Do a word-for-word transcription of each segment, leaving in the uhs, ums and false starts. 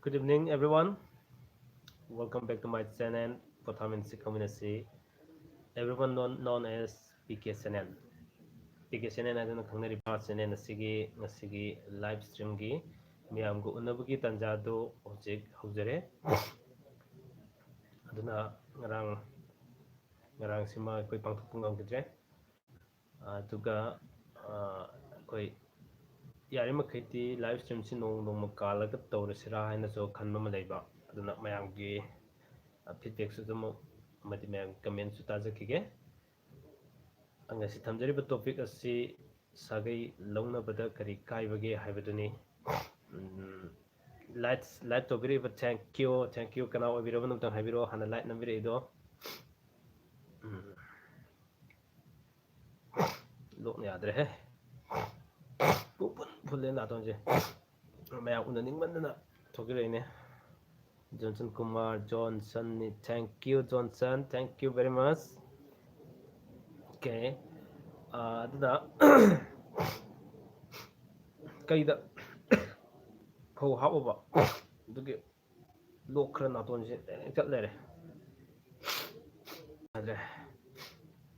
Good evening, everyone. Welcome back to my channel, Pothamin Sikhaminasi. Everyone known, known as P K channel. P K channel ꯍꯥꯏꯗꯨꯅ ꯈꯪꯅꯔꯤꯕ channel ꯑꯁꯤꯒꯤ ꯉꯁꯤꯒꯤ live streamꯒꯤ ꯃꯤꯌꯥꯝꯒ ꯎꯅꯕꯒꯤ ꯇꯥꯟꯖꯥꯗꯨ ꯍꯧꯖꯤꯛ ꯍꯧꯖꯔꯦ꯫ ꯑꯗꯨꯅ ꯉꯔꯥꯡ ꯉꯔꯥꯡꯁꯤꯃ ꯑꯩꯈꯣꯏ ꯄꯥꯡꯊꯣꯛꯄ ꯉꯝꯈꯤꯗ꯭ꯔꯦ꯫ ꯑꯗꯨꯒ ꯑꯩꯈꯣꯏ ꯌꯥꯔꯤꯃꯈꯩꯗꯤ live streamꯁꯤ ꯅꯣꯡ ꯅꯣꯡꯃ ꯀꯥꯜꯂꯒ ꯇꯧꯔꯁꯤꯔꯥ ꯍꯥꯏꯅꯁꯨ ꯈꯟꯕ ꯑꯃ ꯂꯩꯕ꯫ ꯑꯗꯨꯅ ꯃꯌꯥꯝꯒꯤ feedbackꯁꯨ ꯑꯗꯨꯝ ꯑꯃꯗꯤ ꯃꯌꯥꯝꯒꯤ commentꯁꯨ ꯇꯥꯖꯈꯤꯒꯦ꯫ ꯉꯁꯤ ꯊꯝꯖꯔꯤꯕ topic ꯑꯁꯤ ꯁꯥꯒꯩ ꯂꯧꯅꯕꯗ ꯀꯔꯤ ꯀꯥꯏꯕꯒꯦ ꯍꯥꯏꯕꯗꯨꯅꯤ꯫ Like, like ꯇꯧꯕꯤꯔꯛꯏꯕ, thank you, thank you꯫ ꯀꯅꯥ ꯑꯣꯏꯕꯤꯔꯕꯅꯣ ꯑꯝꯇꯪ ꯍꯥꯏꯕꯤꯔꯛꯑꯣ, ꯍꯥꯟꯅ like ꯅꯝꯕꯤꯔꯛꯏꯗꯣ꯫ ꯎꯝ꯫ ꯂꯣꯛꯅ ꯌꯥꯗ꯭ꯔꯦꯍꯦ꯫ ꯄꯨꯡꯐꯨꯟ ꯐꯨꯜꯂꯦ ꯅꯥꯇꯣꯟꯁꯦ꯫ ꯃꯌꯥꯝ ꯎꯅꯅꯤꯡꯃꯟꯗꯅ ꯊꯣꯛꯆꯔꯛꯏꯅꯦ꯫ ꯖꯣꯟꯁꯟ ꯀꯨꯃꯥꯔ, ꯖꯣꯟꯁꯟꯅꯤ꯫ Thank you, Johnson, thank you very much꯫ Okay꯫ ꯑꯗꯨꯅ ꯀꯩꯗ ꯐꯧ ꯍꯥꯞꯄꯨꯕ ꯑꯗꯨꯒꯤ ꯂꯣꯛ ꯈꯔ ꯅꯥꯇꯣꯟꯁꯦ ꯂꯦꯡ ꯆꯠ ꯂꯩꯔꯦ꯫ ꯌꯥꯗ꯭ꯔꯦ꯫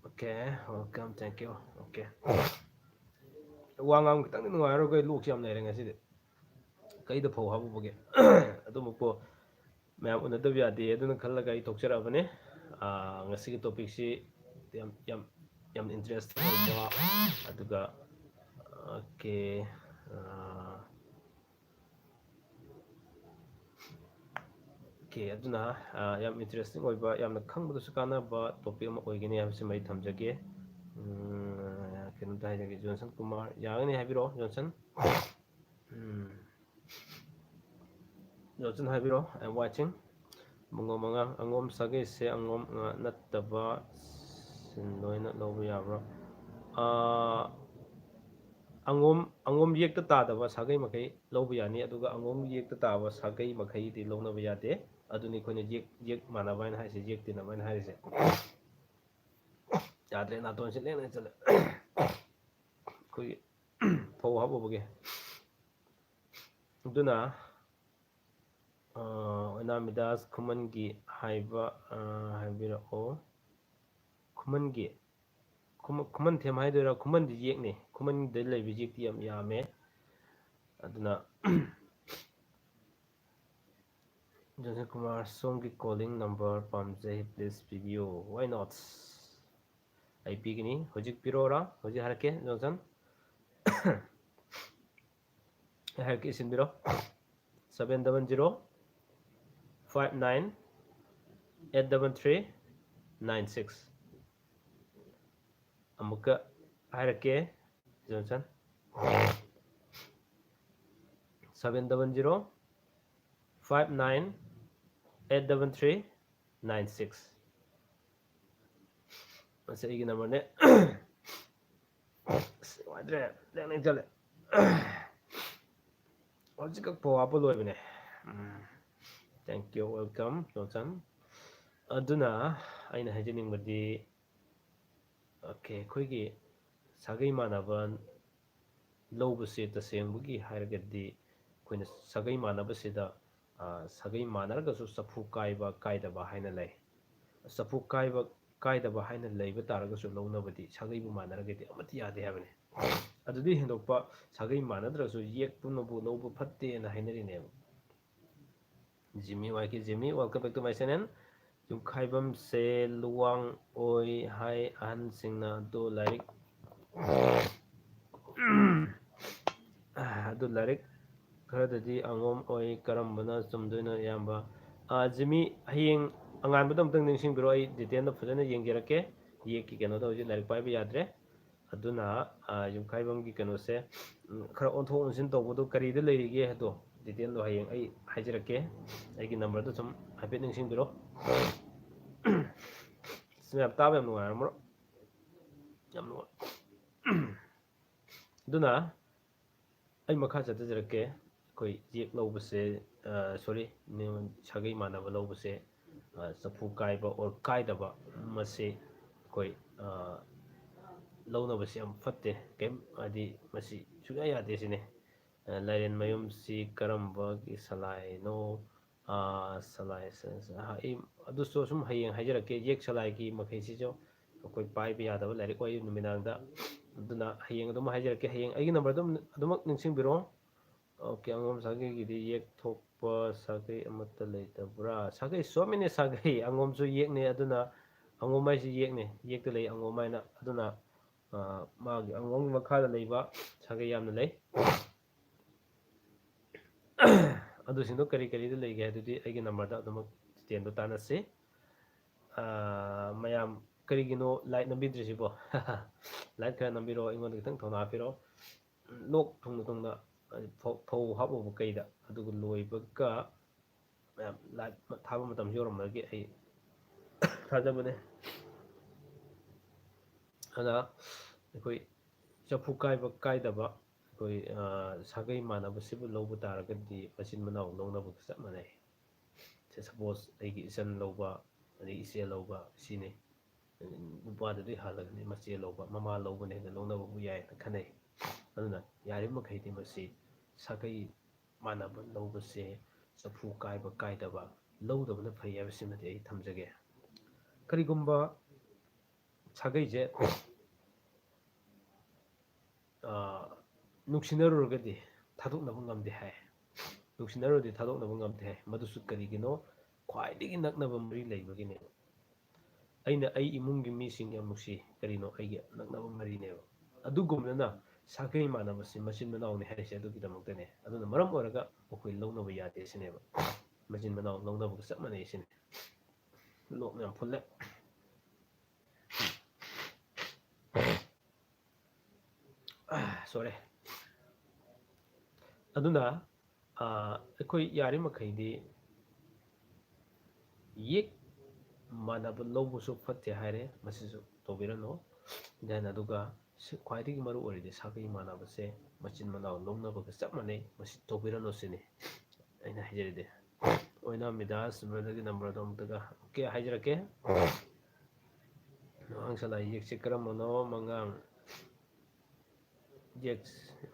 Okay, welcome, thank you꯫ Okay꯫ ꯋꯥ ꯉꯥꯡꯕ ꯈꯤꯇꯪꯗꯤ ꯅꯨꯡꯉꯥꯏꯔꯔꯣꯏ, ꯂꯣꯛꯁꯦ ꯌꯥꯝ ꯂꯩꯔꯦ ꯉꯁꯤꯗꯤ꯫ ꯀꯩꯗ ꯐꯧ ꯍꯥꯞꯄꯨꯕꯒꯤ꯫ ꯑꯗꯨꯃꯛꯄꯨ ꯃꯌꯥꯝ ꯎꯅꯗꯕ ꯌꯥꯗꯦ ꯑꯗꯨꯅ ꯈꯜꯂꯒ ꯑꯩ ꯊꯣꯛꯆꯔꯛꯑꯕꯅꯦ꯫ ꯉꯁꯤꯒꯤ topicꯁꯤ ꯌꯥꯝ, ꯌꯥꯝ, ꯌꯥꯝ interesting ꯑꯣꯏꯕ, ꯑꯗꯨꯒ, okay, okay, ꯑꯗꯨꯅ, ꯌꯥꯝ interesting ꯑꯣꯏꯕ, ꯌꯥꯝꯅ ꯈꯪꯕꯗꯁꯨ ꯀꯥꯟꯅꯕ topic ꯑꯃ ꯑꯣꯏꯒꯅꯤ ꯍꯥꯏꯕꯁꯤꯃ ꯑꯩ ꯊꯝꯖꯒꯦ꯫ ꯎꯝ, ꯀꯩꯅꯣꯝꯇ ꯍꯥꯏꯖꯒꯦ, ꯖꯣꯟꯁꯟ ꯀꯨꯃꯥꯔ, ꯌꯥꯒꯅꯤ ꯍꯥꯏꯕꯤꯔꯛꯑꯣ, ꯖꯣꯟꯁꯟ꯫ ꯎꯝ꯫ ꯖꯣꯟꯁꯟ ꯍꯥꯏꯕꯤꯔꯛꯑꯣ, I am watching꯫ ꯃꯉꯣꯝ ꯑꯉꯥꯡ, ꯑꯉꯣꯝ ꯁꯥꯒꯩꯁꯦ ꯑꯉꯣꯝ ꯉꯥ ꯅꯠꯇꯕ ꯁꯤꯟ ꯂꯣꯏꯅ ꯂꯧꯕ ꯌꯥꯕ꯭ꯔꯣ? ꯑꯥ, ꯑꯉꯣꯝ, ꯑꯉꯣꯝ ꯌꯦꯛꯇ ꯇꯥꯗꯕ ꯁꯥꯒꯩ ꯃꯈꯩ ꯂꯧꯕ ꯌꯥꯅꯤ, ꯑꯗꯨꯒ ꯑꯉꯣꯝ ꯌꯦꯛꯇ ꯇꯥꯕ ꯁꯥꯒꯩ ꯃꯈꯩꯗꯤ ꯂꯧꯅꯕ ꯌꯥꯗꯦ꯫ ꯑꯗꯨꯅꯤ ꯑꯩꯈꯣꯏꯅ ꯌꯦꯛ, ꯌꯦꯛ ꯃꯥꯟꯅꯕ ꯍꯥꯏꯅ ꯍꯥꯏꯔꯤꯁꯦ, ꯌꯦꯛ ꯇꯤꯟꯅꯕ ꯍꯥꯏꯅ ꯍꯥꯏꯔꯤꯁꯦ꯫ ꯌꯥꯗ꯭ꯔꯦ, ꯅꯥꯇꯣꯟꯁꯦ ꯂꯦꯡ ꯂꯦꯡ ꯆꯠꯂꯦ꯫ ꯑꯩꯈꯣꯏꯒꯤ ꯐꯧ ꯍꯥꯞꯄꯨꯕꯒꯤ꯫ ꯑꯗꯨꯅ ꯑꯣꯏꯅꯥꯃꯤꯗꯥꯁ ꯈꯨꯃꯟꯒꯤ ꯍꯥꯏꯕ, ꯑ, ꯍꯥꯏꯕꯤꯔꯛꯑꯣ꯫ ꯈꯨꯃꯟꯒꯤ, ꯈꯨꯃ-, ꯈꯨꯃꯟ ꯊꯦꯝ ꯍꯥꯏꯗꯣꯏꯔꯥ? ꯈꯨꯃꯟꯗꯤ ꯌꯦꯛꯅꯤ꯫ ꯈꯨꯃꯟꯗ ꯂꯩꯕ ꯌꯦꯛꯇꯤ ꯌꯥꯝ ꯌꯥꯝꯃꯦ꯫ ꯑꯗꯨꯅ, ꯖꯣꯟꯁꯟ ꯀꯨꯃꯥꯔ, ꯁꯣꯝꯒꯤ calling number ꯄꯥꯝꯖꯩ, please ꯄꯤꯕꯤꯌꯨ꯫ Why not? ꯑꯩ ꯄꯤꯒꯅꯤ꯫ ꯍꯧꯖꯤꯛ ꯄꯤꯔꯛꯑꯣꯔꯥ? ꯍꯧꯖꯤꯛ ꯍꯥꯏꯔꯛꯀꯦ, ꯖꯣꯟꯁꯟ꯫ ꯑꯩ ꯍꯥꯏꯔꯛꯀꯦ, ꯏꯁꯤꯟꯕꯤꯔꯣ꯫ Seven double zero five nine eight double three nine six꯫ ꯑꯃꯨꯛꯀ ꯍꯥꯏꯔꯛꯀꯦ, Johnson. Seven double zero five nine eight double three nine six꯫ ꯃꯁꯤ ꯑꯩꯒꯤ numberꯅꯦ꯫ ꯑꯁ, ꯅꯨꯡꯉꯥꯏꯇ꯭ꯔꯦ, ꯂꯦꯡ ꯂꯦꯡ ꯆꯠꯂꯦ꯫ ꯍꯧꯖꯤꯛꯈꯛ ꯄꯋꯥ ꯍꯥꯞꯄ ꯂꯣꯏꯕꯅꯦ꯫ ꯎꯝ꯫ Thank you, welcome, Johnson. ꯑꯗꯨꯅ ꯑꯩꯅ ꯍꯥꯏꯖꯅꯤꯡꯕꯗꯤ, okay, ꯑꯩꯈꯣꯏꯒꯤ ꯁꯥꯒꯩ ꯃꯥꯟꯅꯕ ꯂꯧꯕꯁꯦ ꯇꯁꯦꯡꯕꯒꯤ ꯍꯥꯏꯔꯒꯗꯤ ꯑꯩꯈꯣꯏꯅ ꯁꯥꯒꯩ ꯃꯥꯟꯅꯕꯁꯤꯗ, ꯑ, ꯁꯥꯒꯩ ꯃꯥꯟꯅꯔꯒꯁꯨ ꯆꯐꯨ ꯀꯥꯏꯕ ꯀꯥꯏꯗꯕ ꯍꯥꯏꯅ ꯂꯩ꯫ ꯆꯐꯨ ꯀꯥꯏꯕ ꯀꯥꯏꯗꯕ ꯍꯥꯏꯅ ꯂꯩꯕ ꯇꯥꯔꯒꯁꯨ ꯂꯧꯅꯕꯗꯤ ꯁꯥꯒꯩꯕꯨ ꯃꯥꯟꯅꯔꯒꯗꯤ ꯑꯃꯠꯇ ꯌꯥꯗꯦ ꯍꯥꯏꯕꯅꯤ꯫ ꯑꯗꯨꯗꯤ ꯍꯦꯟꯗꯣꯛꯄ ꯁꯥꯒꯩ ꯃꯥꯟꯅꯗ꯭ꯔꯁꯨ ꯌꯦꯛ ꯄꯨꯝꯅꯕꯨ ꯂꯧꯕ ꯐꯠꯇꯦꯅ ꯍꯥꯏꯅꯔꯤꯅꯦꯕ꯫ ꯖꯤꯃꯤ ꯋꯥꯏ ꯀꯦ ꯖꯤꯃꯤ, welcome back to my channel꯫ ꯌꯨꯝꯈꯥꯏꯕꯝꯁꯦ Luwang ꯑꯣꯏ ꯍꯥꯏ ꯑꯍꯟꯁꯤꯡꯅ, ꯑꯗꯣ ꯂꯥꯏꯔꯤꯛ, ꯑꯗꯨ ꯂꯥꯏꯔꯤꯛ ꯈꯔꯗꯗꯤ ꯑꯉꯣꯝ ꯑꯣꯏ꯫ ꯀꯔꯝꯕꯅ ꯆꯨꯝꯗꯣꯏꯅꯣ, ꯏꯌꯥꯝꯕ? ꯑꯥ, ꯖꯤꯃꯤ, ꯍꯌꯦꯡ ꯑꯉꯥꯟꯕꯗ ꯑꯃꯨꯛꯇꯪ ꯅꯤꯡꯁꯤꯡꯕꯤꯔꯣ, ꯑꯩ detailꯗ ꯐꯖꯅ ꯌꯦꯡꯖꯔꯛꯀꯦ꯫ ꯌꯦꯛꯀꯤ ꯀꯩꯅꯣꯗ ꯍꯧꯖꯤꯛ ꯂꯥꯏꯔꯤꯛ ꯄꯥꯏꯕ ꯌꯥꯗ꯭ꯔꯦ꯫ ꯑꯗꯨꯅ, ꯑꯥ, ꯌꯨꯝꯈꯥꯏꯕꯝꯒꯤ ꯀꯩꯅꯣꯁꯦ, ꯎꯝ, ꯈꯔ ꯑꯣꯟꯊꯣꯛ ꯑꯣꯟꯁꯤꯟ ꯇꯧꯕꯗꯣ ꯀꯔꯤꯗ ꯂꯩꯔꯤꯒꯦ ꯍꯥꯏꯗꯣ, detailꯗꯣ ꯍꯌꯦꯡ ꯑꯩ ꯍꯥꯏꯖꯔꯛꯀꯦ꯫ ꯑꯩꯒꯤ numberꯗꯣ ꯁꯨꯝ ꯍꯥꯏꯐꯦꯠ ꯅꯤꯡꯁꯤꯡꯕꯤꯔꯣ꯫ ꯁꯤ ꯌꯥꯝ ꯇꯥꯕ ꯌꯥꯝ ꯅꯨꯡꯉꯥꯏꯔꯝꯃꯔꯣꯏ꯫ ꯌꯥꯝ ꯅꯨꯡꯉꯥꯏ꯫ ꯑꯗꯨꯅ ꯑꯩ ꯃꯈꯥ ꯆꯠꯊꯖꯔꯛꯀꯦ꯫ ꯑꯩꯈꯣꯏ ꯌꯦꯛ ꯂꯧꯕꯁꯦ, ꯑ, sorry, ꯁꯥꯒꯩ ꯃꯥꯟꯅꯕ ꯂꯧꯕꯁꯦ, ꯑ, ꯆꯐꯨ ꯀꯥꯏꯕ or ꯀꯥꯏꯗꯕ, ꯃꯁꯤ ꯑꯩꯈꯣꯏ, ꯑ, ꯂꯧꯅꯕꯁꯤ ꯌꯥꯝ ꯐꯠꯇꯦ꯫ ꯀꯩꯝ, ꯍꯥꯏꯗꯤ, ꯃꯁꯤ ꯁꯨꯡꯌꯥ ꯌꯥꯗꯦ ꯁꯤꯅꯤ꯫ ꯑ, ꯂꯥꯏꯔꯦꯟꯃꯌꯨꯝꯁꯤ ꯀꯔꯝꯕꯒꯤ ꯁꯂꯥꯏꯅꯣ? ꯑꯥ, ꯁꯂꯥꯏ, ꯁ-, ꯁ-, ꯑꯥ, ꯑꯩ ꯑꯗꯨꯁꯨ ꯁꯨꯝ ꯍꯌꯦꯡ ꯍꯥꯏꯖꯔꯛꯀꯦ꯫ ꯌꯦꯛ ꯁꯂꯥꯏꯒꯤ ꯃꯈꯩꯁꯤꯁꯨ ꯑꯩꯈꯣꯏ ꯄꯥꯏꯕ ꯌꯥꯗꯕ ꯂꯥꯏꯔꯤꯛ ꯑꯣꯏ ꯅꯨꯃꯤꯗꯥꯡꯗ꯫ ꯑꯗꯨꯅ ꯍꯌꯦꯡ ꯑꯗꯨꯝ ꯍꯥꯏꯖꯔꯛꯀꯦ꯫ ꯍꯌꯦꯡ ꯑꯩꯒꯤ ꯅꯝꯕꯔꯗ ꯑꯗꯨꯝ, ꯑꯗꯨꯃꯛ ꯅꯤꯡꯁꯤꯡꯕꯤꯔꯣ꯫ ꯑꯣꯀꯦ, ꯑꯉꯣꯝ ꯁꯥꯒꯩꯒꯤꯗꯤ ꯌꯦꯛ ꯊꯣꯛꯄ ꯁꯥꯒꯩ ꯑꯃꯠꯇ ꯂꯩꯇꯕ꯭ꯔꯥ? ꯁꯥꯒꯩ so many ꯁꯥꯒꯩ꯫ ꯑꯉꯣꯝꯁꯨ ꯌꯦꯛꯅꯦ, ꯑꯗꯨꯅ ꯑꯉꯣꯝ ꯍꯥꯏꯁꯤ ꯌꯦꯛꯅꯦ, ꯌꯦꯛꯇ ꯂꯩ ꯑꯉꯣꯝ ꯍꯥꯏꯅ꯫ ꯑꯗꯨꯅ, ꯑ, ꯃꯥꯒꯤ ꯑꯉꯣꯝꯒꯤ ꯃꯈꯥꯗ ꯂꯩꯕ ꯁꯥꯒꯩ ꯌꯥꯝꯅ ꯂꯩ꯫ ꯑꯗꯨꯁꯤꯡꯗꯣ ꯀꯔꯤ ꯀꯔꯤꯗ ꯂꯩꯒꯦ ꯍꯥꯏꯗꯨꯗꯤ ꯑꯩꯒꯤ ꯅꯝꯕꯔꯗ ꯑꯗꯨꯃꯛ ꯗꯤꯇꯦꯜꯗꯣ ꯇꯥꯟꯅꯁꯤ꯫ ꯑ, ꯃꯌꯥꯝ ꯀꯔꯤꯒꯤꯅꯣ ꯂꯥꯏꯛ ꯅꯝꯕꯤꯗ꯭ꯔꯤꯁꯤꯕꯣ? ꯂꯥꯏꯛ ꯈꯔ ꯅꯝꯕꯤꯔꯣ, ꯑꯩꯉꯣꯟꯗ ꯈꯤꯇꯪ ꯊꯧꯅꯥ ꯍꯥꯞꯄꯤꯔꯣ꯫ ꯂꯣꯛ ꯊꯨꯡꯅ ꯊꯨꯡꯅ ꯐꯧ, ꯐꯧ ꯍꯥꯞꯄꯨꯕ ꯀꯩꯗ, ꯑꯗꯨꯒ ꯂꯣꯏꯕꯒ ꯃꯌꯥꯝ ꯂꯥꯏꯛ ꯊꯥꯕ ꯃꯇꯝꯁꯨ ꯌꯧꯔꯝꯕꯗꯒꯤ ꯑꯩ ꯊꯥꯖꯕꯅꯦ꯫ ꯑꯗ ꯑꯩꯈꯣꯏ ꯆꯐꯨ ꯀꯥꯏꯕ ꯀꯥꯏꯗꯕ, ꯑꯩꯈꯣꯏ, ꯑ, ꯁꯥꯒꯩ ꯃꯥꯟꯅꯕꯁꯤꯕꯨ ꯂꯧꯕ ꯇꯥꯔꯒꯗꯤ ꯃꯆꯤꯟ ꯃꯅꯥꯎ ꯂꯧꯅꯕꯒ ꯆꯞ ꯃꯥꯟꯅꯩ꯫ ꯁꯦ, ꯁꯄꯣꯁ ꯑꯩꯒꯤ ꯏꯆꯟ ꯂꯧꯕ, ꯑꯗꯩ ꯏꯆꯦ ꯂꯧꯕ ꯁꯤꯅꯤ꯫ ꯅꯨꯄꯥꯗꯨꯗꯤ ꯍꯥꯜꯂꯒꯅꯤ ꯃꯆꯦ ꯂꯧꯕ, ꯃꯃꯥ ꯂꯧꯕꯅ ꯍꯦꯟꯅ ꯂꯧꯅꯕꯕꯨ ꯌꯥꯏꯅ ꯈꯟꯅꯩ꯫ ꯑꯗꯨꯅ ꯌꯥꯔꯤꯕ ꯃꯈꯩꯗꯤ ꯃꯁꯤ ꯁꯥꯒꯩ ꯃꯥꯟꯅꯕ ꯂꯧꯕꯁꯦ ꯆꯐꯨ ꯀꯥꯏꯕ ꯀꯥꯏꯗꯕ ꯂꯧꯗꯕꯅ ꯐꯩ ꯍꯥꯏꯕꯁꯤꯃꯗꯤ ꯑꯩ ꯊꯝꯖꯒꯦ꯫ ꯀꯔꯤꯒꯨꯝꯕ ꯁꯥꯒꯩꯁꯦ, ꯑ, ꯅꯨꯡꯁꯤꯅꯔꯨꯔꯒꯗꯤ ꯊꯥꯗꯣꯛꯅꯕ ꯉꯝꯗꯦ ꯍꯥꯏ꯫ ꯅꯨꯡꯁꯤꯅꯔꯨꯔꯗꯤ ꯊꯥꯗꯣꯛꯅꯕ ꯉꯝꯗꯦ ꯍꯥꯏ꯫ ꯃꯗꯨꯁꯨ ꯀꯔꯤꯒꯤꯅꯣ? ꯈ꯭ꯋꯥꯏꯗꯒꯤ ꯅꯛꯅꯕ ꯃꯔꯤ ꯂꯩꯕꯒꯤꯅꯦꯕ꯫ ꯑꯩꯅ ꯑꯩ ꯏꯃꯨꯡꯒꯤ ꯃꯤꯁꯤꯡ ꯌꯥꯝ ꯅꯨꯡꯁꯤ꯫ ꯀꯔꯤꯅꯣ? ꯑꯩꯒꯤ ꯅꯛꯅꯕ ꯃꯔꯤꯅꯦꯕ꯫ ꯑꯗꯨꯒꯨꯝꯂꯅ ꯁꯥꯒꯩ ꯃꯥꯟꯅꯕꯁꯤ ꯃꯆꯤꯟ ꯃꯅꯥꯎꯅꯤ ꯍꯥꯏꯔꯤꯁꯦ ꯑꯗꯨꯒꯤꯗꯃꯛꯇꯅꯦ꯫ ꯑꯗꯨꯅ ꯃꯔꯝ ꯑꯣꯏꯔꯒ ꯃꯈꯣꯏ ꯂꯧꯅꯕ ꯌꯥꯗꯦ ꯁꯤꯅꯦꯕ꯫ ꯃꯆꯤꯟ ꯃꯅꯥꯎ ꯂꯧꯅꯕꯒ ꯆꯞ ꯃꯥꯟꯅꯩ ꯁꯤꯅꯤ꯫ ꯂꯣꯛ ꯌꯥꯝ ꯐꯨꯜꯂꯦ꯫ ꯁꯣꯔꯤ꯫ ꯑꯗꯨꯅ, ꯑ, ꯑꯩꯈꯣꯏ ꯌꯥꯔꯤꯃꯈꯩꯗꯤ ꯌꯦꯛ ꯃꯥꯟꯅꯕ ꯂꯧꯕꯁꯨ ꯐꯠꯇꯦ ꯍꯥꯏꯔꯦ, ꯃꯁꯤꯁꯨ ꯇꯧꯕꯤꯔꯅꯨ꯫ Then ꯑꯗꯨꯒ ꯁꯤ ꯈ꯭ꯋꯥꯏꯗꯒꯤ ꯃꯔꯨ ꯑꯣꯏꯔꯤꯗꯤ ꯁꯥꯒꯩ ꯃꯥꯟꯅꯕꯁꯦ ꯃꯆꯤꯟ ꯃꯅꯥꯎ ꯂꯧꯅꯕꯒ ꯆꯞ ꯃꯥꯟꯅꯩ, ꯃꯁꯤ ꯇꯧꯕꯤꯔꯅꯨ ꯁꯤꯅꯤ ꯑꯩꯅ ꯍꯥꯏꯖꯔꯤꯗꯤ꯫ ꯑꯣꯏꯅꯥꯝ ꯃꯤꯗꯥꯁ brotherꯒꯤ numberꯗꯣ ꯑꯃꯨꯛꯇꯒ, ꯑꯣꯀꯦ, ꯍꯥꯏꯖꯔꯛꯀꯦ꯫ ꯃꯉꯥꯡ ꯁꯂꯥꯏ ꯌꯦꯛꯁꯦ ꯀꯔꯝꯕꯅꯣ? ꯃꯉꯥꯡ ꯌꯦꯛ,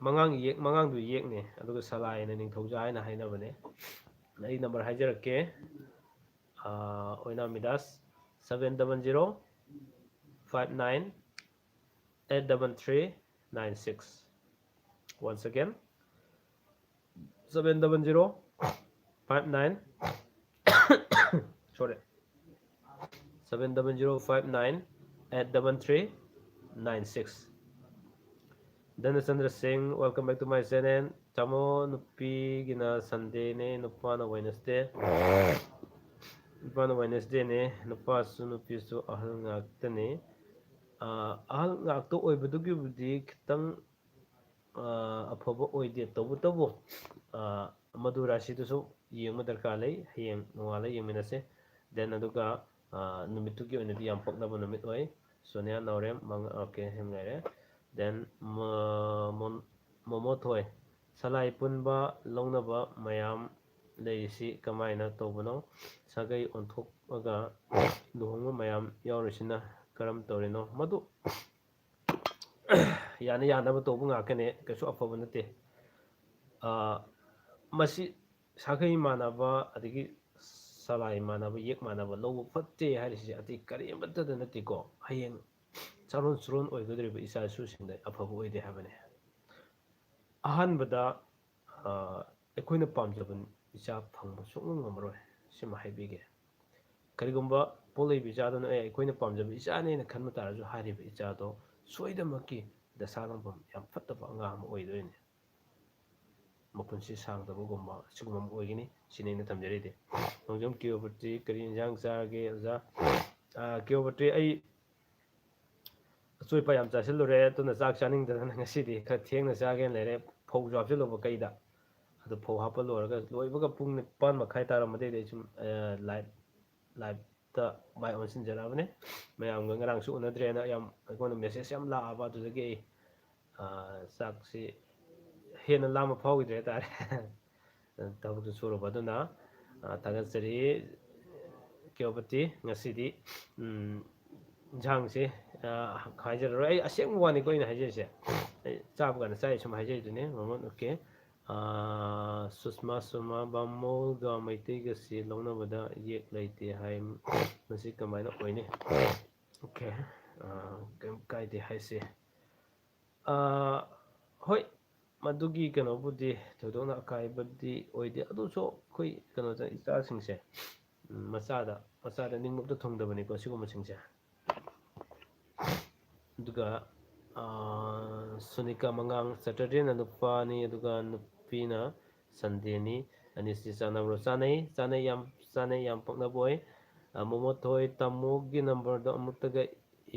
ꯃꯉꯥꯡ ꯌꯦꯛ, ꯃꯉꯥꯡꯗꯨ ꯌꯦꯛꯅꯦ, ꯑꯗꯨꯒ ꯁꯂꯥꯏꯅ ꯅꯤꯡꯊꯧꯖꯥ ꯍꯥꯏꯅ ꯍꯥꯏꯅꯕꯅꯦ꯫ ꯑꯩ ꯅꯝꯕꯔ ꯍꯥꯏꯖꯔꯛꯀꯦ꯫ ꯑꯣꯏꯅꯥꯝ ꯃꯤꯗꯥꯁ, seven double zero five nine eight double three nine six. Once again, seven double zero five nine, sorry, seven double zero five nine eight double three nine six. Dhanachandra Singh, welcome back to my channel. ꯇꯥꯃꯣ, ꯅꯨꯄꯤꯒꯤꯅ Sundayꯅꯦ, ꯅꯨꯄꯥꯅ Wednesday꯫ ꯅꯨꯄꯥꯅ Wednesdayꯅꯦ꯫ ꯅꯨꯄꯥꯁꯨ ꯅꯨꯄꯤꯁꯨ ꯑꯍꯜ ꯉꯥꯛꯇꯅꯤ꯫ ꯑꯍꯜ ꯉꯥꯛꯇ ꯑꯣꯏꯕꯗꯨꯒꯤꯕꯨꯗꯤ ꯈꯤꯇꯪ ꯑꯐꯕ ꯑꯣꯏꯗꯦ꯫ ꯇꯧꯕꯇꯕꯨ ꯃꯗꯨ ꯔꯥꯁꯤꯗꯨꯁꯨ ꯌꯦꯡꯕ ꯗꯔꯀꯥꯔ ꯂꯩ꯫ ꯍꯌꯦꯡ ꯅꯣꯡꯉꯥꯜꯂ ꯌꯦꯡꯃꯤꯟꯅꯁꯦ꯫ Then ꯑꯗꯨꯒ ꯅꯨꯃꯤꯠꯇꯨꯒꯤ ꯑꯣꯏꯅꯗꯤ ꯌꯥꯝ ꯄꯛꯅꯕ ꯅꯨꯃꯤꯠ ꯑꯣꯏ꯫ ꯁꯣꯅꯤꯌꯥ ꯅꯥꯎꯔꯦꯝ, ꯃꯉꯥ, okay, ꯁꯤꯃ ꯂꯩꯔꯦ꯫ Then ꯃꯣꯃꯣ ꯊꯣꯏ, ꯁꯂꯥꯏ ꯄꯨꯟꯕ ꯂꯧꯅꯕ ꯃꯌꯥꯝ ꯂꯩꯔꯤꯁꯤ ꯀꯃꯥꯏꯅ ꯇꯧꯕꯅꯣ? ꯁꯥꯒꯩ ꯑꯣꯟꯊꯣꯛꯑꯒ ꯂꯨꯍꯣꯡꯕ ꯃꯌꯥꯝ ꯌꯥꯎꯔꯤꯁꯤꯅ ꯀꯔꯝ ꯇꯧꯔꯤꯅꯣ? ꯃꯗꯨ ꯌꯥꯅ ꯌꯥꯅꯕ ꯇꯧꯕ ꯉꯥꯛꯇꯅꯦ, ꯀꯩꯁꯨ ꯑꯐꯕ ꯅꯠꯇꯦ꯫ ꯃꯁꯤ ꯁꯥꯒꯩ ꯃꯥꯟꯅꯕ, ꯑꯗꯒꯤ ꯁꯂꯥꯏ ꯃꯥꯟꯅꯕ, ꯌꯦꯛ ꯃꯥꯟꯅꯕ ꯂꯧꯕ ꯐꯠꯇꯦ ꯍꯥꯏꯔꯤꯁꯤ ꯑꯇꯩ ꯀꯔꯤꯃꯠꯇꯗ ꯅꯠꯇꯦꯀꯣ꯫ ꯍꯌꯦꯡ ꯆꯥꯔꯣꯟ ꯁꯨꯔꯣꯟ ꯑꯣꯏꯒꯗꯧꯔꯤꯕ ꯏꯆꯥ ꯏꯁꯨꯁꯤꯡꯗ ꯑꯐꯕ ꯑꯣꯏꯗꯦ ꯍꯥꯏꯕꯅꯤ꯫ ꯑꯍꯥꯟꯕꯗ, ꯑꯩꯈꯣꯏꯅ ꯄꯥꯝꯖꯕ ꯏꯆꯥ ꯐꯪꯕ ꯁꯨꯡꯉꯝ ꯉꯝꯃꯔꯣꯏ꯫ ꯁꯤꯃ ꯍꯥꯏꯕꯤꯒꯦ꯫ ꯀꯔꯤꯒꯨꯝꯕ ꯄꯣꯛꯂꯛꯏꯕ ꯏꯆꯥꯗꯨꯅ "ꯑꯦ, ꯑꯩꯈꯣꯏꯅ ꯄꯥꯝꯖꯕ ꯏꯆꯥꯅꯦꯅ" ꯈꯟꯕ ꯇꯥꯔꯁꯨ, ꯍꯥꯏꯔꯤꯕ ꯏꯆꯥꯗꯣ ꯁꯣꯏꯗꯅꯃꯛꯀꯤ ꯗꯁꯥ ꯂꯪꯐꯝ ꯌꯥꯝ ꯐꯠꯇꯕ ꯑꯉꯥꯡ ꯑꯃ ꯑꯣꯏꯗꯣꯏꯅꯤ꯫ ꯃꯄꯨꯟꯁꯤ ꯁꯥꯡꯗꯕꯒꯨꯝꯕ ꯁꯤꯒꯨꯝꯕ ꯑꯃ ꯑꯣꯏꯒꯅꯤ꯫ ꯁꯤꯅꯤ ꯑꯩꯅ ꯊꯝꯖꯔꯤꯗꯤ꯫ ꯅꯣꯡꯖꯝ ꯀꯤꯌꯣꯕꯇꯤ ꯀꯔꯤ ꯏꯟꯖꯥꯡ ꯆꯥꯔꯒꯦ, ꯑꯣꯖꯥ? ꯀꯤꯌꯣꯕꯇꯤ ꯑꯩ ꯑꯆꯣꯏꯄ ꯌꯥꯝ ꯆꯥꯁꯤꯜꯂꯨꯔꯦ, ꯑꯗꯨꯅ ꯆꯥꯛ ꯆꯥꯅꯤꯡꯗꯗꯅ ꯉꯁꯤꯗꯤ ꯈꯔ ꯊꯦꯡꯅ ꯆꯥꯒꯦꯅ ꯂꯩꯔꯦ꯫ ꯐꯧꯁꯨ ꯍꯥꯞꯆꯤꯜꯂꯨꯕ ꯀꯩꯗ꯫ ꯑꯗꯨ ꯐꯧ ꯍꯥꯞꯄ ꯂꯣꯏꯔꯒ, ꯂꯣꯏꯕꯒ ꯄꯨꯡ ꯅꯤꯄꯥꯟ ꯃꯈꯥꯏ ꯇꯥꯔꯝꯕꯗꯩꯗꯤ ꯑꯩ ꯁꯨꯝ, ꯑ, live, liveꯇ ꯃꯥꯏ ꯑꯣꯟꯁꯤꯟꯖꯔꯛꯑꯕꯅꯦ꯫ ꯃꯌꯥꯝꯒ ꯉꯔꯥꯡꯁꯨ ꯎꯅꯗ꯭ꯔꯦꯅ ꯌꯥꯝ, ꯑꯩꯉꯣꯟꯗ message ꯌꯥꯝ ꯂꯥꯛꯑꯕ, ꯑꯗꯨꯗꯒꯤ ꯑꯩ, ꯑ, ꯆꯥꯛꯁꯤ ꯍꯦꯟꯅ ꯂꯥꯝꯕ ꯐꯥꯎꯈꯤꯗ꯭ꯔꯦ ꯍꯥꯏꯇꯥꯔꯦ꯫ ꯊꯕꯛꯁꯨ ꯁꯨꯔꯨꯕ ꯑꯗꯨꯅ, ꯑ, ꯊꯥꯒꯠꯆꯔꯤ꯫ ꯀꯤꯌꯣꯕꯇꯤ ꯉꯁꯤꯗꯤ, ꯎꯝ, ꯏꯟꯁꯥꯡꯁꯦ, ꯑ, ꯍꯥꯏꯖꯔꯔꯣꯏ꯫ ꯑꯩ ꯑꯁꯦꯡꯕ ꯋꯥꯅꯤꯀꯣ ꯑꯩꯅ ꯍꯥꯏꯖꯔꯤꯁꯦ꯫ ꯑꯩ ꯆꯥꯕ ꯀꯥꯟꯗ ꯆꯥꯏ ꯁꯨꯝ ꯍꯥꯏꯖꯔꯤꯗꯨꯅꯤ꯫ ꯃꯃꯜ, okay꯫ ꯑꯥ, ꯁꯨꯁꯃꯥ ꯁꯨꯃꯥ, ꯕꯥꯃꯣꯜꯒ ꯃꯩꯇꯩꯒꯁꯤ ꯂꯧꯅꯕꯗ ꯌꯦꯛ ꯂꯩꯇꯦ ꯍꯥꯏ, ꯃꯁꯤ ꯀꯃꯥꯏꯅ ꯑꯣꯏꯅꯤ? ꯑꯣꯀꯦ, ꯑꯥ, ꯀꯩꯝ ꯀꯥꯏꯗꯦ ꯍꯥꯏꯁꯦ꯫ ꯑꯥ, ꯍꯣꯏ, ꯃꯗꯨꯒꯤ ꯀꯩꯅꯣꯕꯨꯗꯤ ꯊꯣꯏꯗꯣꯛꯅ ꯑꯀꯥꯏꯕꯗꯤ ꯑꯣꯏꯗꯦ, ꯑꯗꯨꯁꯨ ꯑꯩꯈꯣꯏ ꯀꯩꯅꯣꯗ ꯏꯆꯥꯁꯤꯡꯁꯦ, ꯎꯝ, ꯃꯆꯥꯗ, ꯃꯆꯥꯗ ꯅꯤꯡꯕ ꯑꯝꯇ ꯊꯨꯡꯗꯕꯅꯤꯀꯣ ꯁꯤꯒꯨꯝꯕꯁꯤꯡꯁꯦ꯫ ꯑꯗꯨꯒ, ꯑꯥ, ꯁꯨꯅꯤꯀꯥ ꯃꯉꯥꯡ, ꯁꯇꯔꯗꯦꯅ ꯅꯨꯄꯥꯅꯤ, ꯑꯗꯨꯒ ꯅꯨꯄꯤꯅ ꯁꯟꯗꯦꯅꯤ꯫ ꯑꯅꯤꯁꯤ ꯆꯥꯟꯅꯕ꯭ꯔꯣ? ꯆꯥꯟꯅꯩ, ꯆꯥꯟꯅꯩ, ꯌꯥꯝ ꯆꯥꯟꯅꯩ, ꯌꯥꯝ ꯄꯛꯅꯕ ꯑꯣꯏ꯫ ꯑꯥ, ꯃꯣꯃꯣꯊꯣꯏ, ꯇꯥꯃꯣꯒꯤ ꯅꯝꯕꯔꯗꯣ ꯑꯃꯨꯛꯇꯒ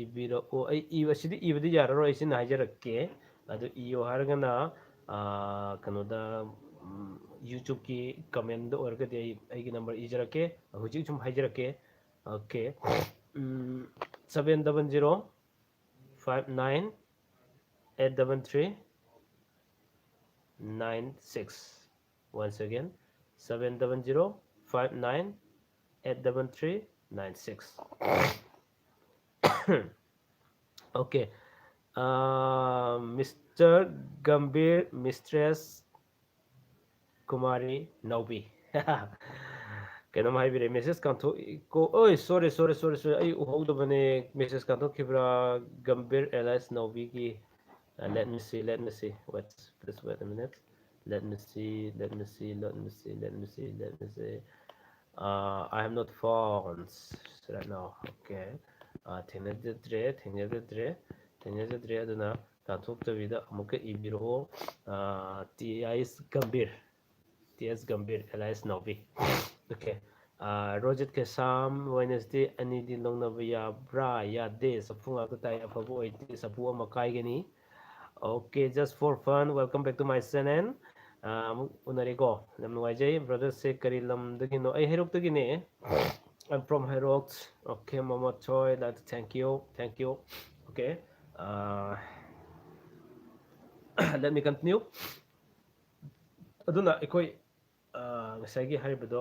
ꯏꯕꯤꯔꯛꯑꯣ꯫ ꯑꯩ ꯏꯕ-, ꯁꯤꯗꯤ ꯏꯕꯗꯤ ꯌꯥꯔꯔꯣꯏ, ꯑꯩ ꯁꯤꯅ ꯍꯥꯏꯖꯔꯛꯀꯦ꯫ ꯑꯗꯨ ꯏꯌꯣ ꯍꯥꯏꯔꯒꯅ, ꯑꯥ, ꯀꯩꯅꯣꯗ, ꯎꯝ, YouTube-ꯀꯤ comment-ꯗ ꯑꯣꯏꯔꯒꯗꯤ ꯑꯩ, ꯑꯩꯒꯤ ꯅꯝꯕꯔ ꯏꯖꯔꯛꯀꯦ꯫ ꯍꯧꯖꯤꯛ ꯁꯨꯝ ꯍꯥꯏꯖꯔꯛꯀꯦ꯫ ꯑꯣꯀꯦ꯫ ꯎꯝ, seven double zero five nine eight double three nine six. Once again, seven double zero five nine eight double three nine six. Okay. Uh, Mister Gambhir, Mistress Kumari Naobi. ꯀꯩꯅꯣꯝ ꯍꯥꯏꯕꯤꯔꯦ, message ꯀꯥꯟꯊꯣꯛꯏꯀꯣ꯫ ꯑꯣꯏ, sorry, sorry, sorry, sorry, ꯑꯩ ꯎꯍꯧꯗꯕꯅꯦ, message ꯀꯥꯟꯊꯣꯛꯈꯤꯕ꯭ꯔꯥ? Gambhir alias ꯅꯥꯎꯕꯤꯒꯤ꯫ Uh, let me see, let me see. Wait, please wait a minute. Let me see, let me see, let me see, let me see, let me see. Uh, I have not found right now. Okay. Uh, ꯊꯦꯡꯅꯖꯗ꯭ꯔꯦ, ꯊꯦꯡꯅꯖꯗ꯭ꯔꯦ, ꯊꯦꯡꯅꯖꯗ꯭ꯔꯦ꯫ ꯑꯗꯨꯅ ꯇꯥꯟꯊꯣꯛꯇꯕꯤꯗ ꯑꯃꯨꯛꯀ ꯏꯕꯤꯔꯛꯑꯣ꯫ ꯑ, T S Gambhir, T S Gambhir, alias ꯅꯥꯎꯕꯤ꯫ Okay. ꯑ, Rojit ꯀꯦꯁꯥꯝ, Wednesday ꯑꯅꯤꯗꯤ ꯂꯧꯅꯕ ꯌꯥꯕ꯭ꯔꯥ? ꯌꯥꯗꯦ, ꯆꯐꯨ ꯉꯥꯛꯇ ꯇꯥꯏ, ꯑꯐꯕ ꯑꯣꯏꯗꯦ, ꯆꯐꯨ ꯑꯃ ꯀꯥꯏꯒꯅꯤ꯫ Okay, just for fun, welcome back to my channel. ꯑ, ꯑꯃꯨꯛ ꯎꯅꯔꯦꯀꯣ, ꯌꯥꯝ ꯅꯨꯡꯉꯥꯏꯖꯩ꯫ Brother-ꯁꯦ ꯀꯔꯤ ꯂꯝꯗꯒꯤꯅꯣ? ꯑꯩ ꯍꯩꯔꯣꯛꯇꯒꯤꯅꯦ꯫ I'm from Heirok. Okay, ꯃꯃꯣꯊꯣꯏ, that, thank you, thank you. Okay, uh, let me continue. ꯑꯗꯨꯅ ꯑꯩꯈꯣꯏ, ꯑ, ꯉꯁꯥꯏꯒꯤ ꯍꯥꯏꯔꯤꯕꯗꯣ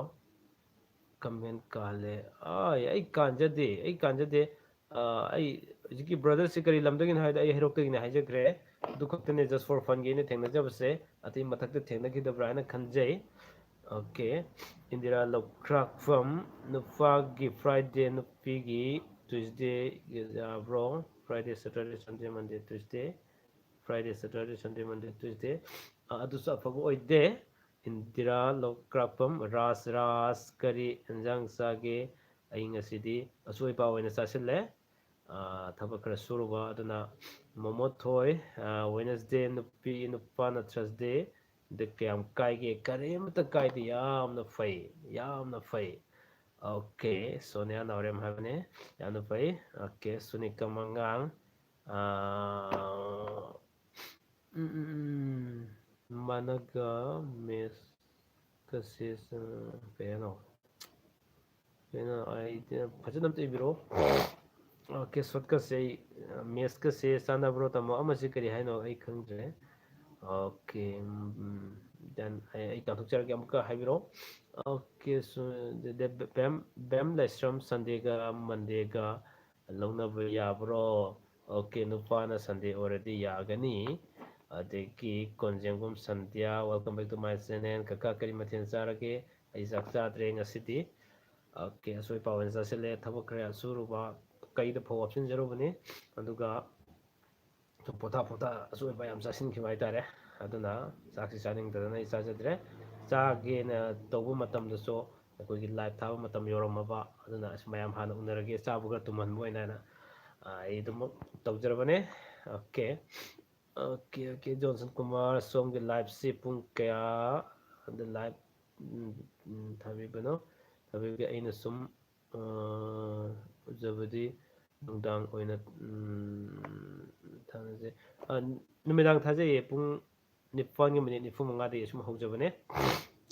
comment ꯀꯥꯜꯂꯦ꯫ ꯑꯥꯏ, ꯑꯩ ꯀꯥꯟꯖꯗꯦ, ꯑꯩ ꯀꯥꯟꯖꯗꯦ꯫ ꯑ, ꯑꯩ ꯍꯧꯖꯤꯛꯀꯤ brother-ꯁꯦ ꯀꯔꯤ ꯂꯝꯗꯒꯤꯅꯣ ꯍꯥꯏꯕꯗ ꯑꯩ ꯍꯩꯔꯣꯛꯇꯒꯤꯅꯦ ꯍꯥꯏꯖꯈ꯭ꯔꯦ꯫ ꯑꯗꯨ ꯈꯛꯇꯅꯦ just for funꯒꯤ ꯑꯩꯅ ꯊꯦꯡꯅꯖꯕꯁꯦ꯫ ꯑꯇꯩ ꯃꯊꯛꯇ ꯊꯦꯡꯅꯈꯤꯗꯕ꯭ꯔꯥ ꯍꯥꯏꯅ ꯈꯟꯖꯩ꯫ Okay, ꯏꯟꯗꯤꯔꯥ ꯂꯧꯈ꯭ꯔꯥꯛꯐꯝ, ꯅꯨꯄꯥꯒꯤ Friday, ꯅꯨꯄꯤꯒꯤ Tuesday ꯌꯥꯕ꯭ꯔꯣ? Friday, Saturday, Sunday, Monday, Tuesday, Friday, Saturday, Sunday, Monday, Tuesday꯫ ꯑ, ꯑꯗꯨꯁꯨ ꯑꯐꯕ ꯑꯣꯏꯗꯦ꯫ ꯏꯟꯗꯤꯔꯥ ꯂꯧꯈ꯭ꯔꯥꯛꯐꯝ, ꯔꯥꯖ, ꯔꯥꯖ, ꯀꯔꯤ ꯏꯟꯖꯥꯡ ꯆꯥꯒꯦ? ꯑꯩ ꯉꯁꯤꯗꯤ ꯑꯁꯣꯏ ꯑꯄꯥ ꯑꯣꯏꯅ ꯆꯥꯁꯤꯜꯂꯦ꯫ ꯑ, ꯊꯕꯛ ꯈꯔ ꯁꯨꯔꯨꯕ ꯑꯗꯨꯅ꯫ ꯃꯣꯃꯣ ꯊꯣꯏ, ꯑ, Wednesday, ꯅꯨꯄꯤ ꯅꯨꯄꯥꯅ Thursday꯫ ꯑꯗꯨ ꯀꯌꯥꯝ ꯀꯥꯏꯒꯦ? ꯀꯔꯤꯃꯇ ꯀꯥꯏꯗꯦ꯫ ꯌꯥꯝꯅ ꯐꯩ, ꯌꯥꯝꯅ ꯐꯩ꯫ Okay, ꯁꯣꯅꯤꯌꯥ ꯅꯥꯎꯔꯦꯝ ꯍꯥꯏꯕꯅꯦ꯫ ꯌꯥꯝꯅ ꯐꯩ꯫ Okay, ꯁꯨꯅꯤꯀꯝ ꯑꯉꯥꯡ꯫ ꯑ, ꯎꯝ, ꯎꯝ, ꯎꯝ꯫ ꯃꯥꯅꯒ mathsꯀꯁꯦ, ꯑ, ꯀꯩ ꯍꯥꯏꯅꯣ? ꯀꯩꯅꯣ, ꯑꯩ ꯐꯖꯅ ꯑꯝꯇ ꯏꯕꯤꯔꯛꯑꯣ꯫ Okay, shortcutꯁꯦ ꯑꯩ, mathsꯀꯁꯦ ꯆꯥꯟꯅꯕ꯭ꯔꯣ, ꯇꯥꯃꯣ? ꯑꯃꯁꯤ ꯀꯔꯤ ꯍꯥꯏꯅꯣ? ꯑꯩ ꯈꯪꯗ꯭ꯔꯦ꯫ Okay, ꯎꯝ, ꯎꯝ, then ꯑꯩ, ꯑꯩ ꯇꯥꯟꯊꯣꯛꯆꯔꯒꯦ, ꯑꯃꯨꯛꯀ ꯍꯥꯏꯕꯤꯔꯛꯑꯣ꯫ Okay, so, the, the, ꯕꯦꯝ, ꯕꯦꯝ ꯂꯥꯏꯁ꯭ꯔꯝ, Sundayꯒ Mondayꯒ ꯂꯧꯅꯕ ꯌꯥꯕ꯭ꯔꯣ? Okay, ꯅꯨꯄꯥꯅ Sunday ꯑꯣꯏꯔꯗꯤ ꯌꯥꯒꯅꯤ꯫ ꯑꯗꯒꯤ ꯀꯣꯟꯖꯦꯡꯕꯝ ꯁꯟꯙ꯭ꯌꯥ, welcome back to my channel꯫ ꯀꯀꯥ, ꯀꯔꯤ ꯃꯊꯦꯜ ꯆꯥꯔꯒꯦ? ꯑꯩ ꯆꯥꯛ ꯆꯥꯗ꯭ꯔꯦ ꯉꯁꯤꯗꯤ꯫ Okay, ꯑꯁꯣꯏ ꯑꯄꯥ ꯑꯣꯏꯅ ꯆꯥꯁꯤꯜꯂꯦ꯫ ꯊꯕꯛ ꯈꯔ ꯁꯨꯔꯨꯕ, ꯀꯩꯗ ꯐꯧ ꯍꯥꯞꯆꯤꯟꯖꯔꯨꯕꯅꯤ꯫ ꯑꯗꯨꯒ ꯁꯨꯝ ꯄꯣꯊꯥ ꯄꯣꯊꯥ ꯑꯁꯣꯏ ꯑꯄꯥ ꯌꯥꯝ ꯆꯥꯁꯤꯟꯈꯤꯕ ꯍꯥꯏꯇꯥꯔꯦ꯫ ꯑꯗꯨꯅ ꯆꯥꯛꯁꯤ ꯆꯥꯅꯤꯡꯗꯗꯅ ꯑꯩ ꯆꯥꯖꯗ꯭ꯔꯦ꯫ ꯆꯥꯒꯦꯅ ꯇꯧꯕ ꯃꯇꯝꯗꯁꯨ ꯑꯩꯈꯣꯏꯒꯤ live ꯊꯥꯕ ꯃꯇꯝ ꯌꯧꯔꯝꯃꯕ꯫ ꯑꯗꯨꯅ ꯑꯁ, ꯃꯌꯥꯝ ꯍꯥꯟꯅ ꯎꯅꯔꯒꯦ, ꯆꯥꯕꯒ ꯇꯨꯝꯍꯟꯕ ꯑꯣꯏꯅ ꯍꯥꯏꯅ, ꯑ, ꯑꯩ ꯑꯗꯨꯃꯛ ꯇꯧꯖꯔꯕꯅꯦ꯫ Okay꯫ Okay, okay, Johnson Kumar, ꯁꯣꯝꯒꯤ liveꯁꯤ ꯄꯨꯡ ꯀꯌꯥꯗ live, ꯎꯝ, ꯎꯝ, ꯊꯥꯕꯤꯕꯅꯣ? ꯊꯥꯕꯤꯕꯒꯦ꯫ ꯑꯩꯅ ꯁꯨꯝ, ꯑ, ꯎꯖꯕꯗꯤ ꯅꯨꯡꯗꯥꯡ ꯑꯣꯏꯅ, ꯎꯝ, ꯊꯥꯅꯖꯩ꯫ ꯑ, ꯅꯨꯃꯤꯗꯥꯡ ꯊꯥꯖꯩꯌꯦ, ꯄꯨꯡ ꯅꯤꯄꯥꯟꯒꯤ minute ꯅꯤꯐꯨ ꯃꯉꯥꯗꯒꯤ ꯑꯁꯨꯝ ꯍꯧꯖꯕꯅꯦ꯫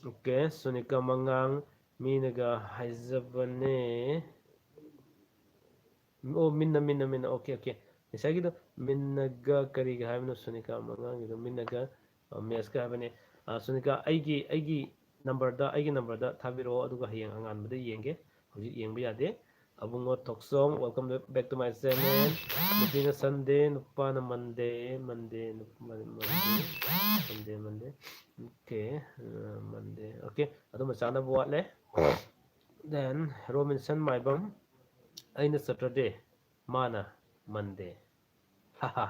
Okay, ꯁꯣꯅꯤꯀꯥ ꯃꯉꯥꯡ, ꯃꯤꯅꯒ ꯍꯥꯏꯖꯕꯅꯦ꯫ ꯑꯣ, ꯃꯤꯟꯅ, ꯃꯤꯟꯅ, ꯃꯤꯟꯅ꯫ Okay, okay꯫ ꯉꯁꯥꯏꯒꯤꯗꯣ ꯃꯤꯟꯅꯒ ꯀꯔꯤꯒ ꯍꯥꯏꯕꯅꯣ, ꯁꯣꯅꯤꯀꯥ ꯃꯉꯥꯡꯒꯤꯗꯣ? ꯃꯤꯟꯅꯒ, ꯑ, mathsꯀ ꯍꯥꯏꯕꯅꯦ꯫ ꯑ, ꯁꯣꯅꯤꯀꯥ, ꯑꯩꯒꯤ, ꯑꯩꯒꯤ numberꯗ, ꯑꯩꯒꯤ numberꯗ ꯊꯥꯕꯤꯔꯛꯑꯣ, ꯑꯗꯨꯒ ꯍꯌꯦꯡ ꯑꯉꯥꯟꯕꯗ ꯌꯦꯡꯒꯦ꯫ ꯍꯧꯖꯤꯛ ꯌꯦꯡꯕ ꯌꯥꯗꯦ꯫ ꯑꯕꯨꯡꯉꯣ ꯊꯣꯛꯆꯣꯝ, welcome back to my channel. ꯅꯨꯄꯤꯅ Sunday, ꯅꯨꯄꯥꯅ Monday, Monday, ꯅꯨꯞ-, Mon-, Monday, Monday, Monday. Okay, uh, Monday. Okay, ꯑꯗꯨꯃ ꯆꯥꯅꯕ ꯋꯥꯠꯂꯦ꯫ Then, ꯔꯣꯕꯤꯟꯁꯟ ꯃꯥꯏꯕꯝ, ꯑꯩꯅ Saturday, ꯃꯥꯅ Monday. ꯍꯥꯍꯥ꯫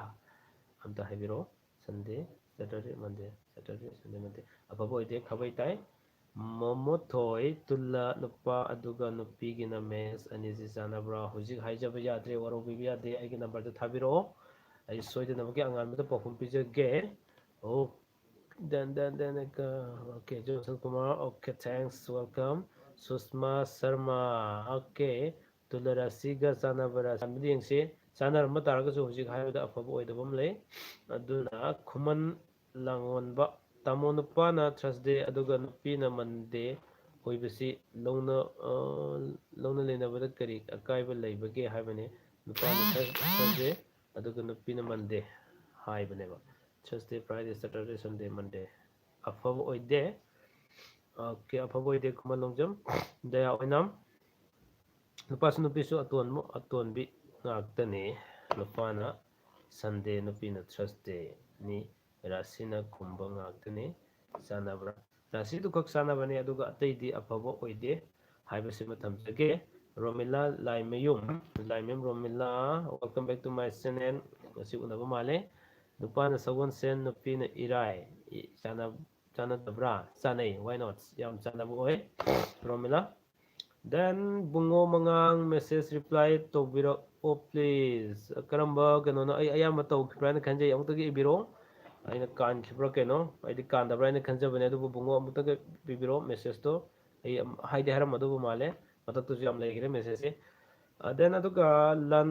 ꯑꯝꯇ ꯍꯥꯏꯕꯤꯔꯛꯑꯣ꯫ Sunday, Saturday, Monday, Saturday, Sunday, Monday. ꯑꯐꯕ ꯑꯣꯏꯗꯦ, ꯈꯥꯕꯩ ꯇꯥꯏ꯫ ꯃꯣꯃꯣꯊꯣꯏ, ꯇꯨꯜꯂ, ꯅꯨꯄꯥ ꯑꯗꯨꯒ ꯅꯨꯄꯤꯒꯤꯅ match ꯑꯅꯤꯁꯤ ꯆꯥꯟꯅꯕ꯭ꯔꯥ? ꯍꯧꯖꯤꯛ ꯍꯥꯏꯖꯕ ꯌꯥꯗ꯭ꯔꯦ, ꯋꯥꯔꯧꯕꯤꯕ ꯌꯥꯗꯦ꯫ ꯑꯩꯒꯤ numberꯗ ꯊꯥꯕꯤꯔꯛꯑꯣ, ꯑꯩ ꯁꯣꯏꯗꯅꯕꯒꯤ ꯑꯉꯥꯟꯕꯗ ꯄꯥꯎꯈꯨꯝ ꯄꯤꯖꯒꯦ꯫ ꯑꯣ, then, then, then, uh, okay, Johnson Kumar, okay, thanks, welcome. ꯁꯨꯁꯃꯥ ꯁꯔꯃꯥ, okay, ꯇꯨꯂꯔꯥꯁꯤꯒ ꯆꯥꯟꯅꯕ ꯔꯥꯁꯤ ꯑꯃꯗꯤ ꯌꯦꯡꯁꯤ꯫ ꯆꯥꯟꯅꯔꯝꯕ ꯇꯥꯔꯒꯁꯨ ꯍꯧꯖꯤꯛ ꯍꯥꯏꯕꯗ ꯑꯐꯕ ꯑꯣꯏꯗꯕ ꯑꯃ ꯂꯩ꯫ ꯑꯗꯨꯅ ꯈꯨꯃꯟ ꯂꯥꯡꯑꯣꯟꯕ, ꯇꯥꯃꯣ, ꯅꯨꯄꯥꯅ Thursday ꯑꯗꯨꯒ ꯅꯨꯄꯤꯅ Monday ꯑꯣꯏꯕꯁꯤ ꯂꯧꯅ, ꯑ, ꯂꯧꯅ ꯂꯩꯅꯕꯗ ꯀꯔꯤ ꯑꯀꯥꯏꯕ ꯂꯩꯕꯒꯦ ꯍꯥꯏꯕꯅꯤ꯫ ꯅꯨꯄꯥꯅ Thurs-, Thursday ꯑꯗꯨꯒ ꯅꯨꯄꯤꯅ Monday ꯍꯥꯏꯕꯅꯦꯕ꯫ Thursday, Friday, Saturday, Sunday, Monday꯫ ꯑꯐꯕ ꯑꯣꯏꯗꯦ꯫ Okay, ꯑꯐꯕ ꯑꯣꯏꯗꯦ, ꯈꯨꯃꯟ ꯂꯣꯡꯖꯝ꯫ ꯗꯌꯥ ꯑꯣꯏꯅꯥꯝ, ꯅꯨꯄꯥꯁꯨ ꯅꯨꯄꯤꯁꯨ ꯑꯇꯣꯟꯕ, ꯑꯇꯣꯟꯕꯤ ꯉꯥꯛꯇꯅꯤ꯫ ꯅꯨꯄꯥꯅ Sunday, ꯅꯨꯄꯤꯅ Thursdayꯅꯤ꯫ ꯔꯥꯁꯤꯅ ꯈꯨꯝꯕ ꯉꯥꯛꯇꯅꯤ꯫ ꯆꯥꯟꯅꯕ꯭ꯔꯥ? ꯔꯥꯁꯤꯗꯨ ꯈꯛ ꯆꯥꯟꯅꯕꯅꯤ, ꯑꯗꯨꯒ ꯑꯇꯩꯗꯤ ꯑꯐꯕ ꯑꯣꯏꯗꯦ ꯍꯥꯏꯕꯁꯤꯃ ꯊꯝꯖꯒꯦ꯫ Romila Laimayum, Laimayum Romila, welcome back to my channel꯫ ꯉꯁꯤ ꯎꯅꯕ ꯃꯥꯜꯂꯦ꯫ ꯅꯨꯄꯥꯅ ꯁꯒꯣꯜꯁꯦꯟ, ꯅꯨꯄꯤꯅ ꯏꯔꯥꯏ꯫ ꯏ-, ꯆꯥꯟꯅ-, ꯆꯥꯟꯅꯗꯕ꯭ꯔꯥ? ꯆꯥꯟꯅꯩ, why not? ꯌꯥꯝ ꯆꯥꯟꯅꯕ ꯑꯣꯏ, ꯔꯣꯃꯤꯂꯥ꯫ Then, ꯕꯨꯡꯉꯣ ꯃꯉꯥꯡ, message reply ꯇꯧꯕꯤꯔꯛꯑꯣ, please꯫ ꯀꯔꯝꯕ ꯀꯩꯅꯣꯅꯣ? ꯑꯩ ꯑꯌꯥꯝꯕ ꯇꯧꯈꯤꯕ꯭ꯔꯥ ꯍꯥꯏꯅ ꯈꯟꯖꯩ, ꯑꯃꯨꯛꯇꯒ ꯏꯕꯤꯔꯛꯑꯣ꯫ ꯑꯩꯅ ꯀꯥꯟꯈꯤꯕ꯭ꯔꯥ ꯀꯩꯅꯣ? ꯑꯩꯗꯤ ꯀꯥꯟꯗꯕ꯭ꯔꯥ ꯍꯥꯏꯅ ꯈꯟꯖꯕꯅꯦ, ꯑꯗꯨꯕꯨ ꯕꯨꯡꯉꯣ ꯑꯃꯨꯛꯇꯒ ꯄꯤꯕꯤꯔꯛꯑꯣ messageꯇꯣ꯫ ꯑꯩ ꯑꯝ-, ꯍꯥꯏꯗꯤ ꯍꯥꯏꯔꯝꯃꯗꯧꯕ ꯃꯥꯜꯂꯦ, ꯃꯊꯛꯇꯁꯨ ꯌꯥꯝ ꯂꯩꯈ꯭ꯔꯦ messageꯁꯦ꯫ ꯑ, then ꯑꯗꯨꯒ ꯂꯟ,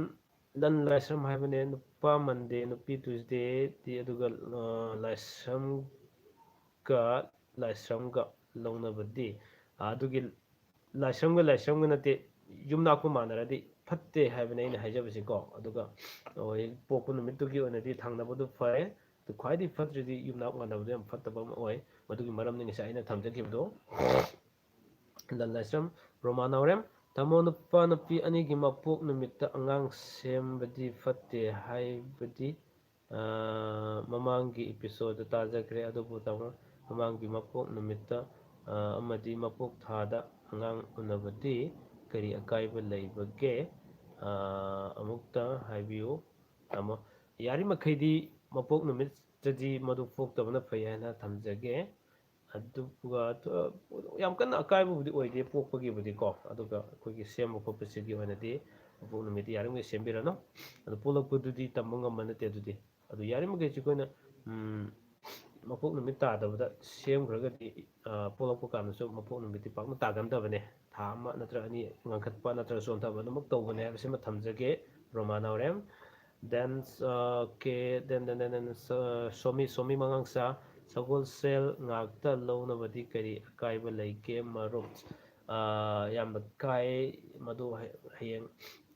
ꯂꯟ ꯂꯥꯏꯁ꯭ꯔꯝ ꯍꯥꯏꯕꯅꯦ, ꯅꯨꯄꯥ Monday, ꯅꯨꯄꯤ Tuesdayꯗꯤ, ꯑꯗꯨꯒ, ꯑ, ꯂꯥꯏꯁ꯭ꯔꯝꯒ, ꯂꯥꯏꯁ꯭ꯔꯝꯒ ꯂꯧꯅꯕꯗꯤ, ꯑ, ꯑꯗꯨꯒꯤ ꯂꯥꯏꯁ꯭ꯔꯝꯒ ꯂꯥꯏꯁ꯭ꯔꯝꯒ ꯅꯠꯇꯦ, ꯌꯨꯝꯅꯥꯛꯄ ꯃꯥꯟꯅꯔꯗꯤ ꯐꯠꯇꯦ ꯍꯥꯏꯕꯅꯦ ꯑꯩꯅ ꯍꯥꯏꯖꯕꯁꯤꯀꯣ꯫ ꯑꯗꯨꯒ, ꯑ, ꯍꯦꯛ ꯄꯣꯛꯄ ꯅꯨꯃꯤꯠꯇꯨꯒꯤ ꯑꯣꯏꯅꯗꯤ ꯊꯥꯡꯅꯕꯗꯨ ꯐꯩ꯫ ꯑꯗꯨ ꯈ꯭ꯋꯥꯏꯗꯒꯤ ꯐꯠꯇ꯭ꯔꯤꯗꯤ ꯌꯨꯝꯅꯥꯛ ꯃꯥꯟꯅꯕꯗꯣ ꯌꯥꯝ ꯐꯠꯇꯕ ꯑꯃ ꯑꯣꯏ꯫ ꯃꯗꯨꯒꯤ ꯃꯔꯝꯅꯤ ꯉꯁꯥꯏ ꯑꯩꯅ ꯊꯝꯖꯈꯤꯕꯗꯣ꯫ ꯂꯟ ꯂꯥꯏꯁ꯭ꯔꯝ ꯔꯣꯃꯥ ꯅꯥꯎꯔꯦꯝ, ꯇꯥꯃꯣ, ꯅꯨꯄꯥ ꯅꯨꯄꯤ ꯑꯅꯤꯒꯤ ꯃꯄꯣꯛ ꯅꯨꯃꯤꯠꯇ ꯑꯉꯥꯡ ꯁꯦꯝꯕꯗꯤ ꯐꯠꯇꯦ ꯍꯥꯏꯕꯗꯤ, ꯑ, ꯃꯃꯥꯡꯒꯤ episode ꯇꯥꯖꯈ꯭ꯔꯦ꯫ ꯑꯗꯨꯕꯨ ꯇꯥꯃꯣ, ꯃꯃꯥꯡꯒꯤ ꯃꯄꯣꯛ ꯅꯨꯃꯤꯠꯇ, ꯑ, ꯑꯃꯗꯤ ꯃꯄꯣꯛ ꯊꯥꯗ ꯑꯉꯥꯡ ꯎꯅꯕꯗꯤ ꯀꯔꯤ ꯑꯀꯥꯏꯕ ꯂꯩꯕꯒꯦ? ꯑ, ꯑꯃꯨꯛꯇ ꯍꯥꯏꯕꯤꯌꯨ ꯇꯥꯃꯣ꯫ ꯌꯥꯔꯤꯃꯈꯩꯗꯤ ꯃꯄꯣꯛ ꯅꯨꯃꯤꯠꯇꯗꯤ ꯃꯗꯨ ꯄꯣꯛꯇꯕꯅ ꯐꯩ ꯍꯥꯏꯅ ꯊꯝꯖꯒꯦ꯫ ꯑꯗꯨꯒ ꯊ-, ꯌꯥꯝ ꯀꯟꯅ ꯑꯀꯥꯏꯕꯕꯨꯗꯤ ꯑꯣꯏꯗꯦ ꯄꯣꯛꯄꯒꯤꯕꯨꯗꯤꯀꯣ, ꯑꯗꯨꯒ ꯑꯩꯈꯣꯏꯒꯤ ꯁꯦꯝꯕ ꯈꯣꯠꯄꯁꯤꯒꯤ ꯑꯣꯏꯅꯗꯤ ꯃꯄꯣꯛ ꯅꯨꯃꯤꯠꯇꯤ ꯌꯥꯔꯤꯃꯈꯩ ꯁꯦꯝꯕꯤꯔꯅꯨ꯫ ꯑꯗꯨ ꯄꯣꯛꯂꯛꯄꯗꯨꯗꯤ ꯇꯝꯕ ꯉꯝꯕ ꯅꯠꯇꯦ꯫ ꯑꯗꯨꯗꯤ, ꯑꯗꯨ ꯌꯥꯔꯤꯃꯈꯩꯁꯤ ꯑꯩꯈꯣꯏꯅ, ꯎꯝ, ꯃꯄꯣꯛ ꯅꯨꯃꯤꯠ ꯇꯥꯗꯕꯗ ꯁꯦꯝꯈ꯭ꯔꯒꯗꯤ, ꯑ, ꯄꯣꯛꯂꯛꯄ ꯀꯥꯟꯗꯁꯨ ꯃꯄꯣꯛ ꯅꯨꯃꯤꯠꯇꯤ ꯄꯥꯛꯅ ꯇꯥꯒꯟꯗꯕꯅꯦ꯫ ꯊꯥ ꯑꯃ ꯅꯠꯇ꯭ꯔꯒ ꯑꯅꯤ ꯉꯟꯈꯠꯄ ꯅꯠꯇ꯭ꯔꯒ ꯆꯣꯟꯊꯕ ꯑꯗꯨꯃꯛ ꯇꯧꯕꯅꯦ ꯍꯥꯏꯕꯁꯤꯃ ꯊꯝꯖꯒꯦ, ꯔꯣꯃꯥ ꯅꯥꯎꯔꯦꯝ꯫ Then, uh, okay, then, then, then, then, uh, Somi, Somi ꯃꯉꯥꯡꯁꯥ, ꯁꯒꯣꯜꯁꯦꯜ ꯉꯥꯛꯇ ꯂꯧꯅꯕꯗꯤ ꯀꯔꯤ ꯑꯀꯥꯏꯕ ꯂꯩꯒꯦ, ꯃꯔꯨꯞ? ꯑ, ꯌꯥꯝꯅ ꯀꯥꯏ꯫ ꯃꯗꯨ ꯍ-, ꯍꯌꯦꯡ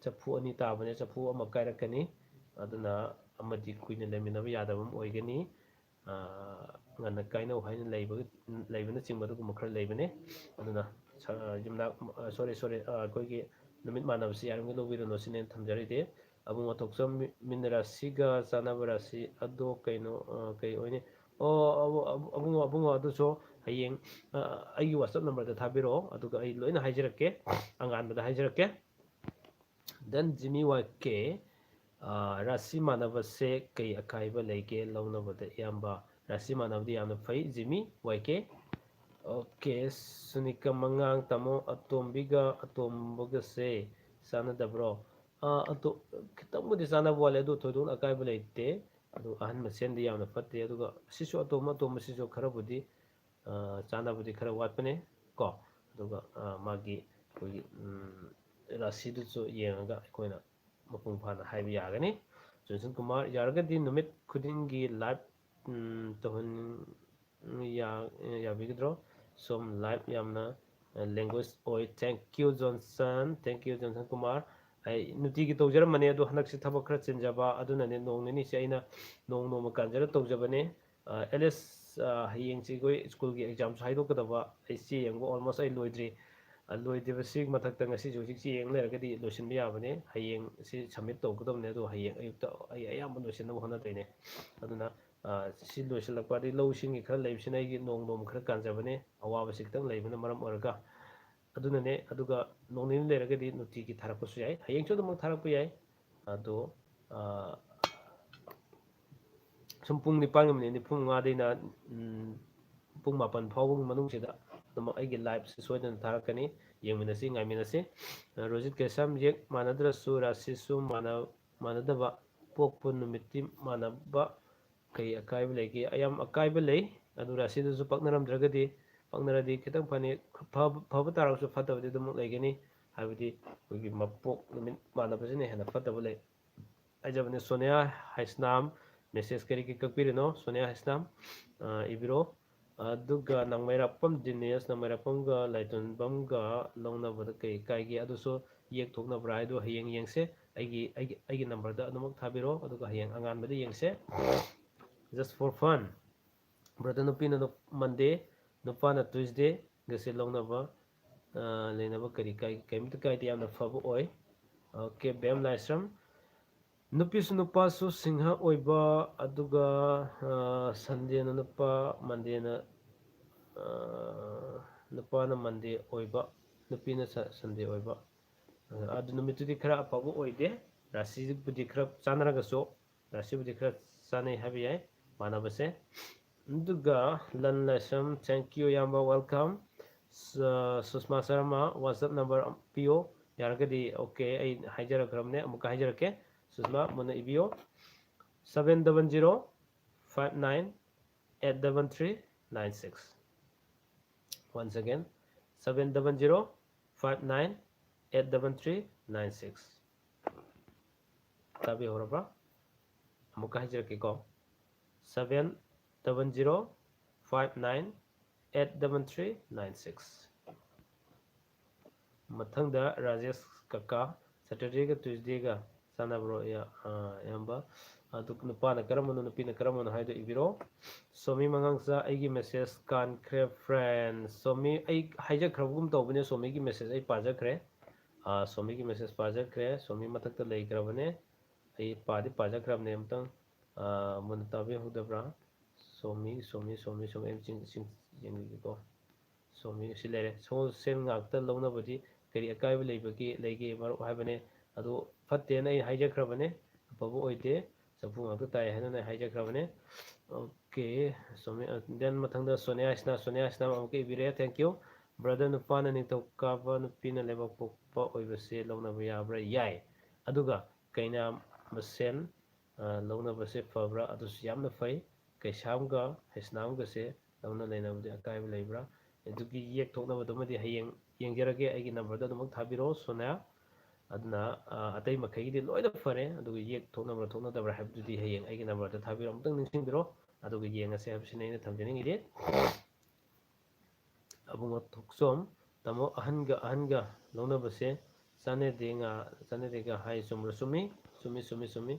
ꯆꯐꯨ ꯑꯅꯤ ꯇꯥꯕꯅꯦ, ꯆꯐꯨ ꯑꯃ ꯀꯥꯏꯔꯛꯀꯅꯤ꯫ ꯑꯗꯨꯅ ꯑꯃꯗꯤ ꯀꯨꯏꯅ ꯂꯩꯃꯤꯟꯅꯕ ꯌꯥꯗꯕ ꯑꯃ ꯑꯣꯏꯒꯅꯤ꯫ ꯑ, ꯉꯟꯅ ꯀꯥꯏꯅꯧ ꯍꯥꯏꯅ ꯂꯩꯕ, ꯂꯩꯕꯅꯆꯤꯡꯕ ꯑꯗꯨꯒꯨꯝꯕ ꯈꯔ ꯂꯩꯕꯅꯦ꯫ ꯑꯗꯨꯅ ꯁ-, ꯌꯨꯝꯅꯥꯛ, ꯑ, sorry, sorry, ꯑ, ꯑꯩꯈꯣꯏꯒꯤ ꯅꯨꯃꯤꯠ ꯃꯥꯟꯅꯕꯁꯤ ꯌꯥꯔꯤꯃꯈꯩ ꯂꯧꯕꯤꯔꯨꯅꯨ ꯁꯤꯅꯦ ꯑꯩꯅ ꯊꯝꯖꯔꯤꯗꯤ꯫ ꯑꯕꯨꯡꯉꯣ ꯊꯣꯛꯆꯝ, ꯃꯤ-, ꯃꯤꯠ ꯔꯥꯁꯤꯒ ꯆꯥꯟꯅꯕ ꯔꯥꯁꯤ ꯑꯗꯣ ꯀꯩꯅꯣ, ꯑ, ꯀꯩ ꯑꯣꯏꯅꯤ? ꯑꯣ, ꯑꯕꯨ-, ꯑꯕꯨ-, ꯑꯕꯨꯡꯉꯣ, ꯑꯕꯨꯡꯉꯣ, ꯑꯗꯨꯁꯨ ꯍꯌꯦꯡ, ꯑ, ꯑꯩꯒꯤ WhatsApp numberꯗ ꯊꯥꯕꯤꯔꯛꯑꯣ, ꯑꯗꯨꯒ ꯑꯩ ꯂꯣꯏꯅ ꯍꯥꯏꯖꯔꯛꯀꯦ, ꯑꯉꯥꯟꯕꯗ ꯍꯥꯏꯖꯔꯛꯀꯦ꯫ Then ꯖꯤꯃꯤ ꯋꯥꯏ ꯀꯦ, ꯑ, ꯔꯥꯁꯤ ꯃꯥꯟꯅꯕꯁꯦ ꯀꯩ ꯑꯀꯥꯏꯕ ꯂꯩꯒꯦ ꯂꯧꯅꯕꯗ? ꯏꯌꯥꯝꯕ, ꯔꯥꯁꯤ ꯃꯥꯟꯅꯕꯗꯤ ꯌꯥꯝꯅ ꯐꯩ, ꯖꯤꯃꯤ ꯋꯥꯏ ꯀꯦ꯫ Okay, ꯁꯨꯅꯤꯀꯥ ꯃꯉꯥꯡ, ꯇꯥꯃꯣ, ꯑꯇꯣꯝꯕꯤꯒ ꯑꯇꯣꯝꯕꯒꯁꯦ ꯆꯥꯟꯅꯗꯕ꯭ꯔꯣ? ꯑ, ꯑꯗꯣ ꯈꯤꯇꯪꯕꯨꯗꯤ ꯆꯥꯟꯅꯕ ꯋꯥꯠꯂꯦ, ꯑꯗꯣ ꯊꯣꯏꯗꯣꯛꯅ ꯑꯀꯥꯏꯕ ꯂꯩꯇꯦ꯫ ꯑꯗꯨ ꯑꯍꯟ ꯃꯁꯦꯟꯗꯤ ꯌꯥꯝꯅ ꯐꯠꯇꯦ꯫ ꯑꯗꯨꯒ ꯁꯤꯁꯨ ꯑꯇꯣꯝꯕ, ꯑꯇꯣꯝꯕꯁꯤꯁꯨ ꯈꯔꯕꯨꯗꯤ, ꯑ, ꯆꯥꯟꯅꯕꯗꯤ ꯈꯔ ꯋꯥꯠꯄꯅꯦ ꯀꯣ꯫ ꯑꯗꯨꯒ, ꯑ, ꯃꯥꯒꯤ ꯑꯩꯈꯣꯏꯒꯤ, ꯎꯝ, ꯔꯥꯁꯤꯗꯨꯁꯨ ꯌꯦꯡꯉꯒ ꯑꯩꯈꯣꯏꯅ ꯃꯄꯨꯡ ꯐꯥꯅ ꯍꯥꯏꯕ ꯌꯥꯒꯅꯤ꯫ ꯖꯣꯟꯁꯟ ꯀꯨꯃꯥꯔ, ꯌꯥꯔꯒꯗꯤ ꯅꯨꯃꯤꯠ ꯈꯨꯗꯤꯡꯒꯤ live, ꯎꯝ, ꯇꯧꯍꯟ-, ꯎꯝ, ꯌꯥ-, ꯌꯥꯕꯤꯒꯗ꯭ꯔꯣ? ꯁꯣꯝ live ꯌꯥꯝꯅ, ꯑ, language ꯑꯣꯏ꯫ Thank you, Johnson. Thank you, Johnson Kumar. ꯑꯩ ꯅꯨꯡꯇꯤꯒꯤ ꯇꯧꯖꯔꯝꯕꯅꯦ, ꯑꯗꯣ ꯍꯟꯗꯛꯁꯤ ꯊꯕꯛ ꯈꯔ ꯆꯤꯟꯖꯕ ꯑꯗꯨꯅꯅꯦ, ꯅꯣꯡ ꯅꯤꯅꯤꯁꯦ ꯑꯩꯅ ꯅꯣꯡ ꯅꯣꯡꯃ ꯀꯥꯟꯖꯔ ꯇꯧꯖꯕꯅꯦ꯫ ꯑ, ꯑꯦꯂꯤꯁ, ꯑ, ꯍꯌꯦꯡꯁꯤ ꯑꯩꯈꯣꯏ ꯁ꯭ꯀꯨꯜꯒꯤ examꯁꯨ ꯍꯥꯏꯗꯣꯛꯀꯗꯕ꯫ ꯑꯩ ꯆꯦ ꯌꯦꯡꯕ almost ꯑꯩ ꯂꯣꯏꯗ꯭ꯔꯤ꯫ ꯂꯣꯏꯗ꯭ꯔꯤꯕꯁꯤ ꯃꯊꯛꯇ ꯉꯁꯤꯁꯨ ꯍꯧꯖꯤꯛꯁꯤ ꯌꯦꯡ ꯂꯩꯔꯒꯗꯤ ꯂꯣꯏꯁꯤꯟꯕ ꯌꯥꯕꯅꯦ꯫ ꯍꯌꯦꯡꯁꯤ ꯁꯕꯃꯤꯠ ꯇꯧꯒꯗꯕꯅꯦ, ꯑꯗꯣ ꯍꯌꯦꯡ ꯑꯌꯨꯛꯇ ꯑꯩ ꯑꯌꯥꯝꯕ ꯂꯣꯏꯁꯤꯟꯅꯕ ꯍꯣꯠꯅꯗꯣꯏꯅꯦ꯫ ꯑꯗꯨꯅ ꯁꯤ ꯂꯣꯏꯁꯤꯜꯂꯛꯄꯗꯤ ꯂꯧꯁꯤꯡꯒꯤ ꯈꯔ ꯂꯩꯕꯁꯤꯅ ꯑꯩꯒꯤ ꯅꯣꯡ ꯅꯣꯡꯃ ꯈꯔ ꯀꯥꯟꯖꯕꯅꯦ, ꯑꯋꯥꯕꯁꯤ ꯈꯤꯇꯪ ꯂꯩꯕꯅ ꯃꯔꯝ ꯑꯣꯏꯔꯒ꯫ ꯑꯗꯨꯅꯅꯦ꯫ ꯑꯗꯨꯒ ꯅꯣꯡ ꯅꯤꯅꯤ ꯂꯩꯔꯒꯗꯤ ꯅꯨꯡꯇꯤꯒꯤ ꯊꯥꯔꯛꯄꯁꯨ ꯌꯥꯏ, ꯍꯌꯦꯡꯁꯨ ꯑꯗꯨꯃꯛ ꯊꯥꯔꯛꯄ ꯌꯥꯏ꯫ ꯑꯗꯣ ꯁꯨꯝ ꯄꯨꯡ ꯅꯤꯄꯥꯟꯒꯤ ꯃꯤꯅꯤꯠ ꯅꯤꯐꯨ ꯃꯉꯥꯗꯩꯅ ꯄꯨꯡ ꯃꯥꯄꯟ ꯐꯥꯎꯕꯒꯤ ꯃꯅꯨꯡꯁꯤꯗ ꯑꯗꯨꯃꯛ ꯑꯩꯒꯤ ꯂꯥꯏꯞꯁꯤ ꯁꯣꯏꯗꯅ ꯊꯥꯔꯛꯀꯅꯤ꯫ ꯌꯦꯡꯃꯤꯟꯅꯁꯤ, ꯉꯥꯏꯃꯤꯟꯅꯁꯤ꯫ ꯔꯣꯖꯤꯠ ꯀꯦꯁꯥꯝ ꯌꯦꯛ ꯃꯥꯟꯅꯗ꯭ꯔꯁꯨ ꯔꯥꯁꯤꯁꯨ ꯃꯥꯟꯅꯗꯕ, ꯄꯣꯛꯄ ꯅꯨꯃꯤꯠꯇꯤ ꯃꯥꯟꯅꯕ ꯀꯩ ꯑꯀꯥꯏꯕ ꯂꯩꯒꯦ? ꯌꯥꯝ ꯑꯀꯥꯏꯕ ꯂꯩ꯫ ꯑꯗꯨ ꯔꯥꯁꯤꯗꯨꯁꯨ ꯄꯛꯅꯔꯝꯗ꯭ꯔꯒꯗꯤ, ꯄꯛꯅꯔꯗꯤ ꯈꯤꯇꯪ ꯐꯅꯤ꯫ ꯐꯕ ꯇꯥꯔꯒꯁꯨ ꯐꯠꯇꯕꯗꯤ ꯑꯗꯨꯃꯛ ꯂꯩꯒꯅꯤ꯫ ꯍꯥꯏꯕꯗꯤ ꯑꯩꯈꯣꯏꯒꯤ ꯃꯄꯣꯛ ꯅꯨꯃꯤꯠ ꯃꯥꯟꯅꯕꯁꯤꯅ ꯍꯦꯟꯅ ꯐꯠꯇꯕ ꯂꯩ꯫ ꯍꯥꯏꯖꯕꯅꯤ꯫ ꯁꯣꯅꯤꯌꯥ ꯍꯩꯁꯅꯥꯝ, ꯃꯦꯁꯦꯖ ꯀꯔꯤꯒꯤ ꯀꯛꯄꯤꯔꯤꯅꯣ? ꯁꯣꯅꯤꯌꯥ ꯍꯩꯁꯅꯥꯝ, ꯏꯕꯤꯔꯣ꯫ ꯑꯗꯨꯒ ꯅꯪꯃꯩꯔꯥꯛꯄꯝ ꯗꯤꯅꯦꯁ, ꯅꯪꯃꯩꯔꯥꯛꯄꯝꯒ ꯂꯥꯏꯇꯣꯟꯕꯝꯒ ꯂꯧꯅꯕꯗ ꯀꯩ ꯀꯥꯏꯒꯦ? ꯑꯗꯨꯁꯨ ꯌꯦꯛ ꯊꯣꯛꯅꯕ꯭ꯔꯥ ꯍꯥꯏꯗꯣ ꯍꯌꯦꯡ ꯌꯦꯡꯁꯦ꯫ ꯑꯩꯒꯤ ꯑꯩꯒꯤ ꯑꯩꯒꯤ ꯅꯝꯕꯔꯗ ꯑꯗꯨꯃꯛ ꯊꯥꯕꯤꯔꯣ, ꯑꯗꯨꯒ ꯍꯌꯦꯡ ꯑꯉꯥꯟꯕꯗ ꯌꯦꯡꯁꯦ꯫ Just for fun, brother, ꯅꯨꯄꯤꯅ ꯃꯟꯗꯦ, ꯅꯨꯄꯥꯅ ꯇ꯭ꯌꯨꯁꯗꯦꯒꯁꯦ ꯂꯧꯅꯕ ꯂꯩꯅꯕ ꯀꯔꯤ ꯀꯥꯏ? ꯀꯔꯤꯝꯇ ꯀꯥꯏꯗꯦ, ꯌꯥꯝꯅ ꯐꯕ ꯑꯣꯏ꯫ ꯑꯣꯀꯦ, ꯕꯦꯝ ꯂꯥꯏꯁ꯭ꯔꯝ, ꯅꯨꯄꯤꯁꯨ ꯅꯨꯄꯥꯁꯨ ꯁꯤꯡꯍ ꯑꯣꯏꯕ, ꯑꯗꯨꯒ ꯁꯟꯗꯦꯅ ꯅꯨꯄꯥ, ꯃꯟꯗꯦꯅ ꯅꯨꯄꯥꯅ ꯃꯟꯗꯦ ꯑꯣꯏꯕ, ꯅꯨꯄꯤꯅ ꯁꯟꯗꯦ ꯑꯣꯏꯕ꯫ ꯑꯗꯨ ꯅꯨꯃꯤꯠꯇꯨꯗꯤ ꯈꯔ ꯑꯐꯕ ꯑꯣꯏꯗꯦ꯫ ꯔꯥꯁꯤꯕꯨꯗꯤ ꯈꯔ ꯆꯥꯟꯅꯔꯒꯁꯨ, ꯔꯥꯁꯤꯕꯨꯗꯤ ꯈꯔ ꯆꯥꯟꯅꯩ ꯍꯥꯏꯕ ꯌꯥꯏ ꯃꯥꯟꯅꯕꯁꯦ꯫ ꯑꯗꯨꯒ ꯂꯟ ꯂꯥꯏꯁ꯭ꯔꯝ, thank you ꯏꯌꯥꯝꯕ, welcome꯫ ꯁꯨꯁꯃꯥ ꯁꯔꯃ, WhatsApp ꯅꯝꯕꯔ ꯄꯤꯌꯣ꯫ ꯌꯥꯔꯒꯗꯤ, ꯑꯣꯀꯦ, ꯑꯩ ꯍꯥꯏꯖꯔꯛꯈ꯭ꯔꯕꯅꯦ, ꯑꯃꯨꯛꯀ ꯍꯥꯏꯖꯔꯛꯀꯦ꯫ ꯁꯨꯁꯃꯥ, ꯃꯨꯟꯅ ꯏꯕꯤꯌꯣ꯫ Seven double zero five nine eight double three nine six꯫ Once again, seven double zero five nine eight double three nine six꯫ ꯇꯥꯕꯤꯍꯧꯔꯕ꯭ꯔꯥ? ꯑꯃꯨꯛꯀ ꯍꯥꯏꯖꯔꯛꯀꯦꯀꯣ, seven double zero five nine eight double three nine six꯫ ꯃꯊꯪꯗ ꯔꯥꯖꯦꯁ ꯀꯀꯥ, ꯁꯦꯇꯔꯗꯦꯒ ꯇ꯭ꯌꯨꯁꯗꯦꯒ ꯆꯥꯟꯅꯕ꯭ꯔꯣ, ꯏꯌꯥꯝꯕ? ꯑꯗꯨ ꯅꯨꯄꯥꯅ ꯀꯔꯝꯕꯅꯣ, ꯅꯨꯄꯤꯅ ꯀꯔꯝꯕꯅꯣ ꯍꯥꯏꯗꯣ ꯏꯕꯤꯔꯣ꯫ ꯁꯣꯃꯤ ꯃꯉꯥꯡꯆꯥ, ꯑꯩꯒꯤ message ꯀꯥꯟꯈ꯭ꯔꯦ friend꯫ ꯁꯣꯃꯤ, ꯑꯩ ꯍꯥꯏꯖꯈ꯭ꯔꯕꯒꯨꯝ ꯇꯧꯕꯅꯦ, ꯁꯣꯃꯤꯒꯤ message ꯑꯩ ꯄꯥꯖꯈ꯭ꯔꯦ꯫ ꯑꯥ, ꯁꯣꯃꯤꯒꯤ message ꯄꯥꯖꯈ꯭ꯔꯦ꯫ ꯁꯣꯃꯤ ꯃꯊꯛꯇ ꯂꯩꯈ꯭ꯔꯕꯅꯦ꯫ ꯑꯩ ꯄꯥꯗꯤ ꯄꯥꯖꯈ꯭ꯔꯕꯅꯦ, ꯑꯃꯨꯛꯇꯪ, ꯑꯥ, ꯃꯨꯟꯅ ꯇꯥꯕꯤꯍꯧꯗꯕ꯭ꯔꯥ? ꯁꯣꯃꯤ, ꯁꯣꯃꯤ, ꯁꯣꯃꯤ, ꯁꯣꯃꯤ, ꯑꯩ ꯆꯤꯡ, ꯆꯤꯡ, ꯌꯦꯡꯕꯤꯒꯦꯀꯣ꯫ ꯁꯣꯃꯤ, ꯁꯤ ꯂꯩꯔꯦ꯫ ꯁꯒꯣꯜꯁꯦꯟ ꯉꯥꯛꯇ ꯂꯧꯅꯕꯗꯤ ꯀꯔꯤ ꯑꯀꯥꯏꯕ ꯂꯩꯕꯒꯦ, ꯂꯩꯒꯦ ꯃꯔꯨꯞ ꯍꯥꯏꯕꯅꯦ꯫ ꯑꯗꯨ ꯐꯠꯇꯦꯅ ꯑꯩ ꯍꯥꯏꯖꯈ꯭ꯔꯕꯅꯦ, ꯑꯐꯕ ꯑꯣꯏꯗꯦ꯫ ꯆꯐꯨ ꯉꯥꯛꯇ ꯇꯥꯏ ꯍꯥꯏꯅ ꯑꯩ ꯍꯥꯏꯖꯈ꯭ꯔꯕꯅꯦ꯫ Okay, ꯁꯣꯃꯤ, ꯑ, then ꯃꯊꯪꯗ ꯁꯣꯅꯤꯌꯥꯁꯤꯅ, ꯁꯣꯅꯤꯌꯥꯁꯤꯅ ꯑꯃꯨꯛꯀ ꯏꯕꯤꯔꯦ, thank you꯫ Brother, ꯅꯨꯄꯥꯅ ꯅꯤꯡꯊꯧꯀꯥꯕ, ꯅꯨꯄꯤꯅ ꯂꯩꯕꯥꯛ ꯄꯣꯛꯄ ꯑꯣꯏꯕꯁꯦ ꯂꯧꯅꯕ ꯌꯥꯕ꯭ꯔꯥ? ꯌꯥꯏ꯫ ꯑꯗꯨꯒ ꯀꯩꯅꯥ ꯃꯁꯦꯟ, ꯑ, ꯂꯧꯅꯕꯁꯦ ꯐꯕ꯭ꯔꯥ? ꯑꯗꯨꯁꯨ ꯌꯥꯝꯅ ꯐꯩ꯫ ꯀꯩꯁꯥꯝꯒ ꯍꯩꯁꯅꯥꯝꯒꯁꯦ ꯂꯧꯅ ꯂꯩꯅꯕꯗꯤ ꯑꯀꯥꯏꯕ ꯂꯩꯕ꯭ꯔꯥ? ꯑꯗꯨꯒꯤ ꯌꯦꯛ ꯊꯣꯛꯅꯕꯗꯨꯃꯗꯤ ꯍꯌꯦꯡ ꯌꯦꯡꯖꯔꯒꯦ꯫ ꯑꯩꯒꯤ numberꯗ ꯑꯗꯨꯃꯛ ꯊꯥꯕꯤꯔꯛꯑꯣ, ꯁꯣꯅꯤꯌꯥ꯫ ꯑꯗꯨꯅ, ꯑ, ꯑꯇꯩ ꯃꯈꯩꯒꯤꯗꯤ ꯂꯣꯏꯅ ꯐꯔꯦ꯫ ꯑꯗꯨꯒ ꯌꯦꯛ ꯊꯣꯛꯅꯕ꯭ꯔꯥ ꯊꯣꯛꯅꯗꯕ꯭ꯔꯥ ꯍꯥꯏꯕꯗꯨꯗꯤ ꯍꯌꯦꯡ ꯑꯩꯒꯤ numberꯗ ꯊꯥꯕꯤꯔꯛꯑꯣ꯫ ꯑꯃꯨꯛꯇꯪ ꯅꯤꯡꯁꯤꯡꯕꯤꯔꯣ꯫ ꯑꯗꯨꯒ ꯌꯦꯡꯉꯁꯦ ꯍꯥꯏꯕꯁꯤꯅꯤ ꯑꯩꯅ ꯊꯝꯖꯅꯤꯡꯉꯤꯗꯤ꯫ ꯑꯕꯨꯡꯉꯣ ꯊꯣꯛꯆꯣꯝ, ꯇꯥꯃꯣ, ꯑꯍꯟꯒ ꯑꯍꯟꯒ ꯂꯧꯅꯕꯁꯦ ꯆꯥꯟꯅꯗꯦ ꯉꯥ-, ꯆꯥꯟꯅꯗꯦꯒ ꯍꯥꯏ, ꯆꯨꯝꯕ꯭ꯔꯥ? ꯆꯨꯝꯃꯤ, ꯆꯨꯝꯃꯤ, ꯆꯨꯝꯃꯤ, ꯆꯨꯝꯃꯤ꯫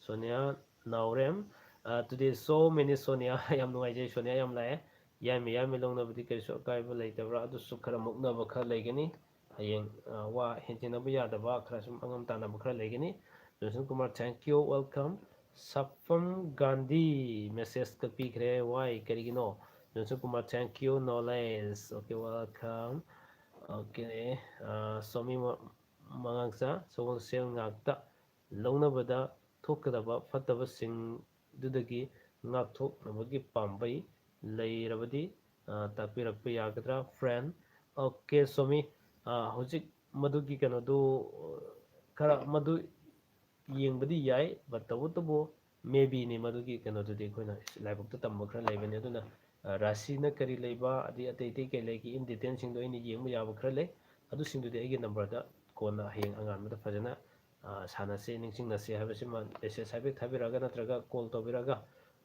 ꯁꯣꯅꯤꯌꯥ ꯅꯥꯎꯔꯦꯝ, ꯑ, today so many ꯁꯣꯅꯤꯌꯥ, ꯌꯥꯝ ꯅꯨꯡꯉꯥꯏꯖꯩ, ꯁꯣꯅꯤꯌꯥ ꯌꯥꯝ ꯂꯥꯛꯑꯦ꯫ ꯌꯥꯏꯃ, ꯌꯥꯏꯃ ꯂꯧꯅꯕꯗꯤ ꯀꯔꯤꯁꯨ ꯑꯀꯥꯏꯕ ꯂꯩꯇꯕ꯭ꯔꯥ? ꯑꯗꯨꯁꯨ ꯈꯔ ꯃꯨꯛꯅꯕ ꯈꯔ ꯂꯩꯒꯅꯤ꯫ ꯍꯌꯦꯡ, ꯑ, ꯋꯥ ꯍꯦꯟꯖꯤꯟꯅꯕ ꯌꯥꯗꯕ, ꯈꯔ ꯁꯨꯝ ꯑꯉꯝ ꯇꯥꯟꯅꯕ ꯈꯔ ꯂꯩꯒꯅꯤ꯫ Johnson Kumar, thank you, welcome꯫ ꯁꯥꯐꯝ ꯒꯥꯟꯙꯤ messageꯀ ꯄꯤꯈ꯭ꯔꯦ, why, ꯀꯔꯤꯒꯤꯅꯣ? Johnson Kumar, thank you, knowledge, okay, welcome꯫ Okay, ꯑ, ꯁꯣꯃꯤ ꯃ-, ꯃꯉꯥꯡꯆꯥ, ꯁꯒꯣꯜꯁꯦꯜ ꯉꯥꯛꯇ ꯂꯧꯅꯕꯗ ꯊꯣꯛꯀꯗꯕ ꯐꯠꯇꯕꯁꯤꯡꯗꯨꯗꯒꯤ ꯉꯥꯛꯊꯣꯛꯅꯕꯒꯤ ꯄꯥꯝꯕꯩ ꯂꯩꯔꯕꯗꯤ, ꯑ, ꯇꯥꯛꯄꯤꯔꯛꯄ ꯌꯥꯒꯗ꯭ꯔꯥ, friend? Okay, ꯁꯣꯃꯤ, ꯑ, ꯍꯧꯖꯤꯛ ꯃꯗꯨꯒꯤ ꯀꯩꯅꯣꯗꯨ, ꯑ, ꯈꯔ ꯃꯗꯨ ꯌꯦꯡꯕꯗꯤ ꯌꯥꯏ, but ꯇꯧꯕꯇꯕꯨ maybeꯅꯤ, ꯃꯗꯨꯒꯤ ꯀꯩꯅꯣꯗꯨꯗꯤ ꯑꯩꯈꯣꯏꯅ ꯂꯥꯏꯕꯛꯇ ꯇꯝꯕ ꯈꯔ ꯂꯩꯕꯅꯤ꯫ ꯑꯗꯨꯅ, ꯑ, ꯔꯥꯁꯤꯅ ꯀꯔꯤ ꯂꯩꯕ, ꯑꯗꯩ ꯑꯇꯩ ꯑꯇꯩ ꯀꯩ ꯂꯩꯒꯦ, in detailꯁꯤꯡꯗꯣ ꯑꯩꯅ ꯌꯦꯡꯕ ꯌꯥꯕ ꯈꯔ ꯂꯩ꯫ ꯑꯗꯨꯁꯤꯡꯗꯨꯗꯤ ꯑꯩꯒꯤ numberꯗ ꯀꯣꯟꯅ ꯍꯌꯦꯡ ꯑꯉꯥꯟꯕꯗ ꯐꯖꯅ, ꯑ, ꯁꯥꯟꯅꯁꯤ, ꯅꯤꯡꯁꯤꯡꯅꯁꯤ ꯍꯥꯏꯕꯁꯤꯃ message ꯍꯥꯏꯐꯦꯠ ꯊꯥꯕꯤꯔꯛꯑꯒ ꯅꯠꯇ꯭ꯔꯒ call ꯇꯧꯕꯤꯔꯛꯑꯒ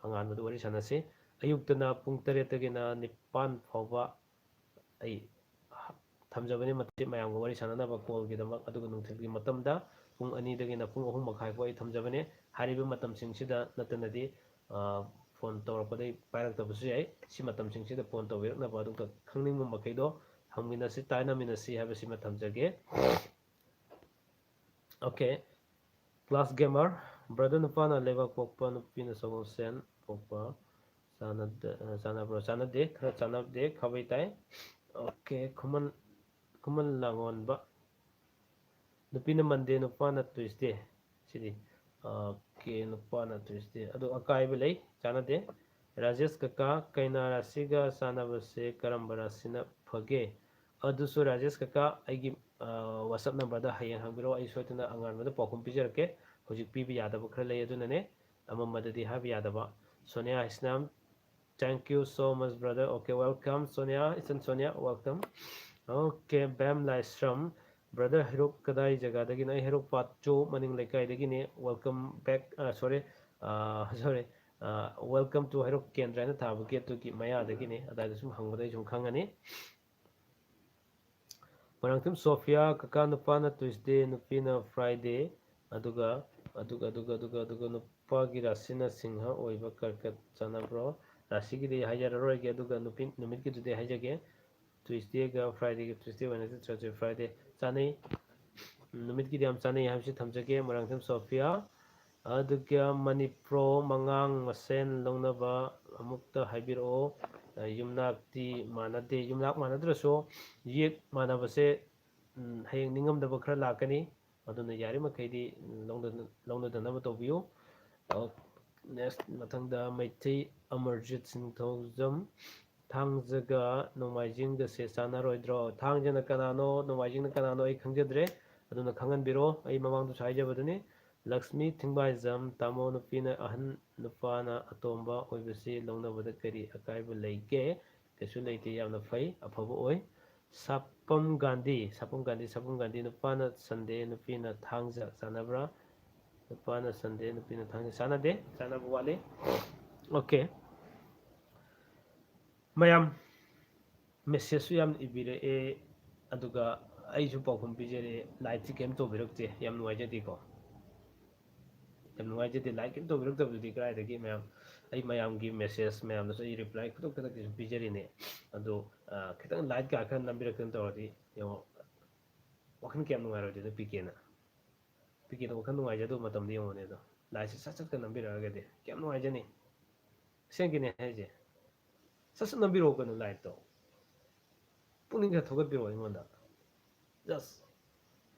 ꯑꯉꯥꯟꯕꯗ ꯋꯥꯔꯤ ꯁꯥꯟꯅꯁꯤ꯫ ꯑꯌꯨꯛꯇꯅ ꯄꯨꯡ ꯇꯔꯦꯠꯇꯒꯤꯅ ꯅꯤꯄꯥꯟ ꯐꯥꯎꯕ ꯑꯩ ꯊꯝꯖꯕꯅꯤ ꯃꯇꯦꯛ ꯃꯌꯥꯝꯒ ꯋꯥꯔꯤ ꯁꯥꯟꯅꯅꯕ callꯒꯤꯗꯃꯛ, ꯑꯗꯨꯒ ꯅꯨꯡꯊꯤꯜꯒꯤ ꯃꯇꯝꯗ ꯄꯨꯡ ꯑꯅꯤꯗꯒꯤꯅ ꯄꯨꯡ ꯑꯍꯨꯝ ꯃꯈꯥꯏ ꯐꯥꯎ ꯑꯩ ꯊꯝꯖꯕꯅꯦ꯫ ꯍꯥꯏꯔꯤꯕ ꯃꯇꯝꯁꯤꯡꯁꯤꯗ ꯅꯠꯇꯅꯗꯤ, ꯑ, phone ꯇꯧꯔꯛꯄꯗ ꯑꯩ ꯄꯥꯏꯔꯛꯇꯕꯁꯨ ꯌꯥꯏ꯫ ꯁꯤ ꯃꯇꯝꯁꯤꯡꯁꯤꯗ phone ꯇꯧꯕꯤꯔꯛꯅꯕ, ꯑꯗꯨꯒ ꯈꯪꯅꯤꯡꯕ ꯃꯈꯩꯗꯣ ꯍꯪꯃꯤꯟꯅꯁꯤ, ꯇꯥꯟꯅꯃꯤꯟꯅꯁꯤ ꯍꯥꯏꯕꯁꯤꯃ ꯊꯝꯖꯒꯦ꯫ Okay, Class Gamer, brother, ꯅꯨꯄꯥꯅ ꯂꯩꯕꯥꯛ ꯄꯣꯛꯄ, ꯅꯨꯄꯤꯅ ꯁꯒꯣꯜꯁꯦꯟ ꯄꯣꯛꯄ, ꯆꯥꯟꯅꯗ-, ꯑ, ꯆꯥꯟꯅꯕ꯭ꯔꯣ? ꯆꯥꯟꯅꯗꯦ, ꯈꯔ ꯆꯥꯟꯅꯗꯦ, ꯈꯥꯕꯩ ꯇꯥꯏ꯫ Okay, ꯈꯨꯃꯟ, ꯈꯨꯃꯟ ꯂꯥꯡꯉꯣꯟꯕ, ꯅꯨꯄꯤꯅ Monday, ꯅꯨꯄꯥꯅ Tuesday꯫ ꯁꯤꯗꯤ, okay, ꯅꯨꯄꯥꯅ Tuesday꯫ ꯑꯗꯣ ꯑꯀꯥꯏꯕ ꯂꯩ, ꯆꯥꯟꯅꯗꯦ꯫ ꯔꯥꯖꯦꯁ ꯀꯀꯥ, ꯀꯩꯅꯥ ꯔꯥꯁꯤꯒ ꯆꯥꯟꯅꯕꯁꯦ ꯀꯔꯝꯕ ꯔꯥꯁꯤꯅ ꯐꯒꯦ? ꯑꯗꯨꯁꯨ ꯔꯥꯖꯦꯁ ꯀꯀꯥ, ꯑꯩꯒꯤ, ꯑ, WhatsApp numberꯗ ꯍꯌꯦꯡ ꯍꯪꯕꯤꯔꯛꯑꯣ, ꯑꯩ ꯁꯣꯏꯗꯅ ꯑꯉꯥꯟꯕꯗ ꯄꯥꯎꯈꯨꯝ ꯄꯤꯖꯔꯛꯀꯦ꯫ ꯍꯧꯖꯤꯛ ꯄꯤꯕ ꯌꯥꯗꯕ ꯈꯔ ꯂꯩ, ꯑꯗꯨꯅꯅꯦ ꯑꯃꯝꯕꯗꯗꯤ ꯍꯥꯏꯕ ꯌꯥꯗꯕ꯫ Sonia Heisnam, thank you so much, brother. Okay, welcome, Sonia, ꯏꯆꯟ ꯁꯣꯅꯤꯌꯥ, welcome. Okay, ꯕꯦꯝ ꯂꯥꯏꯁ꯭ꯔꯝ, brother, ꯍꯩꯔꯣꯛ ꯀꯗꯥꯏ ꯖꯒꯥꯗꯒꯤꯅꯣ? ꯑꯩ ꯍꯩꯔꯣꯛ part two ꯃꯅꯤꯡ ꯂꯩꯀꯥꯏꯗꯒꯤꯅꯤ꯫ Welcome back, ꯑ, sorry, ꯑ, sorry, ꯑ, welcome to ꯍꯩꯔꯣꯛ ꯀꯦꯟꯗ꯭ꯔ ꯍꯥꯏꯅ ꯊꯥꯕ gateꯇꯨꯒꯤ ꯃꯌꯥꯗꯒꯤꯅꯤ꯫ ꯑꯗꯥꯏꯗ ꯁꯨꯝ ꯍꯪꯕꯗ ꯑꯩ ꯁꯨꯝ ꯈꯪꯉꯅꯤ꯫ ꯃꯣꯏꯔꯥꯡꯊꯦꯝ ꯁꯣꯐꯤꯌꯥ, ꯀꯀꯥ, ꯅꯨꯄꯥꯅ Tuesday, ꯅꯨꯄꯤꯅ Friday, ꯑꯗꯨꯒ, ꯑꯗꯨꯒ, ꯑꯗꯨꯒ, ꯑꯗꯨꯒ, ꯑꯗꯨꯒ ꯅꯨꯄꯥꯒꯤ ꯔꯥꯁꯤꯅ ꯁꯤꯡꯍ ꯑꯣꯏꯕ ꯀꯔꯀꯠ ꯆꯥꯟꯅꯕ꯭ꯔꯣ? ꯔꯥꯁꯤꯒꯤꯗꯤ ꯍꯥꯏꯖꯔꯔꯣꯏꯒꯦ, ꯑꯗꯨꯒ ꯅꯨꯄꯤ, ꯅꯨꯃꯤꯠꯀꯤꯗꯨꯗꯤ ꯍꯥꯏꯖꯒꯦ꯫ Tuesdayꯒ Fridayꯒ, Tuesday, Wednesday, Thursday, Friday ꯆꯥꯟꯅꯩ꯫ ꯅꯨꯃꯤꯠꯀꯤꯗꯤ ꯌꯥꯝ ꯆꯥꯟꯅꯩ ꯍꯥꯏꯕꯁꯤ ꯊꯝꯖꯒꯦ, ꯃꯣꯏꯔꯥꯡꯊꯦꯝ ꯁꯣꯐꯤꯌꯥ꯫ ꯑꯗꯨꯒ ꯃꯅꯤꯄ꯭ꯔꯣ ꯃꯉꯥꯡ ꯃꯁꯦꯟ ꯂꯧꯅꯕ ꯑꯃꯨꯛꯇ ꯍꯥꯏꯕꯤꯔꯛꯑꯣ꯫ ꯑ, ꯌꯨꯝꯅꯥꯛꯇꯤ ꯃꯥꯟꯅꯗꯦ꯫ ꯌꯨꯝꯅꯥꯛ ꯃꯥꯟꯅꯗ꯭ꯔꯁꯨ ꯌꯦꯛ ꯃꯥꯟꯅꯕꯁꯦ, ꯎꯝ, ꯍꯌꯦꯡ ꯅꯤꯡꯉꯝꯗꯕ ꯈꯔ ꯂꯥꯛꯀꯅꯤ꯫ ꯑꯗꯨꯅ ꯌꯥꯔꯤꯃꯈꯩꯗꯤ ꯂꯧꯅ-, ꯂꯧꯅꯗꯅꯕ ꯇꯧꯕꯤꯌꯨ꯫ ꯑ, next, ꯃꯊꯪꯗ ꯃꯩꯇꯩ ꯑꯃꯔꯖꯤꯠ ꯁꯤꯡꯊꯧꯖꯝ, ꯊꯥꯡꯖꯒ ꯅꯣꯡꯃꯥꯏꯖꯤꯡꯒꯁꯦ ꯆꯥꯟꯅꯔꯣꯏꯗ꯭ꯔꯣ? ꯊꯥꯡꯖꯅ ꯀꯅꯥꯅꯣ, ꯅꯣꯡꯃꯥꯏꯖꯤꯡꯅ ꯀꯅꯥꯅꯣ ꯑꯩ ꯈꯪꯖꯗ꯭ꯔꯦ꯫ ꯑꯗꯨꯅ ꯈꯪꯍꯟꯕꯤꯔꯣ꯫ ꯑꯩ ꯃꯃꯥꯡꯗꯁꯨ ꯍꯥꯏꯖꯕꯗꯨꯅꯤ꯫ ꯂꯛꯁꯃꯤ ꯊꯤꯡꯕꯥꯏꯖꯝ, ꯇꯥꯃꯣ, ꯅꯨꯄꯤꯅ ꯑꯍꯟ, ꯅꯨꯄꯥꯅ ꯑꯇꯣꯝꯕ ꯑꯣꯏꯕꯁꯤ ꯂꯧꯅꯕꯗ ꯀꯔꯤ ꯑꯀꯥꯏꯕ ꯂꯩꯒꯦ? ꯀꯩꯁꯨ ꯂꯩꯇꯦ, ꯌꯥꯝꯅ ꯐꯩ, ꯑꯐꯕ ꯑꯣꯏ꯫ ꯁꯥꯄꯝ ꯒꯥꯟꯙꯤ, ꯁꯥꯄꯝ ꯒꯥꯟꯙꯤ, ꯁꯥꯄꯝ ꯒꯥꯟꯙꯤ, ꯅꯨꯄꯥꯅ Sunday, ꯅꯨꯄꯤꯅ ꯊꯥꯡꯖ ꯆꯥꯟꯅꯕ꯭ꯔꯥ? ꯅꯨꯄꯥꯅ Sunday, ꯅꯨꯄꯤꯅ ꯊꯥꯡꯖ꯫ ꯆꯥꯟꯅꯗꯦ, ꯆꯥꯟꯅꯕ ꯋꯥꯠꯂꯤ꯫ Okay꯫ ꯃꯌꯥꯝ messageꯁꯨ ꯌꯥꯝ ꯏꯕꯤꯔꯛꯑꯦ, ꯑꯗꯨꯒ ꯑꯩꯁꯨ ꯄꯥꯎꯈꯨꯝ ꯄꯤꯖꯔꯦ, ꯂꯥꯏꯛꯁꯤ ꯀꯩꯝ ꯇꯧꯕꯤꯔꯛꯇꯦ, ꯌꯥꯝ ꯅꯨꯡꯉꯥꯏꯖꯗꯦꯀꯣ꯫ ꯌꯥꯝ ꯅꯨꯡꯉꯥꯏꯖꯗꯦ, ꯂꯥꯏꯛ ꯀꯩꯝ ꯇꯧꯕꯤꯔꯛꯇꯕꯗꯨꯗꯤ ꯀꯗꯥꯏꯗꯒꯤ꯫ ꯃꯌꯥꯝ, ꯑꯩ ꯃꯌꯥꯝꯒꯤ ꯃꯦꯁꯦꯖ ꯃꯌꯥꯝꯗꯁꯨ ꯑꯩ ꯔꯤꯄ꯭ꯂꯥꯏ ꯈꯨꯗꯛ ꯈꯨꯗꯛꯀꯤꯁꯨ ꯄꯤꯖꯔꯤꯅꯦ꯫ ꯑꯗꯣ ꯈꯤꯇꯪ ꯂꯥꯏꯛꯀ ꯈꯔ ꯅꯝꯕꯤꯔꯛꯇꯅ ꯇꯧꯔꯗꯤ ꯌꯦꯡꯉꯣ, ꯋꯥꯈꯜ ꯀꯌꯥꯝ ꯅꯨꯡꯉꯥꯏꯔꯣꯏꯗꯣꯏꯅꯣ ꯄꯤ ꯀꯦꯅ꯫ ꯄꯤ ꯀꯦꯅ ꯋꯥꯈꯜ ꯅꯨꯡꯉꯥꯏꯖꯗꯕ ꯃꯇꯝꯗ ꯌꯦꯡꯉꯣꯅꯦ꯫ ꯑꯗꯣ ꯂꯥꯏꯛꯁꯦ ꯁꯠ ꯁꯠꯀ ꯅꯝꯕꯤꯔꯛꯑꯒꯗꯤ ꯀꯌꯥꯝ ꯅꯨꯡꯉꯥꯏꯖꯅꯤ꯫ ꯑꯁꯦꯡꯀꯤꯅꯦ ꯍꯥꯏꯁꯦ꯫ ꯁꯠ ꯁꯠ ꯅꯝꯕꯤꯔꯛꯑꯣ ꯀꯩꯅꯣ ꯂꯥꯏꯛꯇꯣ꯫ ꯄꯨꯛꯅꯤꯡ ꯈꯔ ꯊꯧꯒꯠꯄꯤꯔꯛꯑꯣ ꯑꯩꯉꯣꯟꯗ꯫ Just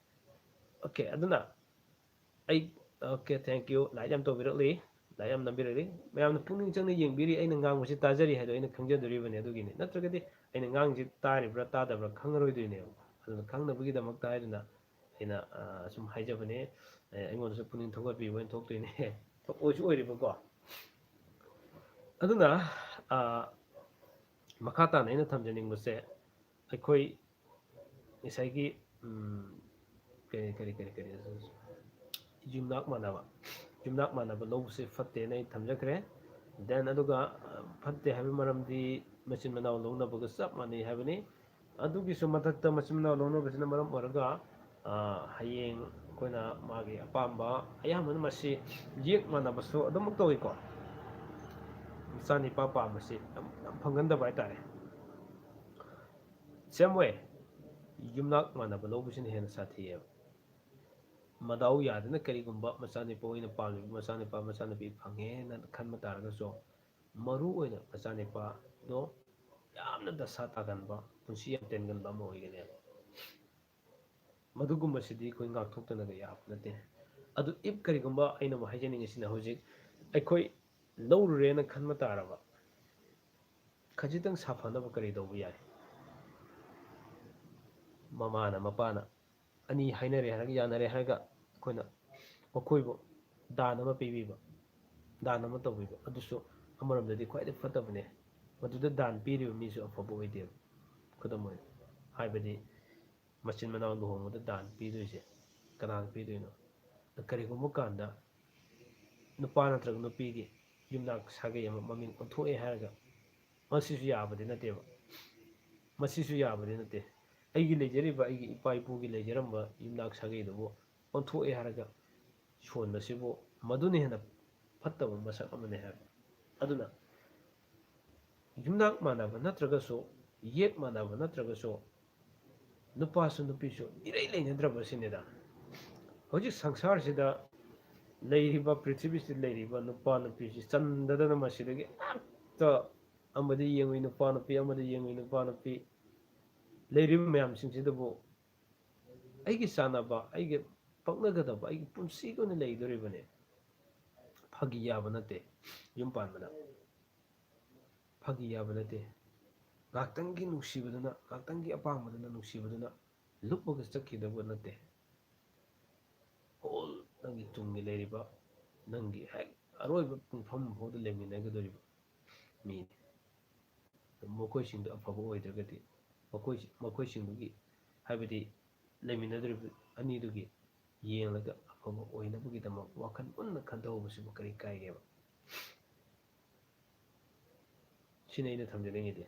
okay꯫ ꯑꯗꯨꯅ ꯑꯩ, okay, thank you, ꯂꯥꯏꯛ ꯌꯥꯝ ꯇꯧꯕꯤꯔꯛꯂꯤ, ꯂꯥꯏꯛ ꯌꯥꯝ ꯅꯝꯕꯤꯔꯛꯂꯤ꯫ ꯃꯌꯥꯝꯅ ꯄꯨꯛꯅꯤꯡ ꯆꯪꯅ ꯌꯦꯡꯕꯤꯔꯤ, ꯑꯩꯅ ꯉꯥꯡꯕꯁꯤ ꯇꯥꯖꯔꯤ ꯍꯥꯏꯗꯣ ꯑꯩꯅ ꯈꯪꯖꯗꯣꯔꯤꯕꯅꯤ꯫ ꯑꯗꯨꯒꯤꯅꯤ, ꯅꯠꯇ꯭ꯔꯒꯗꯤ ꯑꯩꯅ ꯉꯥꯡꯁꯤ ꯇꯥꯔꯤꯕ꯭ꯔꯥ ꯇꯥꯗꯕ꯭ꯔꯥ ꯈꯪꯉꯔꯣꯏꯗꯣꯏꯅꯦꯕ꯫ ꯑꯗꯨꯅ ꯈꯪꯅꯕꯒꯤꯗꯃꯛꯇ ꯍꯥꯏꯗꯨꯅ ꯑꯩꯅ ꯁꯨꯝ ꯍꯥꯏꯖꯕꯅꯦ꯫ ꯑꯩꯉꯣꯟꯗꯁꯨ ꯄꯨꯛꯅꯤꯡ ꯊꯧꯒꯠꯄꯤꯕ ꯑꯣꯏꯅ ꯊꯣꯛꯇꯣꯏꯅꯦ꯫ ꯑꯣꯏꯁꯨ ꯑꯣꯏꯔꯤꯕꯀꯣ꯫ ꯑꯗꯨꯅ ꯃꯈꯥ ꯇꯥꯅ ꯑꯩꯅ ꯊꯝꯖꯅꯤꯡꯕꯁꯦ, ꯑꯩꯈꯣꯏ ꯉꯁꯥꯏꯒꯤ ꯀꯔꯤ ꯀꯔꯤ ꯀꯔꯤ ꯀꯔꯤ ꯌꯨꯝꯅꯥꯛ ꯃꯥꯟꯅꯕ, ꯌꯨꯝꯅꯥꯛ ꯃꯥꯟꯅꯕ ꯂꯧꯕꯁꯦ ꯐꯠꯇꯦꯅ ꯑꯩ ꯊꯝꯖꯈ꯭ꯔꯦ꯫ Then ꯑꯗꯨꯒ ꯐꯠꯇꯦ ꯍꯥꯏꯕ ꯃꯔꯝꯗꯤ ꯃꯆꯤꯟ ꯃꯅꯥꯎ ꯂꯧꯅꯕꯒ ꯆꯞ ꯃꯥꯟꯅꯩ ꯍꯥꯏꯕꯅꯤ꯫ ꯑꯗꯨꯒꯤꯁꯨ ꯃꯊꯛꯇ ꯃꯆꯤꯟ ꯃꯅꯥꯎ ꯂꯧꯅꯕꯁꯤꯅ ꯃꯔꯝ ꯑꯣꯏꯔꯒ ꯍꯌꯦꯡ ꯑꯩꯈꯣꯏꯅ ꯃꯥꯒꯤ ꯑꯄꯥꯝꯕ, ꯑꯌꯥꯝꯕꯅ ꯃꯁꯤ ꯌꯦꯛ ꯃꯥꯟꯅꯕꯁꯨ ꯑꯗꯨꯃꯛ ꯇꯧꯏꯀꯣ꯫ ꯃꯆꯥꯅꯤꯄꯥ ꯄꯥꯝꯕꯁꯤ ꯌꯥꯝ, ꯌꯥꯝ ꯐꯪꯒꯟꯗꯕ ꯍꯥꯏꯇꯥꯔꯦ꯫ Same way, ꯌꯨꯝꯅꯥꯛ ꯃꯥꯟꯅꯕ ꯂꯧꯕꯁꯤꯅ ꯍꯦꯟꯅ ꯁꯥꯊꯤꯑꯕ꯫ ꯃꯗꯥꯎ ꯌꯥꯗꯅ ꯀꯔꯤꯒꯨꯝꯕ ꯃꯆꯥꯅꯤꯄꯥ ꯑꯣꯏꯅ ꯄꯥꯝꯂꯤꯕ ꯃꯆꯥꯅꯤꯄꯥ, ꯃꯆꯥꯅꯨꯄꯤ ꯐꯪꯉꯦꯅ ꯈꯟꯕ ꯇꯥꯔꯒꯁꯨ, ꯃꯔꯨ ꯑꯣꯏꯅ ꯃꯆꯥꯅꯤꯄꯥꯗꯣ ꯌꯥꯝꯅ ꯗꯁꯥ ꯇꯥꯒꯟꯕ, ꯄꯨꯟꯁꯤ ꯌꯥꯝ ꯇꯦꯟꯒꯟꯕ ꯑꯃ ꯑꯣꯏꯒꯅꯦꯕ꯫ ꯃꯗꯨꯒꯨꯝꯕꯁꯤꯗꯤ ꯑꯩꯈꯣꯏ ꯉꯥꯛꯊꯣꯛꯇꯅꯒ ꯌꯥꯕ ꯅꯠꯇꯦ꯫ ꯑꯗꯨ if ꯀꯔꯤꯒꯨꯝꯕ ꯑꯩꯅ ꯑꯃꯨꯛ ꯍꯥꯏꯖꯅꯤꯡꯉꯤꯁꯤꯅ, ꯍꯧꯖꯤꯛ ꯑꯩꯈꯣꯏ ꯂꯧꯔꯨꯔꯦꯅ ꯈꯟꯕ ꯇꯥꯔꯕ, ꯈꯖꯤꯛꯇꯪ ꯁꯥꯐꯅꯕ ꯀꯔꯤ ꯇꯧꯕ ꯌꯥꯏ? ꯃꯃꯥꯅ ꯃꯄꯥꯅ ꯑꯅꯤ ꯍꯥꯏꯅꯔꯦ ꯍꯥꯏꯔꯒ, ꯌꯥꯅꯔꯦ ꯍꯥꯏꯔꯒ ꯑꯩꯈꯣꯏꯅ ꯃꯈꯣꯏꯕꯨ ꯗꯥꯟ ꯑꯃ ꯄꯤꯕꯤꯕ, ꯗꯥꯟ ꯑꯃ ꯇꯧꯕꯤꯕ, ꯑꯗꯨꯁꯨ ꯑꯃꯔꯣꯝꯗꯗꯤ ꯈ꯭ꯋꯥꯏꯗꯒꯤ ꯐꯠꯇꯕꯅꯦ꯫ ꯃꯗꯨꯗ ꯗꯥꯟ ꯄꯤꯔꯤꯕ ꯃꯤꯁꯨ ꯑꯐꯕ ꯑꯣꯏꯗꯦꯕ꯫ ꯈꯨꯗꯝ ꯑꯣꯏꯅ ꯍꯥꯏꯕꯗꯤ, ꯃꯆꯤꯟ ꯃꯅꯥꯎ ꯂꯨꯍꯣꯡꯕꯗ ꯗꯥꯟ ꯄꯤꯗꯣꯏꯁꯦ ꯀꯅꯥꯅ ꯄꯤꯗꯣꯏꯅꯣ? ꯀꯔꯤꯒꯨꯝꯕ ꯀꯥꯟꯗ ꯅꯨꯄꯥ ꯅꯠꯇ꯭ꯔꯒ ꯅꯨꯄꯤꯒꯤ ꯌꯨꯝꯅꯥꯛ ꯁꯥꯒꯩ ꯑꯃ ꯃꯃꯤꯡ ꯑꯣꯟꯊꯣꯛꯑꯦ ꯍꯥꯏꯔꯒ, ꯃꯁꯤꯁꯨ ꯌꯥꯕꯗꯤ ꯅꯠꯇꯦꯕ꯫ ꯃꯁꯤꯁꯨ ꯌꯥꯕꯗꯤ ꯅꯠꯇꯦ꯫ ꯑꯩꯒꯤ ꯂꯩꯖꯔꯤꯕ, ꯑꯩꯒꯤ ꯏꯄꯥ ꯏꯄꯨꯒꯤ ꯂꯩꯖꯔꯝꯕ ꯌꯨꯝꯅꯥꯛ ꯁꯥꯒꯩꯗꯨꯕꯨ ꯑꯣꯟꯊꯣꯛꯑꯦ ꯍꯥꯏꯔꯒ ꯁꯣꯟꯕꯁꯤꯕꯨ ꯃꯗꯨꯅ ꯍꯦꯟꯅ ꯐꯠꯇꯕ ꯃꯁꯛ ꯑꯃꯅꯤ ꯍꯥꯏꯕ꯫ ꯑꯗꯨꯅ ꯌꯨꯝꯅꯥꯛ ꯃꯥꯟꯅꯕ ꯅꯠꯇ꯭ꯔꯒꯁꯨ, ꯌꯦꯛ ꯃꯥꯟꯅꯕ ꯅꯠꯇ꯭ꯔꯒꯁꯨ, ꯅꯨꯄꯥꯁꯨ ꯅꯨꯄꯤꯁꯨ ꯏꯔꯩ ꯂꯩꯅꯗ꯭ꯔꯕꯁꯤꯅꯤꯗ꯫ ꯍꯧꯖꯤꯛ ꯁꯪꯁꯥꯔꯁꯤꯗ ꯂꯩꯔꯤꯕ, ꯄ꯭ꯔꯤꯊꯤꯕꯤꯁꯤꯗ ꯂꯩꯔꯤꯕ ꯅꯨꯄꯥ ꯅꯨꯄꯤꯁꯤ ꯆꯟꯗꯗꯅ ꯃꯁꯤꯗꯒꯤ ꯍꯦꯛꯇ ꯑꯃꯗ ꯌꯦꯡꯉꯨꯏ ꯅꯨꯄꯥ ꯅꯨꯄꯤ, ꯑꯃꯗ ꯌꯦꯡꯉꯨꯏ ꯅꯨꯄꯥ ꯅꯨꯄꯤ, ꯂꯩꯔꯤꯕ ꯃꯌꯥꯝꯁꯤꯡꯁꯤꯗꯕꯨ ꯑꯩꯒꯤ ꯆꯥꯟꯅꯕ, ꯑꯩꯒꯤ ꯄꯛꯅꯒꯗꯕ, ꯑꯩꯒꯤ ꯄꯨꯟꯁꯤꯒꯤ ꯑꯣꯏꯅ ꯂꯩꯗꯣꯔꯤꯕꯅꯦ꯫ ꯐꯥꯒꯤ ꯌꯥꯕ ꯅꯠꯇꯦ ꯌꯨꯝ ꯄꯥꯟꯕꯗ꯫ ꯐꯥꯒꯤ ꯌꯥꯕ ꯅꯠꯇꯦ꯫ ꯉꯥꯛꯇꯪꯒꯤ ꯅꯨꯡꯁꯤꯕꯗꯨꯅ, ꯉꯥꯛꯇꯪꯒꯤ ꯑꯄꯥꯝꯕꯗꯨꯅ, ꯅꯨꯡꯁꯤꯕꯗꯨꯅ ꯂꯨꯞꯄꯒ ꯆꯠꯈꯤꯗꯧꯕ ꯅꯠꯇꯦ꯫ ꯍꯣꯜ ꯅꯪꯒꯤ ꯇꯨꯡꯒꯤ ꯂꯩꯔꯤꯕ, ꯅꯪꯒꯤ ꯍꯦꯛ ꯑꯔꯣꯏꯕ ꯄꯨꯡꯐꯝ ꯐꯥꯎꯗ ꯂꯩꯃꯤꯟꯅꯒꯗꯧꯔꯤꯕ ꯃꯤꯅꯤ꯫ ꯃꯈꯣꯏꯁꯤꯡꯗꯨ ꯑꯐꯕ ꯑꯣꯏꯗ꯭ꯔꯒꯗꯤ, ꯃꯈꯣꯏ-, ꯃꯈꯣꯏꯁꯤꯡꯗꯨꯒꯤ, ꯍꯥꯏꯕꯗꯤ ꯂꯩꯃꯤꯟꯅꯗꯧꯔꯤꯕ ꯑꯅꯤꯗꯨꯒꯤ ꯌꯦꯡꯂꯒ ꯑꯐꯕ ꯑꯣꯏꯅꯕꯒꯤꯗꯃꯛ ꯋꯥꯈꯜ ꯃꯨꯟꯅ ꯈꯟꯊꯍꯧꯕꯁꯤꯕꯨ ꯀꯔꯤ ꯀꯥꯏꯒꯦꯕ? ꯁꯤꯅꯤ ꯑꯩꯅ ꯊꯝꯖꯅꯤꯡꯉꯤꯗꯤ꯫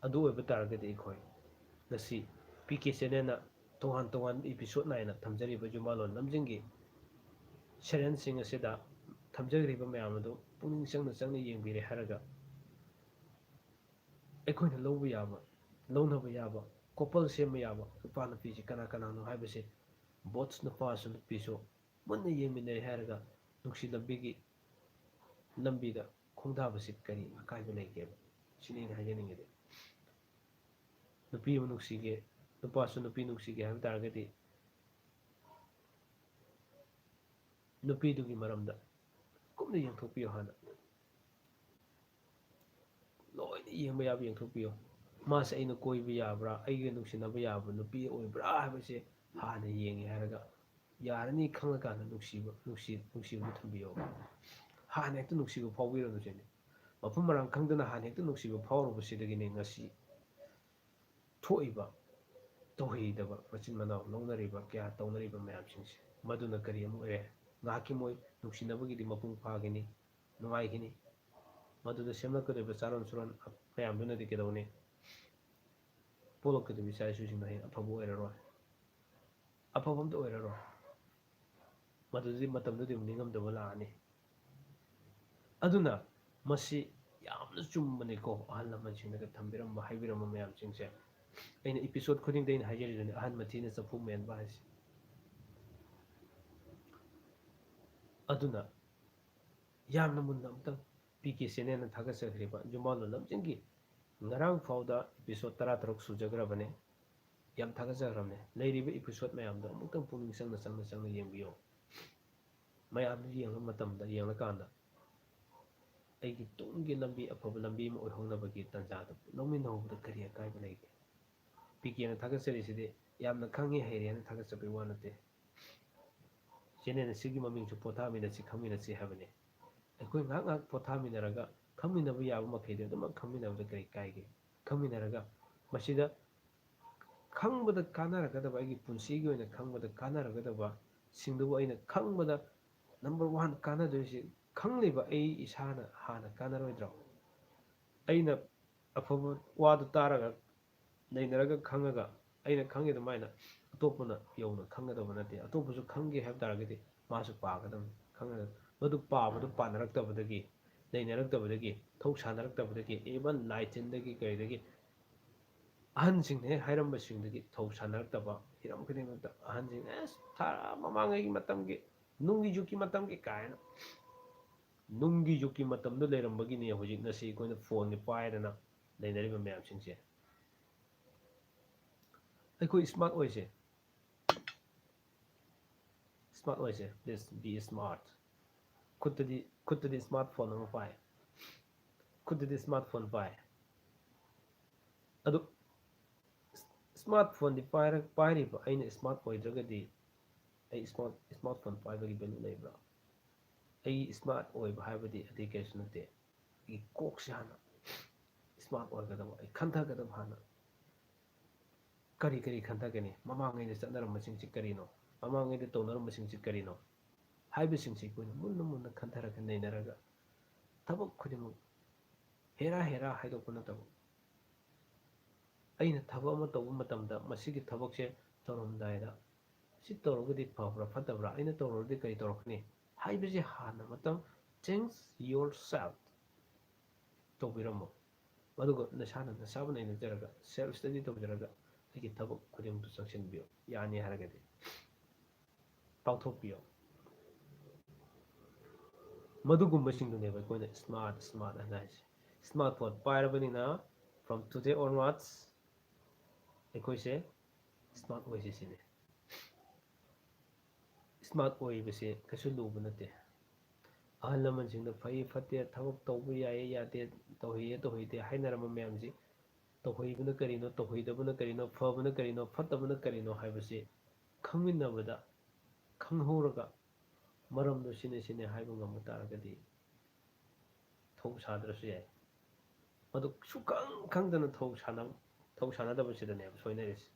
ꯑꯗꯨ ꯑꯣꯏꯕ ꯇꯥꯔꯒꯗꯤ ꯑꯩꯈꯣꯏ ꯉꯁꯤ ꯄꯤ ꯀꯦ ꯆꯦꯅꯦꯜꯅ ꯇꯣꯉꯥꯟ ꯇꯣꯉꯥꯟꯕ ꯏꯄꯤꯁꯣꯠ ꯅꯥꯏꯅ ꯊꯝꯖꯔꯤꯕ ꯌꯨꯝꯕꯥꯜꯂꯣꯟ ꯂꯝꯖꯤꯡꯒꯤ ꯁꯦꯔꯦꯟꯁꯤꯡ ꯑꯁꯤꯗ ꯊꯝꯖꯈ꯭ꯔꯤꯕ ꯃꯌꯥꯝ ꯑꯗꯨ ꯄꯨꯛꯅꯤꯡ ꯆꯪꯅ ꯆꯪꯅ ꯌꯦꯡꯕꯤꯔꯦ ꯍꯥꯏꯔꯒ, ꯑꯩꯈꯣꯏꯅ ꯂꯧꯕ ꯌꯥꯕ, ꯂꯧꯅꯕ ꯌꯥꯕ, ꯀꯣꯄꯜ ꯁꯦꯝꯕ ꯌꯥꯕ ꯅꯨꯄꯥ ꯅꯨꯄꯤꯁꯤ ꯀꯅꯥ ꯀꯅꯥꯅꯣ ꯍꯥꯏꯕꯁꯤ, ꯕꯣꯠꯁ ꯅꯨꯄꯥꯁꯨ ꯅꯨꯄꯤꯁꯨ ꯃꯨꯟꯅ ꯌꯦꯡꯃꯤꯟꯅꯔꯦ ꯍꯥꯏꯔꯒ ꯅꯨꯡꯁꯤ ꯂꯝꯕꯤꯒꯤ, ꯂꯝꯕꯤꯗ ꯈꯣꯡꯗꯥꯕꯁꯤ ꯀꯔꯤ ꯑꯀꯥꯏꯕ ꯂꯩꯒꯦꯕ? ꯁꯤꯅꯤ ꯑꯩꯅ ꯍꯥꯏꯖꯅꯤꯡꯉꯤꯗꯤ꯫ ꯅꯨꯄꯤ ꯑꯃ ꯅꯨꯡꯁꯤꯒꯦ, ꯅꯨꯄꯥꯁꯨ ꯅꯨꯄꯤ ꯅꯨꯡꯁꯤꯒꯦ ꯍꯥꯏꯕ ꯇꯥꯔꯒꯗꯤ, ꯅꯨꯄꯤꯗꯨꯒꯤ ꯃꯔꯝꯗ ꯀꯨꯞꯅ ꯌꯦꯡꯊꯣꯛꯄꯤꯌꯨ ꯍꯥꯟꯅ꯫ ꯂꯣꯏꯅ ꯌꯦꯡꯕ ꯌꯥꯕ ꯌꯦꯡꯊꯣꯛꯄꯤꯌꯨ꯫ ꯃꯥꯁꯦ ꯑꯩꯅ ꯀꯣꯏꯕ ꯌꯥꯕ꯭ꯔꯥ, ꯑꯩꯒ ꯅꯨꯡꯁꯤꯅꯕ ꯌꯥꯕ ꯅꯨꯄꯤ ꯑꯣꯏꯕ꯭ꯔꯥ ꯍꯥꯏꯕꯁꯦ ꯍꯥꯟꯅ ꯌꯦꯡꯉꯦ ꯍꯥꯏꯔꯒ, ꯌꯥꯔꯅꯤ ꯈꯪꯉꯀꯥꯟꯗ ꯅꯨꯡꯁꯤꯕ, ꯅꯨꯡꯁꯤ-, ꯅꯨꯡꯁꯤꯕꯗꯨ ꯊꯝꯕꯤꯌꯣ꯫ ꯍꯥꯟꯅ ꯍꯦꯛꯇ ꯅꯨꯡꯁꯤꯕ ꯐꯥꯎꯕꯤꯔꯅꯨ ꯁꯤꯅꯤ꯫ ꯃꯐꯝ ꯃꯔꯥꯡ ꯈꯪꯗꯅ ꯍꯥꯟꯅ ꯍꯦꯛꯇ ꯅꯨꯡꯁꯤꯕ ꯐꯥꯎꯔꯨꯕꯁꯤꯗꯒꯤꯅꯦ ꯉꯁꯤ ꯊꯣꯛꯏꯕ ꯇꯧꯍꯩꯗꯕ ꯃꯆꯤꯟ ꯃꯅꯥꯎ ꯂꯧꯅꯔꯤꯕ ꯀꯌꯥ ꯇꯧꯅꯔꯤꯕ ꯃꯌꯥꯝꯁꯤꯡꯁꯦ꯫ ꯃꯗꯨꯅ ꯀꯔꯤ ꯑꯃ ꯑꯣꯏꯔꯦ? ꯉꯥꯏꯍꯥꯛꯀꯤ ꯃꯣꯏ ꯅꯨꯡꯁꯤꯅꯕꯒꯤꯗꯤ ꯃꯄꯨꯡ ꯐꯥꯒꯅꯤ, ꯅꯨꯡꯉꯥꯏꯒꯅꯤ꯫ ꯃꯗꯨꯗ ꯁꯦꯝꯂꯛꯀꯗꯧꯔꯤꯕ ꯆꯥꯔꯣꯟ ꯁꯨꯔꯣꯟ ꯃꯌꯥꯝꯗꯨꯅꯗꯤ ꯀꯩꯗꯧꯅꯤ? ꯄꯣꯛꯂꯛꯀꯗꯕ ꯏꯆꯥ ꯏꯁꯨꯁꯤꯡꯗꯣ ꯍꯌꯦꯡ ꯑꯐꯕ ꯑꯣꯏꯔꯔꯣꯏ, ꯑꯐꯕ ꯑꯝꯇ ꯑꯣꯏꯔꯔꯣꯏ꯫ ꯃꯗꯨꯗꯤ ꯃꯇꯝꯗꯨꯗꯤ ꯑꯃꯨꯛ ꯅꯤꯡꯉꯝꯗꯕ ꯂꯥꯛꯑꯅꯤ꯫ ꯑꯗꯨꯅ ꯃꯁꯤ ꯌꯥꯝꯅ ꯆꯨꯝꯕꯅꯤꯀꯣ, ꯑꯍꯜ ꯂꯃꯟꯁꯤꯡꯅꯒ ꯊꯝꯕꯤꯔꯝꯕ, ꯍꯥꯏꯕꯤꯔꯝꯕ ꯃꯌꯥꯝꯁꯤꯡꯁꯦ꯫ ꯑꯩꯅ episode ꯈꯨꯗꯤꯡꯗ ꯑꯩꯅ ꯍꯥꯏꯖꯔꯤꯗꯨꯅꯤ, "ꯑꯍꯟ ꯃꯊꯤꯅ ꯆꯐꯨ ꯃꯦꯟꯕ" ꯍꯥꯏꯁꯦ꯫ ꯑꯗꯨꯅ ꯌꯥꯝꯅ ꯃꯨꯟꯅ ꯑꯝꯇꯪ ꯄꯤ ꯀꯦ channelꯅ ꯊꯥꯒꯠꯆꯈ꯭ꯔꯤꯕ ꯌꯨꯝꯕꯥꯜꯂꯣꯟ ꯂꯝꯖꯤꯡꯒꯤ ꯉꯔꯥꯡ ꯐꯥꯎꯗ episode ꯇꯔꯥꯇꯔꯨꯛ ꯁꯨꯖꯈ꯭ꯔꯕꯅꯦ꯫ ꯌꯥꯝ ꯊꯥꯒꯠꯆꯈ꯭ꯔꯕꯅꯦ꯫ ꯂꯩꯔꯤꯕ episode ꯃꯌꯥꯝꯗꯣ ꯑꯃꯨꯛꯇꯪ ꯄꯨꯛꯅꯤꯡ ꯆꯪꯅ, ꯆꯪꯅ, ꯆꯪꯅ ꯌꯦꯡꯕꯤꯌꯣ꯫ ꯃꯌꯥꯝꯗꯨ ꯌꯦꯡꯕ ꯃꯇꯝꯗ, ꯌꯦꯡꯂꯀꯥꯟꯗ ꯑꯩꯒꯤ ꯇꯨꯡꯒꯤ ꯂꯝꯕꯤ, ꯑꯐꯕ ꯂꯝꯕꯤ ꯑꯃ ꯑꯣꯏꯍꯧꯅꯕꯒꯤ ꯇꯥꯟꯖꯥꯗꯨ ꯂꯧꯃꯤꯟꯅꯍꯧꯕꯗ ꯀꯔꯤ ꯑꯀꯥꯏꯕ ꯂꯩꯒꯦ? ꯄꯤ ꯀꯦꯅ ꯊꯥꯒꯠꯆꯔꯤꯁꯤꯗꯤ ꯌꯥꯝꯅ ꯈꯪꯉꯤ, ꯍꯩꯔꯦꯅ ꯊꯥꯒꯠꯆꯕꯒꯤ ꯋꯥ ꯅꯠꯇꯦ꯫ Channel ꯑꯁꯤꯒꯤ ꯃꯃꯤꯡꯁꯨ ꯄꯣꯊꯥꯃꯤꯟꯅꯁꯤ, ꯈꯪꯃꯤꯟꯅꯁꯤ ꯍꯥꯏꯕꯅꯤ꯫ ꯑꯩꯈꯣꯏ ꯉꯥꯏꯍꯥꯛ ꯉꯥꯏꯍꯥꯛ ꯄꯣꯊꯥꯃꯤꯟꯅꯔꯒ, ꯈꯪꯃꯤꯟꯅꯕ ꯌꯥꯕ ꯃꯈꯩꯗꯤ ꯑꯗꯨꯃꯛ ꯈꯪꯃꯤꯟꯅꯕꯗ ꯀꯔꯤ ꯀꯥꯏꯒꯦ? ꯈꯪꯃꯤꯟꯅꯔꯒ ꯃꯁꯤꯗ ꯈꯪꯕꯗ ꯀꯥꯟꯅꯔꯒꯗꯕ, ꯑꯩꯒꯤ ꯄꯨꯟꯁꯤꯒꯤ ꯑꯣꯏꯅ ꯈꯪꯕꯗ ꯀꯥꯟꯅꯔꯒꯗꯕ ꯁꯤꯡꯗꯨꯕꯨ ꯑꯩꯅ ꯈꯪꯕꯗ number one ꯀꯥꯟꯅꯗꯣꯏꯁꯤ ꯈꯪꯂꯤꯕ ꯑꯩ ꯏꯁꯥꯅ ꯍꯥꯟꯅ ꯀꯥꯟꯅꯔꯣꯏꯗ꯭ꯔꯣ? ꯑꯩꯅ ꯑꯐꯕ ꯋꯥꯗꯨ ꯇꯥꯔꯒ, ꯅꯩꯅꯔꯒ ꯈꯪꯉꯒ, ꯑꯩꯅ ꯈꯪꯉꯤ ꯑꯗꯨꯃꯥꯏꯅ ꯑꯇꯣꯞꯄꯅ ꯌꯧꯅ ꯈꯪꯒꯗꯕ ꯅꯠꯇꯦ꯫ ꯑꯇꯣꯞꯄꯁꯨ ꯈꯪꯒꯦ ꯍꯥꯏꯕ ꯇꯥꯔꯒꯗꯤ ꯃꯥꯁꯨ ꯄꯥꯒꯗꯕꯅꯤ, ꯈꯪꯒꯗꯕꯅꯤ꯫ ꯃꯗꯨ ꯄꯥꯕꯗꯨ ꯄꯥꯅꯔꯛꯇꯕꯗꯒꯤ, ꯅꯩꯅꯔꯛꯇꯕꯗꯒꯤ, ꯊꯧ ꯁꯥꯟꯅꯔꯛꯇꯕꯗꯒꯤ, even ꯂꯥꯏ ꯇꯤꯟꯗꯒꯤ ꯀꯩꯗꯒꯤ ꯑꯍꯟꯁꯤꯡꯅ ꯍꯦꯛ ꯍꯥꯏꯔꯝꯕꯁꯤꯡꯗꯒꯤ ꯊꯧ ꯁꯥꯟꯅꯔꯛꯇꯕ, ꯍꯤꯔꯝ ꯈꯨꯗꯤꯡꯃꯛꯇ ꯑꯍꯟꯁꯤꯡꯅ "ꯑꯦꯁ, ꯊꯥ-, ꯃꯃꯥꯡꯉꯩꯒꯤ ꯃꯇꯝꯒꯤ, ꯅꯨꯡꯒꯤ ꯌꯨꯒꯀꯤ ꯃꯇꯝꯒꯤ" ꯀꯥꯏꯅ, ꯅꯨꯡꯒꯤ ꯌꯨꯒꯀꯤ ꯃꯇꯝꯗ ꯂꯩꯔꯝꯕꯒꯤꯅꯦ ꯍꯧꯖꯤꯛ ꯉꯁꯤ ꯑꯩꯈꯣꯏꯅ phoneꯁꯦ ꯄꯥꯏꯗꯅ ꯂꯩꯅꯔꯤꯕ ꯃꯌꯥꯝꯁꯤꯡꯁꯦ꯫ ꯑꯩꯈꯣꯏ smart ꯑꯣꯏꯁꯦ꯫ Smart ꯑꯣꯏꯁꯦ, please be smart. ꯈꯨꯠꯇꯗꯤ, ꯈꯨꯠꯇꯗꯤ smartphone ꯑꯃ ꯄꯥꯏ, ꯈꯨꯠꯇꯗꯤ smartphone ꯄꯥꯏ꯫ ꯑꯗꯨ smartphoneꯗꯤ ꯄꯥꯏꯔ-, ꯄꯥꯏꯔꯤꯕ ꯑꯩꯅ smart ꯑꯣꯏꯗ꯭ꯔꯒꯗꯤ ꯑꯩ smart, smartphone ꯄꯥꯏꯕꯒꯤ value ꯂꯩꯕ꯭ꯔꯥ? ꯑꯩ smart ꯑꯣꯏꯕ ꯍꯥꯏꯕꯗꯤ ꯑꯇꯩ ꯀꯔꯤꯁꯨ ꯅꯠꯇꯦ꯫ ꯑꯩꯒꯤ ꯀꯣꯛꯁꯦ ꯍꯥꯟꯅ smart ꯑꯣꯏꯒꯗꯕ, ꯑꯩ ꯈꯟꯊꯒꯗꯕ ꯍꯥꯟꯅ꯫ ꯀꯔꯤ ꯀꯔꯤ ꯈꯟꯊꯒꯅꯤ? ꯃꯃꯥꯡꯉꯩꯗ ꯆꯠꯅꯔꯝꯕꯁꯤꯡꯁꯤ ꯀꯔꯤꯅꯣ? ꯃꯃꯥꯡꯉꯩꯗ ꯇꯧꯅꯔꯝꯕꯁꯤꯡꯁꯤ ꯀꯔꯤꯅꯣ? ꯍꯥꯏꯕꯁꯤꯡꯁꯤ ꯑꯩꯈꯣꯏꯅ ꯃꯨꯟꯅ ꯃꯨꯟꯅ ꯈꯟꯊꯔꯒ ꯅꯩꯅꯔꯒ ꯊꯕꯛ ꯈꯨꯗꯤꯡꯃꯛ ꯍꯦꯔꯥ ꯍꯦꯔꯥ ꯍꯥꯏꯗꯣꯛꯄ ꯅꯠꯇꯕ, ꯑꯩꯅ ꯊꯕꯛ ꯑꯃ ꯇꯧꯕ ꯃꯇꯝꯗ ꯃꯁꯤꯒꯤ ꯊꯕꯛꯁꯦ ꯇꯧꯔꯝꯗꯥꯏꯗ ꯁꯤ ꯇꯧꯔꯒꯗꯤ ꯐꯕ꯭ꯔꯥ ꯐꯠꯇꯕ꯭ꯔꯥ, ꯑꯩꯅ ꯇꯧꯔꯒꯗꯤ ꯀꯔꯤ ꯇꯧꯔꯛꯀꯅꯤ ꯍꯥꯏꯕꯁꯤ ꯍꯥꯟꯅ ꯃꯇꯝ, change yourself, ꯇꯧꯕꯤꯔꯝꯃꯣ꯫ ꯑꯗꯨꯒ ꯅꯁꯥꯅ ꯅꯁꯥꯕꯨ ꯅꯩꯅꯖꯔꯒ self study ꯇꯧꯖꯔꯒ ꯑꯩꯒꯤ ꯊꯕꯛ ꯈꯨꯗꯤꯡꯃꯛꯇ ꯆꯪꯁꯤꯟꯕꯤꯌꯨ꯫ ꯌꯥꯅꯤ ꯍꯥꯏꯔꯒꯗꯤ ꯄꯥꯡꯊꯣꯛꯄꯤꯌꯨ꯫ ꯃꯗꯨꯒꯨꯝꯕꯁꯤꯡꯗꯨꯅꯦꯕ ꯑꯩꯈꯣꯏꯅ smart smart ꯍꯥꯏꯅ ꯍꯥꯏꯁꯦ꯫ Smartphone ꯄꯥꯏꯔꯕꯅꯤꯅ from today onwards ꯑꯩꯈꯣꯏꯁꯦ smart ꯑꯣꯏꯁꯤ ꯁꯤꯅꯤ꯫ Smart ꯑꯣꯏꯕꯁꯦ ꯀꯩꯁꯨ ꯂꯨꯕ ꯅꯠꯇꯦ꯫ ꯑꯍꯜ ꯂꯃꯟꯁꯤꯡꯅ ꯐꯩ ꯐꯠꯇꯦ, ꯊꯕꯛ ꯇꯧꯕ ꯌꯥꯏꯌꯦ ꯌꯥꯗꯦ, ꯇꯧꯍꯩꯌꯦ ꯇꯧꯍꯩꯗꯦ ꯍꯥꯏꯅꯔꯝꯕ ꯃꯌꯥꯝꯁꯤ, ꯇꯧꯍꯩꯕꯅ ꯀꯔꯤꯅꯣ, ꯇꯧꯍꯩꯗꯕꯅ ꯀꯔꯤꯅꯣ, ꯐꯕꯅ ꯀꯔꯤꯅꯣ, ꯐꯠꯇꯕꯅ ꯀꯔꯤꯅꯣ ꯍꯥꯏꯕꯁꯤ ꯈꯪꯃꯤꯟꯅꯕꯗ, ꯈꯪꯍꯧꯔꯒ ꯃꯔꯝꯗꯣ ꯁꯤꯅꯦ ꯁꯤꯅꯦ ꯍꯥꯏꯕ ꯉꯝꯕ ꯇꯥꯔꯒꯗꯤ ꯊꯧ ꯁꯥꯗ꯭ꯔꯁꯨ ꯌꯥꯏ꯫ ꯃꯗꯨ ꯁꯨꯈꯪ ꯈꯪꯗꯅ ꯊꯧ ꯁꯥꯟꯅ-, ꯊꯧ ꯁꯥꯟꯅꯗꯕꯁꯤꯗꯅꯦꯕ ꯁꯣꯏꯅꯔꯤꯁꯦ꯫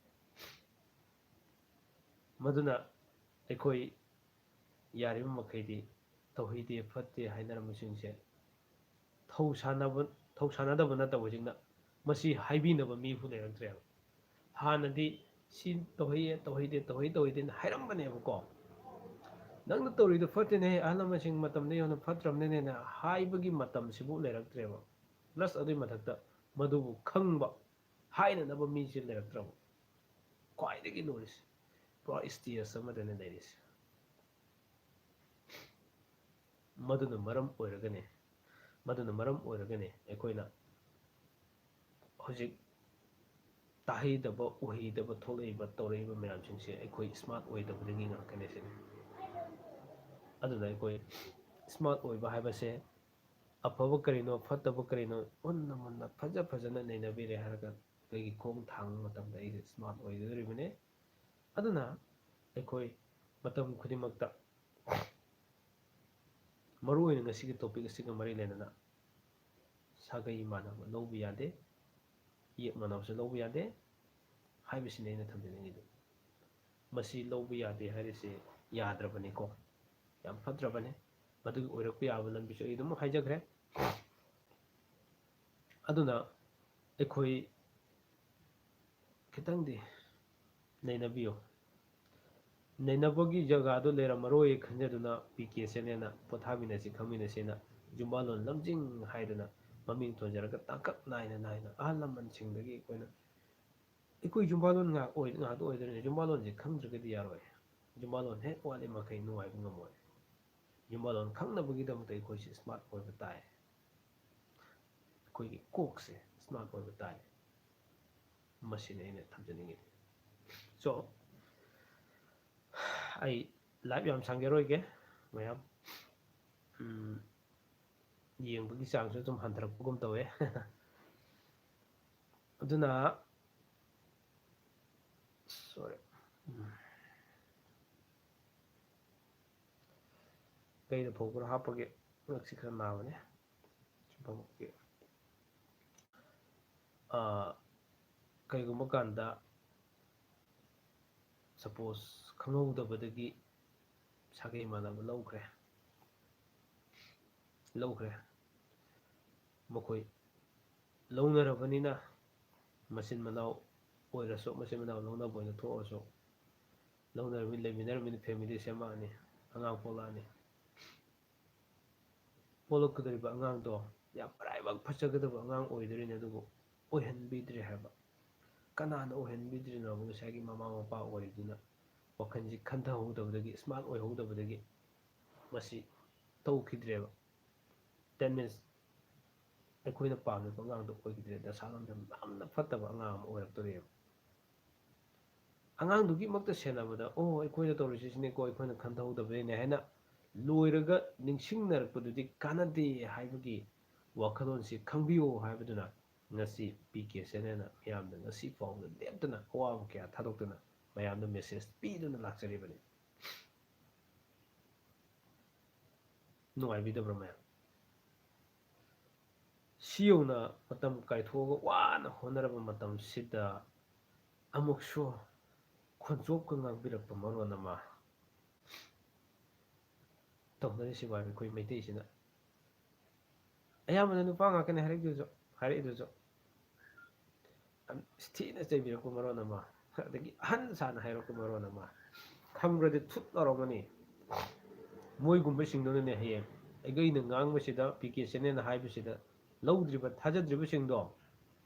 ꯃꯗꯨꯅ ꯑꯩꯈꯣꯏ ꯌꯥꯔꯤꯕ ꯃꯈꯩꯗꯤ ꯇꯧꯍꯩꯗꯦ ꯐꯠꯇꯦ ꯍꯥꯏꯅꯔꯝꯕꯁꯤꯡꯁꯦ ꯊꯧ ꯁꯥꯟꯅꯕ, ꯊꯧ ꯁꯥꯟꯅꯗꯕ ꯅꯠꯇꯕ ꯍꯧꯖꯤꯛꯅ ꯃꯁꯤ ꯍꯥꯏꯕꯤꯅꯕ ꯃꯤꯕꯨ ꯂꯩꯔꯛꯇ꯭ꯔꯦꯕ꯫ ꯍꯥꯟꯅꯗꯤ ꯁꯤ ꯇꯧꯍꯩꯌꯦ, ꯇꯧꯍꯩꯗꯦ, ꯇꯧꯍꯩ, ꯇꯧꯍꯩꯗꯦꯅ ꯍꯥꯏꯔꯝꯕꯅꯦꯕꯀꯣ꯫ "ꯅꯪꯅ ꯇꯧꯔꯤꯗꯣ ꯐꯠꯇꯦꯅꯦ, ꯑꯍꯜ ꯂꯃꯟꯁꯤꯡ ꯃꯇꯝꯗ ꯌꯧꯅ ꯐꯠꯇ꯭ꯔꯕꯅꯤꯅꯦꯅ" ꯍꯥꯏꯕꯒꯤ ꯃꯇꯝꯁꯤꯕꯨ ꯂꯩꯔꯛꯇ꯭ꯔꯦꯕ꯫ Plus ꯑꯗꯨꯒꯤ ꯃꯊꯛꯇ ꯃꯗꯨꯕꯨ ꯈꯪꯕ, ꯍꯥꯏꯅꯅꯕ ꯃꯤꯁꯦ ꯂꯩꯔꯛꯇ꯭ꯔꯕ꯫ ꯈ꯭ꯋꯥꯏꯗꯒꯤ ꯂꯨꯔꯤꯁꯦ, ꯄꯨꯔꯥ stage ꯑꯃꯗꯅꯦ ꯂꯩꯔꯤꯁꯦ꯫ ꯃꯗꯨꯅ ꯃꯔꯝ ꯑꯣꯏꯔꯒꯅꯦ, ꯃꯗꯨꯅ ꯃꯔꯝ ꯑꯣꯏꯔꯒꯅꯦ ꯑꯩꯈꯣꯏꯅ ꯍꯧꯖꯤꯛ ꯇꯥꯍꯩꯗꯕ, ꯎꯍꯩꯗꯕ ꯊꯣꯛꯂꯛꯏꯕ, ꯇꯧꯔꯛꯏꯕ ꯃꯌꯥꯝꯁꯤꯡꯁꯦ ꯑꯩꯈꯣꯏ smart ꯑꯣꯏꯗꯕꯗꯒꯤ ꯉꯥꯛꯇꯅꯦ ꯁꯤꯅꯤ꯫ ꯑꯗꯨꯅ ꯑꯩꯈꯣꯏ smart ꯑꯣꯏꯕ ꯍꯥꯏꯕꯁꯦ ꯑꯐꯕ ꯀꯔꯤꯅꯣ, ꯐꯠꯇꯕ ꯀꯔꯤꯅꯣ ꯃꯨꯟꯅ ꯃꯨꯟꯅ ꯐꯖ ꯐꯖꯅ ꯅꯩꯅꯕꯤꯔꯦ ꯍꯥꯏꯔꯒ ꯑꯩꯒꯤ ꯈꯣꯡ ꯊꯥꯡꯕ ꯃꯇꯝꯗ ꯑꯩꯁꯦ smart ꯑꯣꯏꯒꯗꯧꯔꯤꯕꯅꯤ꯫ ꯑꯗꯨꯅ ꯑꯩꯈꯣꯏ ꯃꯇꯝ ꯈꯨꯗꯤꯡꯃꯛꯇ ꯃꯔꯨꯑꯣꯏꯅ ꯉꯁꯤꯒꯤ topic ꯑꯁꯤꯒ ꯃꯔꯤ ꯂꯩꯅꯅ ꯁꯥꯒꯩ ꯃꯥꯟꯅꯕ ꯂꯧꯕ ꯌꯥꯗꯦ, ꯏꯌꯦꯛ ꯃꯥꯟꯅꯕꯁꯨ ꯂꯧꯕ ꯌꯥꯗꯦ ꯍꯥꯏꯕꯁꯤꯅꯤ ꯑꯩꯅ ꯊꯝꯖꯅꯤꯡꯉꯤꯗꯨ꯫ ꯃꯁꯤ ꯂꯧꯕ ꯌꯥꯗꯦ ꯍꯥꯏꯔꯤꯁꯤ ꯌꯥꯗ꯭ꯔꯕꯅꯤꯀꯣ, ꯌꯥꯝ ꯐꯠꯇ꯭ꯔꯕꯅꯤ꯫ ꯃꯗꯨꯒꯤ ꯑꯣꯏꯔꯛꯄ ꯌꯥꯕ ꯂꯝꯕꯤꯁꯨ ꯑꯩ ꯑꯗꯨꯝ ꯍꯥꯏꯖꯈ꯭ꯔꯦ꯫ ꯑꯗꯨꯅ ꯑꯩꯈꯣꯏ ꯈꯤꯇꯪꯗꯤ ꯅꯩꯅꯕꯤꯌꯨ꯫ ꯅꯩꯅꯕꯒꯤ ꯖꯒꯥꯗꯣ ꯂꯩꯔꯝꯃꯔꯣꯏ ꯈꯟꯖꯗꯨꯅ ꯄꯤ ꯀꯦ ꯁꯦꯅꯦꯅ ꯄꯣꯊꯥꯃꯤꯟꯅꯁꯤ ꯈꯪꯃꯤꯟꯅꯁꯤꯅ ꯌꯨꯝꯕꯥꯂꯣꯟ ꯂꯝꯖꯤꯡ ꯍꯥꯏꯗꯨꯅ ꯃꯃꯤꯡ ꯊꯣꯟꯖꯔꯒ ꯇꯥꯡꯀꯛ ꯅꯥꯏꯅ ꯅꯥꯏꯅ ꯑꯍꯜ ꯂꯃꯟꯁꯤꯡꯗꯒꯤ ꯑꯩꯈꯣꯏꯅ, ꯑꯩꯈꯣꯏ ꯌꯨꯝꯕꯥꯂꯣꯟ ꯉꯥꯛ ꯑꯣꯏ-, ꯉꯥꯛꯇ ꯑꯣꯏꯗꯣꯏꯅꯤ꯫ ꯌꯨꯝꯕꯥꯂꯣꯟꯁꯦ ꯈꯪꯗ꯭ꯔꯒꯗꯤ ꯌꯥꯔꯣꯏ꯫ ꯌꯨꯝꯕꯥꯂꯣꯟ ꯍꯦꯛ ꯋꯥꯠꯂꯤ ꯃꯈꯩ ꯅꯨꯡꯉꯥꯏꯕ ꯉꯝꯃꯣꯏ꯫ ꯌꯨꯝꯕꯥꯂꯣꯟ ꯈꯪꯅꯕꯒꯤꯗꯃꯛꯇ ꯑꯩꯈꯣꯏꯁꯦ smart ꯑꯣꯏꯕ ꯇꯥꯏ꯫ ꯑꯩꯈꯣꯏꯒꯤ ꯀꯣꯛꯁꯦ smart ꯑꯣꯏꯕ ꯇꯥꯏ꯫ ꯃꯁꯤꯅꯤ ꯑꯩꯅ ꯊꯝꯖꯅꯤꯡꯉꯤꯗꯤ꯫ So, ꯑꯩ live ꯌꯥꯝ ꯁꯥꯡꯖꯔꯣꯏꯒꯦ, ꯃꯌꯥꯝ꯫ ꯎꯝ, ꯌꯦꯡꯕꯒꯤ ꯆꯥꯡꯁꯨ ꯑꯗꯨꯝ ꯍꯟꯊꯔꯛꯄꯒꯨꯝ ꯇꯧꯋꯦ꯫ ꯑꯗꯨꯅ, sorry꯫ ꯎꯝ꯫ ꯀꯩꯗ ꯐꯧꯕ꯭ꯔꯥ ꯍꯥꯞꯄꯒꯦ? ꯉꯛꯁꯤ ꯈꯔ ꯅꯥꯕꯅꯦ꯫ ꯁꯨꯝ ꯐꯝꯃꯛꯀꯦ꯫ ꯑꯥ, ꯀꯩꯒꯨꯝꯕ ꯀꯥꯟꯗ, suppose, ꯈꯪꯍꯧꯗꯕꯗꯒꯤ ꯁꯥꯒꯩ ꯃꯥꯟꯅꯕ ꯂꯧꯈ꯭ꯔꯦ꯫ ꯂꯧꯈ꯭ꯔꯦ꯫ ꯃꯈꯣꯏ ꯂꯧꯅꯔꯕꯅꯤꯅ ꯃꯆꯤꯟ ꯃꯅꯥꯎ ꯑꯣꯏꯔꯁꯨ, ꯃꯆꯤꯟ ꯃꯅꯥꯎ ꯂꯧꯅꯕ ꯑꯣꯏꯅ ꯊꯣꯛꯑꯁꯨ, ꯂꯧꯅꯔꯕꯅꯤꯅ, ꯂꯩꯃꯤꯟꯅꯔꯕꯅꯤꯅ family ꯁꯦꯝꯃꯛꯑꯅꯤ, ꯑꯉꯥꯡ ꯄꯣꯛꯂꯛꯑꯅꯤ꯫ ꯄꯣꯛꯂꯛꯀꯗꯧꯔꯤꯕ ꯑꯉꯥꯡꯗꯣ ꯌꯥꯝ ꯃꯔꯥꯏꯕꯛ ꯐꯖꯒꯗꯕ ꯑꯉꯥꯡ ꯑꯣꯏꯗꯣꯔꯤꯅꯦ, ꯑꯗꯨꯕꯨ ꯑꯣꯏꯍꯟꯕꯤꯗ꯭ꯔꯦ ꯍꯥꯏꯕ꯫ ꯀꯅꯥꯅ ꯑꯣꯏꯍꯟꯕꯤꯗ꯭ꯔꯤꯅꯣ ꯍꯥꯏꯕ? ꯉꯁꯥꯏꯒꯤ ꯃꯃꯥ ꯃꯄꯥ ꯑꯣꯏꯔꯤꯗꯨꯅ ꯋꯥꯈꯜꯁꯤ ꯈꯟꯊꯍꯧꯗꯕꯗꯒꯤ, smart ꯑꯣꯏꯍꯧꯗꯕꯗꯒꯤ ꯃꯁꯤ ꯇꯧꯈꯤꯗ꯭ꯔꯦꯕ꯫ That means, ꯑꯩꯈꯣꯏꯅ ꯄꯥꯝꯃꯤꯕ ꯑꯉꯥꯡꯗꯣ ꯑꯣꯏꯈꯤꯗ꯭ꯔꯦ꯫ ꯗꯁꯥ ꯂꯝꯗꯝ ꯌꯥꯝꯅ ꯐꯠꯇꯕ ꯑꯉꯥꯡ ꯑꯃ ꯑꯣꯏꯔꯛꯇꯣꯔꯤꯕ꯫ ꯑꯉꯥꯡꯗꯨꯒꯤꯃꯛꯇ ꯁꯦꯟꯅꯕꯗ, "ꯑꯣ, ꯑꯩꯈꯣꯏꯅ ꯇꯧꯔꯤꯁꯤ ꯁꯤꯅꯦꯀꯣ, ꯑꯩꯈꯣꯏꯅ ꯈꯟꯊꯍꯧꯗꯕꯩꯅꯦ" ꯍꯥꯏꯅ ꯂꯣꯏꯔꯒ ꯅꯤꯡꯁꯤꯡꯅꯔꯛꯄꯗꯨꯗꯤ ꯀꯥꯟꯅꯗꯦ ꯍꯥꯏꯕꯒꯤ ꯋꯥꯈꯜꯂꯣꯟꯁꯤ ꯈꯪꯕꯤꯌꯨ ꯍꯥꯏꯕꯗꯨꯅ ꯉꯁꯤ ꯄꯤ ꯀꯦ ꯁꯦꯅꯦꯅ ꯃꯤꯌꯥꯝꯗ ꯉꯁꯤ ꯐꯥꯎꯕꯗ ꯂꯦꯞꯇꯅ ꯑꯋꯥꯕ ꯀꯌꯥ ꯊꯥꯗꯣꯛꯇꯨꯅ ꯃꯌꯥꯝꯗ message ꯄꯤꯗꯨꯅ ꯂꯥꯛꯆꯔꯤꯕꯅꯤ꯫ ꯅꯨꯡꯉꯥꯏꯕꯤꯗꯕ꯭ꯔꯥ ꯃꯌꯥꯝ? ꯁꯤ ꯌꯧꯅ ꯃꯇꯝ ꯀꯥꯏꯊꯣꯛꯑꯒ ꯋꯥꯅ ꯍꯣꯠꯅꯔꯕ ꯃꯇꯝꯁꯤꯗ ꯑꯃꯨꯛꯁꯨ ꯈꯣꯟꯆꯣꯞꯀ ꯉꯥꯡꯕꯤꯔꯛꯄ ꯃꯔꯣꯟ ꯑꯃ ꯇꯧꯅꯔꯤꯁꯤ ꯚꯥꯏ, ꯑꯩꯈꯣꯏ ꯃꯩꯇꯩꯁꯤꯅ꯫ ꯑꯌꯥꯝꯕꯅ ꯅꯨꯄꯥ ꯉꯥꯛꯇꯅꯦ ꯍꯥꯏꯔꯛꯏꯗꯨꯁꯨ, ꯍꯥꯏꯔꯛꯏꯗꯨꯁꯨ꯫ ꯌꯥꯝ ꯊꯤꯅ ꯆꯩꯕꯤꯔꯛꯄ ꯃꯔꯣꯟ ꯑꯃ, ꯑꯗꯒꯤ ꯑꯍꯟ ꯁꯥꯅ ꯍꯥꯏꯔꯛꯄ ꯃꯔꯣꯟ ꯑꯃ, ꯈꯪꯕ꯭ꯔꯗꯤ ꯊꯨꯠ ꯂꯥꯎꯔꯝꯒꯅꯤ꯫ ꯃꯣꯏꯒꯨꯝꯕꯁꯤꯡꯗꯨꯅꯅꯦ ꯍꯌꯦꯡ ꯑꯩꯒ ꯑꯩꯅ ꯉꯥꯡꯕꯁꯤꯗ, ꯄꯤ ꯀꯦ ꯆꯦꯅꯦꯜꯅ ꯍꯥꯏꯕꯁꯤꯗ ꯂꯧꯗ꯭ꯔꯤꯕ, ꯊꯥꯖꯗ꯭ꯔꯤꯕꯁꯤꯡꯗꯣ,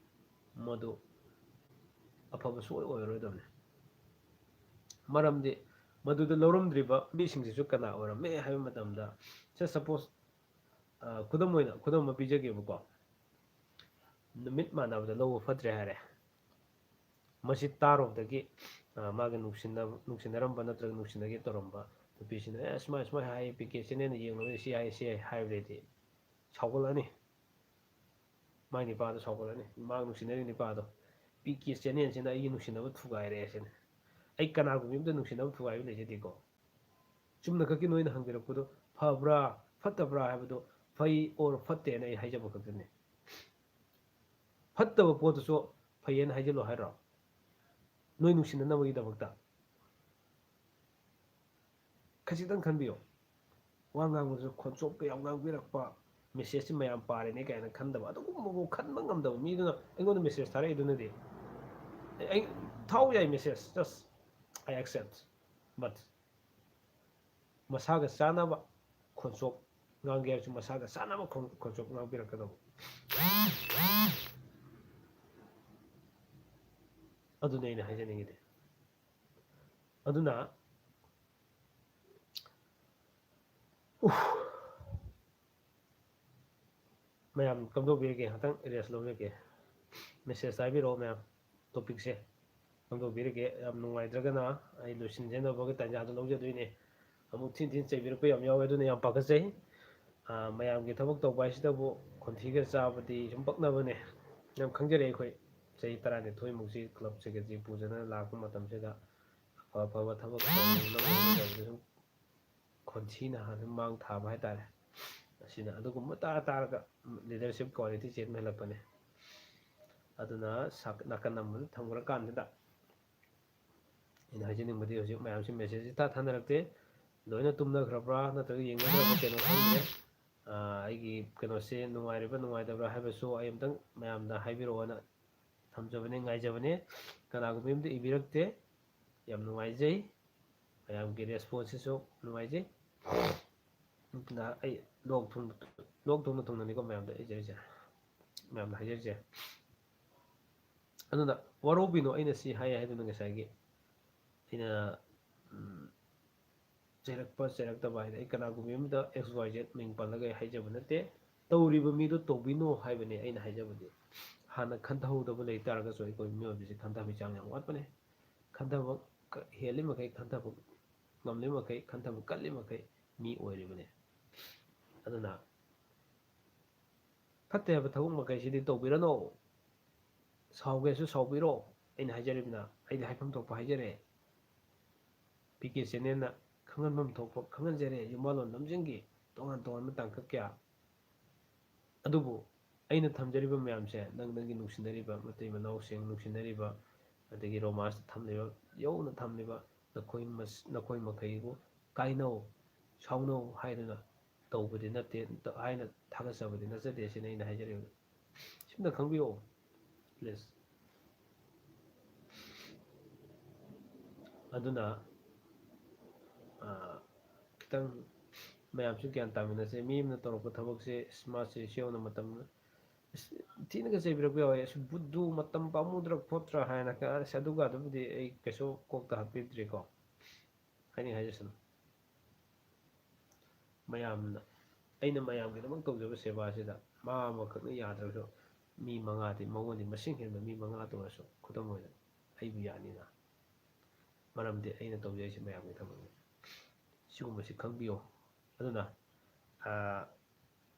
ꯃꯗꯨ ꯑꯐꯕ ꯁꯨꯡꯑꯣꯏ ꯑꯣꯏꯔꯔꯣꯏꯗꯕꯅꯤ꯫ ꯃꯔꯝꯗꯤ ꯃꯗꯨꯗ ꯂꯧꯔꯝꯗ꯭ꯔꯤꯕ ꯃꯤꯁꯤꯡꯁꯤꯁꯨ ꯀꯅꯥ ꯑꯣꯏꯔꯝꯃꯦ ꯍꯥꯏꯕ ꯃꯇꯝꯗ, ꯁꯦ, ꯁꯄꯣꯁ, ꯈꯨꯗꯝ ꯑꯣꯏꯅ, ꯈꯨꯗꯝ ꯑꯃ ꯄꯤꯖꯒꯦꯕꯀꯣ꯫ ꯅꯨꯃꯤꯠ ꯃꯥꯟꯅꯕꯗ ꯂꯧꯕ ꯐꯠꯇ꯭ꯔꯦ ꯍꯥꯏꯔꯦ꯫ ꯃꯁꯤ ꯇꯥꯔꯨꯕꯗꯒꯤ, ꯑ, ꯃꯥꯒꯤ ꯅꯨꯡꯁꯤꯅ-, ꯅꯨꯡꯁꯤꯅꯔꯝꯕ ꯅꯠꯇ꯭ꯔꯒ ꯅꯨꯡꯁꯤꯅꯒꯦ ꯇꯧꯔꯝꯕ ꯅꯨꯄꯤꯁꯤꯅ, "ꯑꯦ, ꯁꯨꯃꯥꯏ, ꯁꯨꯃꯥꯏ ꯍꯥꯏ, ꯄꯤ ꯀꯦ ꯆꯦꯅꯦꯜꯅ ꯌꯦꯡꯂꯨꯔꯦ, ꯁꯤ ꯍꯥꯏ, ꯁꯤ ꯍꯥꯏ" ꯍꯥꯏꯕꯗꯩꯗꯤ ꯁꯥꯎꯒꯠꯂꯛꯑꯅꯤ꯫ ꯃꯥꯏ ꯅꯨꯄꯥꯗꯣ ꯁꯥꯎꯒꯠꯂꯛꯑꯅꯤ꯫ ꯃꯥ ꯅꯨꯡꯁꯤꯅꯔꯤ ꯅꯨꯄꯥꯗꯣ, "ꯄꯤ ꯀꯦ ꯆꯦꯅꯦꯜꯁꯤꯅ ꯑꯩꯒꯤ ꯅꯨꯡꯁꯤꯅꯕ ꯊꯨꯒꯥꯏꯔꯦ" ꯁꯤꯅꯤ꯫ ꯑꯩ ꯀꯅꯥꯒꯨꯝꯕꯤ ꯑꯝꯇ ꯅꯨꯡꯁꯤꯅꯕ ꯊꯨꯒꯥꯏꯕ ꯂꯩꯖꯗꯦꯀꯣ꯫ ꯆꯨꯝꯅ ꯈꯛꯀꯤ ꯅꯣꯏꯅ ꯍꯪꯕꯤꯔꯛꯄꯗꯣ ꯐꯕ꯭ꯔꯥ ꯐꯠꯇꯕ꯭ꯔꯥ ꯍꯥꯏꯕꯗꯣ, ꯐꯩ or ꯐꯠꯇꯦꯅ ꯑꯩ ꯍꯥꯏꯖꯕ ꯈꯛꯇꯅꯤ꯫ ꯐꯠꯇꯕ ꯄꯣꯠꯇꯨꯁꯨ ꯐꯩꯌꯦꯅ ꯍꯥꯏꯖꯤꯜꯂꯣ ꯍꯥꯏꯔꯣ? ꯅꯣꯏ ꯅꯨꯡꯁꯤꯅꯅꯕꯒꯤꯗꯃꯛꯇ? ꯈꯖꯤꯛꯇꯪ ꯈꯟꯕꯤꯌꯨ꯫ ꯋꯥ ꯉꯥꯡꯕꯗꯁꯨ ꯈꯣꯟꯆꯣꯞꯀ ꯌꯥꯝ ꯉꯥꯡꯕꯤꯔꯛꯄ, ꯃꯦꯁꯦꯖꯁꯤ ꯃꯌꯥꯝ ꯄꯥꯔꯦꯅꯦ ꯀꯥꯏꯅ ꯈꯟꯗꯕ, ꯑꯗꯨꯒꯨꯝꯕꯕꯨ ꯈꯟꯕ ꯉꯝꯗꯕ ꯃꯤꯗꯨꯅ ꯑꯩꯉꯣꯟꯗ ꯃꯦꯁꯦꯖ ꯊꯥꯔꯛꯏꯗꯨꯅꯗꯤ, ꯑꯩ, ꯑꯩ ꯊꯥꯎ ꯌꯥꯏ message, just I accept, but ꯃꯁꯥꯒ ꯆꯥꯟꯅꯕ ꯈꯣꯟꯆꯣꯞ ꯉꯥꯡꯒꯦ ꯍꯥꯏꯔꯁꯨ ꯃꯁꯥꯒ ꯆꯥꯟꯅꯕ ꯈꯣꯟ-, ꯈꯣꯟꯆꯣꯞ ꯉꯥꯡꯕꯤꯔꯛꯀꯗꯧꯕ꯫ ꯑꯗꯨꯅꯤ ꯑꯩꯅ ꯍꯥꯏꯖꯅꯤꯡꯉꯤꯗꯤ꯫ ꯑꯗꯨꯅ, ꯎꯐ꯫ ꯃꯌꯥꯝ ꯀꯝꯗꯧꯕꯤꯔꯒꯦ? ꯉꯥꯛꯇꯪ rest ꯂꯧꯖꯒꯦ꯫ ꯃꯦꯁꯦꯖꯇ ꯍꯥꯏꯕꯤꯔꯛꯑꯣ ꯃꯌꯥꯝ, ꯇꯣꯄꯤꯛꯁꯦ ꯀꯝꯗꯧꯕꯤꯔꯒꯦ? ꯌꯥꯝ ꯅꯨꯡꯉꯥꯏꯇ꯭ꯔꯒꯅ ꯑꯩ ꯂꯣꯏꯁꯤꯟꯖꯅꯕꯒꯤ ꯇꯥꯟꯖꯥꯗꯣ ꯂꯧꯖꯗꯣꯏꯅꯦ꯫ ꯑꯃꯨꯛ ꯊꯤꯟ ꯊꯤꯟ ꯆꯩꯕꯤꯔꯛꯄ ꯌꯥꯝ ꯌꯥꯎꯋꯦ, ꯑꯗꯨꯅ ꯌꯥꯝ ꯄꯥꯈꯠꯆꯩ꯫ ꯑꯥ, ꯃꯌꯥꯝꯒꯤ ꯊꯕꯛ ꯇꯧꯕ ꯍꯥꯏꯁꯤꯗꯕꯨ ꯈꯣꯟꯊꯤꯒ ꯆꯥꯕꯗꯤ ꯁꯨꯝ ꯄꯛꯅꯕꯅꯦ꯫ ꯌꯥꯝ ꯈꯪꯖꯔꯦ ꯑꯩꯈꯣꯏ꯫ ꯆꯍꯤ ꯇꯔꯥꯅꯤꯊꯣꯏꯃꯨꯛꯁꯤ club secretary ꯄꯨꯖꯅ ꯂꯥꯛꯄ ꯃꯇꯝꯁꯤꯗ ꯑꯐ ꯑꯐꯕ ꯊꯕꯛ ꯇꯧꯅꯕ ꯍꯣꯠꯅꯖꯕꯗ ꯁꯨꯝ ꯈꯣꯟꯊꯤꯅ ꯍꯥꯟꯅ ꯃꯥꯡ ꯊꯥꯕ ꯍꯥꯏꯇꯥꯔꯦ꯫ ꯑꯁꯤꯅ ꯑꯗꯨꯒꯨꯝꯕ ꯇꯥꯔ ꯇꯥꯔꯒ leadership quality ꯆꯦꯟꯕ ꯍꯦꯜꯂꯛꯄꯅꯦ꯫ ꯑꯗꯨꯅ ꯁꯥꯛ-, ꯅꯥꯀꯟ ꯑꯃꯗ ꯊꯝꯈ꯭ꯔꯀꯥꯟꯁꯤꯗ ꯑꯩꯅ ꯍꯥꯏꯖꯅꯤꯡꯕꯗꯤ, ꯍꯧꯖꯤꯛ ꯃꯌꯥꯝꯁꯤ message ꯏꯊꯥ ꯊꯥꯅꯔꯛꯇꯦ꯫ ꯂꯣꯏꯅ ꯇꯨꯝꯅꯈ꯭ꯔꯕ꯭ꯔꯥ ꯅꯠꯇ꯭ꯔꯒ ꯌꯦꯡꯅꯗ꯭ꯔꯕ ꯀꯩꯅꯣ ꯈꯪꯗ꯭ꯔꯦ꯫ ꯑꯥ, ꯑꯩꯒꯤ ꯀꯩꯅꯣꯁꯦ ꯅꯨꯡꯉꯥꯏꯔꯤꯕ꯭ꯔꯥ ꯅꯨꯡꯉꯥꯏꯇꯕ꯭ꯔꯥ ꯍꯥꯏꯕꯁꯨ ꯑꯩ ꯑꯝꯇꯪ ꯃꯌꯥꯝꯗ ꯍꯥꯏꯕꯤꯔꯛꯑꯣꯅ ꯊꯝꯖꯕꯅꯦ, ꯉꯥꯏꯖꯕꯅꯦ꯫ ꯀꯅꯥꯒꯨꯝꯕ ꯑꯃꯗ ꯏꯕꯤꯔꯛꯇꯦ꯫ ꯌꯥꯝ ꯅꯨꯡꯉꯥꯏꯖꯩ꯫ ꯃꯌꯥꯝꯒꯤ response ꯁꯤꯁꯨ ꯅꯨꯡꯉꯥꯏꯖꯩ꯫ ꯑꯗꯨꯅ ꯑꯩ ꯂꯣꯛ ꯊꯨꯡ-, ꯂꯣꯛ ꯊꯨꯡꯅ ꯊꯨꯡꯅꯅꯤꯀꯣ ꯃꯌꯥꯝꯗ ꯏꯖꯔꯤꯁꯦ, ꯃꯌꯥꯝꯗ ꯍꯥꯏꯖꯔꯤꯁꯦ꯫ ꯑꯗꯨꯅ ꯋꯥꯔꯧꯕꯤꯅꯣ, ꯑꯩꯅ ꯁꯤ ꯍꯥꯏ ꯍꯥꯏꯗꯨꯅ ꯉꯁꯥꯏꯒꯤ ꯑꯩꯅ, ꯎꯝ, ꯆꯩꯔꯛꯄ ꯆꯩꯔꯛꯇꯕ ꯍꯥꯏꯗꯤ ꯑꯩ ꯀꯅꯥꯒꯨꯝꯕ ꯑꯃꯗ X Y Z ꯃꯤꯡ ꯄꯜꯂꯒ ꯑꯩ ꯍꯥꯏꯖꯕ ꯅꯠꯇꯦ꯫ ꯇꯧꯔꯤꯕ ꯃꯤꯗꯣ ꯇꯧꯕꯤꯅꯣ ꯍꯥꯏꯕꯅꯦ ꯑꯩꯅ ꯍꯥꯏꯖꯕꯗꯤ꯫ ꯍꯥꯟꯅ ꯈꯟꯊꯍꯧꯗꯕ ꯂꯩ ꯇꯥꯔꯒꯁꯨ ꯑꯩꯈꯣꯏ ꯃꯤꯑꯣꯏꯕꯁꯤ ꯈꯟꯊꯕꯒꯤ ꯆꯥꯡ ꯌꯥꯝ ꯋꯥꯠꯄꯅꯦ꯫ ꯈꯟꯊꯕ ꯀ-, ꯍꯦꯜꯂꯤ ꯃꯈꯩ, ꯈꯟꯊꯕ ꯉꯝꯂꯤ ꯃꯈꯩ, ꯈꯟꯊꯕ ꯀꯜꯂꯤ ꯃꯈꯩ ꯃꯤ ꯑꯣꯏꯔꯤꯕꯅꯦ꯫ ꯑꯗꯨꯅ ꯐꯠꯇꯦ ꯍꯥꯏꯕ ꯊꯕꯛ ꯃꯈꯩꯁꯤꯗꯤ ꯇꯧꯕꯤꯔꯅꯨ꯫ ꯁꯥꯎꯒꯦꯁꯨ ꯁꯥꯎꯕꯤꯔꯣ꯫ ꯑꯩꯅ ꯍꯥꯏꯖꯔꯤꯕꯅ ꯑꯩꯗꯤ ꯍꯥꯏꯐꯝ ꯊꯣꯛꯄ ꯍꯥꯏꯖꯔꯦ꯫ ꯄꯤ ꯀꯦ ꯆꯦꯅꯦꯜꯅ ꯈꯪꯍꯟꯐꯝ ꯊꯣꯛꯄ ꯈꯪꯍꯟꯖꯔꯦ꯫ ꯌꯨꯝꯕꯥꯜꯂꯣꯟ ꯂꯝꯖꯤꯡꯒꯤ ꯇꯣꯉꯥꯟ ꯇꯣꯉꯥꯟꯕ ꯇꯥꯡꯀꯛ ꯀꯌꯥ꯫ ꯑꯗꯨꯕꯨ ꯑꯩꯅ ꯊꯝꯖꯔꯤꯕ ꯃꯌꯥꯝꯁꯦ ꯅꯪ ꯅꯪꯒꯤ ꯅꯨꯡꯁꯤꯅꯔꯤꯕ ꯃꯇꯩ ꯃꯅꯥꯎꯁꯤꯡ, ꯅꯨꯡꯁꯤꯅꯔꯤꯕ ꯑꯗꯒꯤ ꯔꯣꯃꯥꯟꯁꯇ ꯊꯝꯂꯤꯕ, ꯌꯧꯅ ꯊꯝꯂꯤꯕ ꯅꯈꯣꯏ ꯃꯁ-, ꯅꯈꯣꯏ ꯃꯈꯩꯕꯨ ꯀꯥꯏꯅꯧ, ꯁꯥꯎꯅꯧ ꯍꯥꯏꯗꯨꯅ ꯇꯧꯕꯗꯤ ꯅꯠꯇꯦ, ꯍꯥꯏꯅ ꯊꯥꯒꯠꯆꯕꯗꯤ ꯅꯠꯆꯗꯦ꯫ ꯁꯤꯅꯤ ꯑꯩꯅ ꯍꯥꯏꯖꯔꯤꯕ꯫ ꯁꯤꯝꯇ ꯈꯪꯕꯤꯌꯣ please꯫ ꯑꯗꯨꯅ, ꯑ, ꯈꯤꯇꯪ ꯃꯌꯥꯝꯁꯨ ꯒ꯭ꯌꯥꯟ ꯇꯥꯃꯤꯟꯅꯁꯦ꯫ ꯃꯤ ꯑꯃꯅ ꯇꯧꯔꯛꯄ ꯊꯕꯛꯁꯦ, "ꯑꯁ, ꯃꯥꯁꯦ ꯁꯤ ꯌꯧꯅ ꯃꯇꯝ", ꯑꯁ, ꯊꯤꯅꯒ ꯆꯩꯕꯤꯔꯛꯄ ꯌꯥꯎꯋꯦ꯫ "ꯑꯁ, ꯕꯨꯗꯨ ꯃꯇꯝ ꯄꯥꯝꯃꯨꯗ꯭ꯔꯥ ꯈꯣꯠꯇ꯭ꯔꯥ" ꯍꯥꯏꯅ ꯀ-, ꯑꯁ, ꯑꯗꯨꯒ ꯑꯗꯨꯕꯨꯗꯤ ꯑꯩ ꯀꯩꯁꯨ ꯀꯣꯛꯇ ꯍꯥꯞꯄꯤꯗ꯭ꯔꯤꯀꯣ꯫ ꯍꯥꯏꯅꯤꯡ ꯍꯥꯏꯖꯁꯅꯨ꯫ ꯃꯌꯥꯝꯅ, ꯑꯩꯅ ꯃꯌꯥꯝꯒꯤꯗꯃꯛ ꯇꯧꯖꯕ ꯁꯦꯕꯥꯁꯤꯗ ꯃꯥ ꯑꯃꯈꯛꯅ ꯌꯥꯗ꯭ꯔꯁꯨ ꯃꯤ ꯃꯉꯥꯗꯤ, ꯃꯉꯣꯟꯗꯤ ꯃꯁꯤꯡ ꯍꯦꯟꯕ ꯃꯤ ꯃꯉꯥꯗ ꯑꯣꯏꯔꯁꯨ, ꯈꯨꯗꯝ ꯑꯣꯏꯅ ꯑꯩꯕꯨ ꯌꯥꯅꯤꯅ꯫ ꯃꯔꯝꯗꯤ ꯑꯩꯅ ꯇꯧꯖꯔꯤꯁꯦ ꯃꯌꯥꯝꯒꯤ ꯊꯕꯛꯅꯤ꯫ ꯁꯤꯒꯨꯝꯕꯁꯤ ꯈꯪꯕꯤꯌꯣ꯫ ꯑꯗꯨꯅ, ꯑ,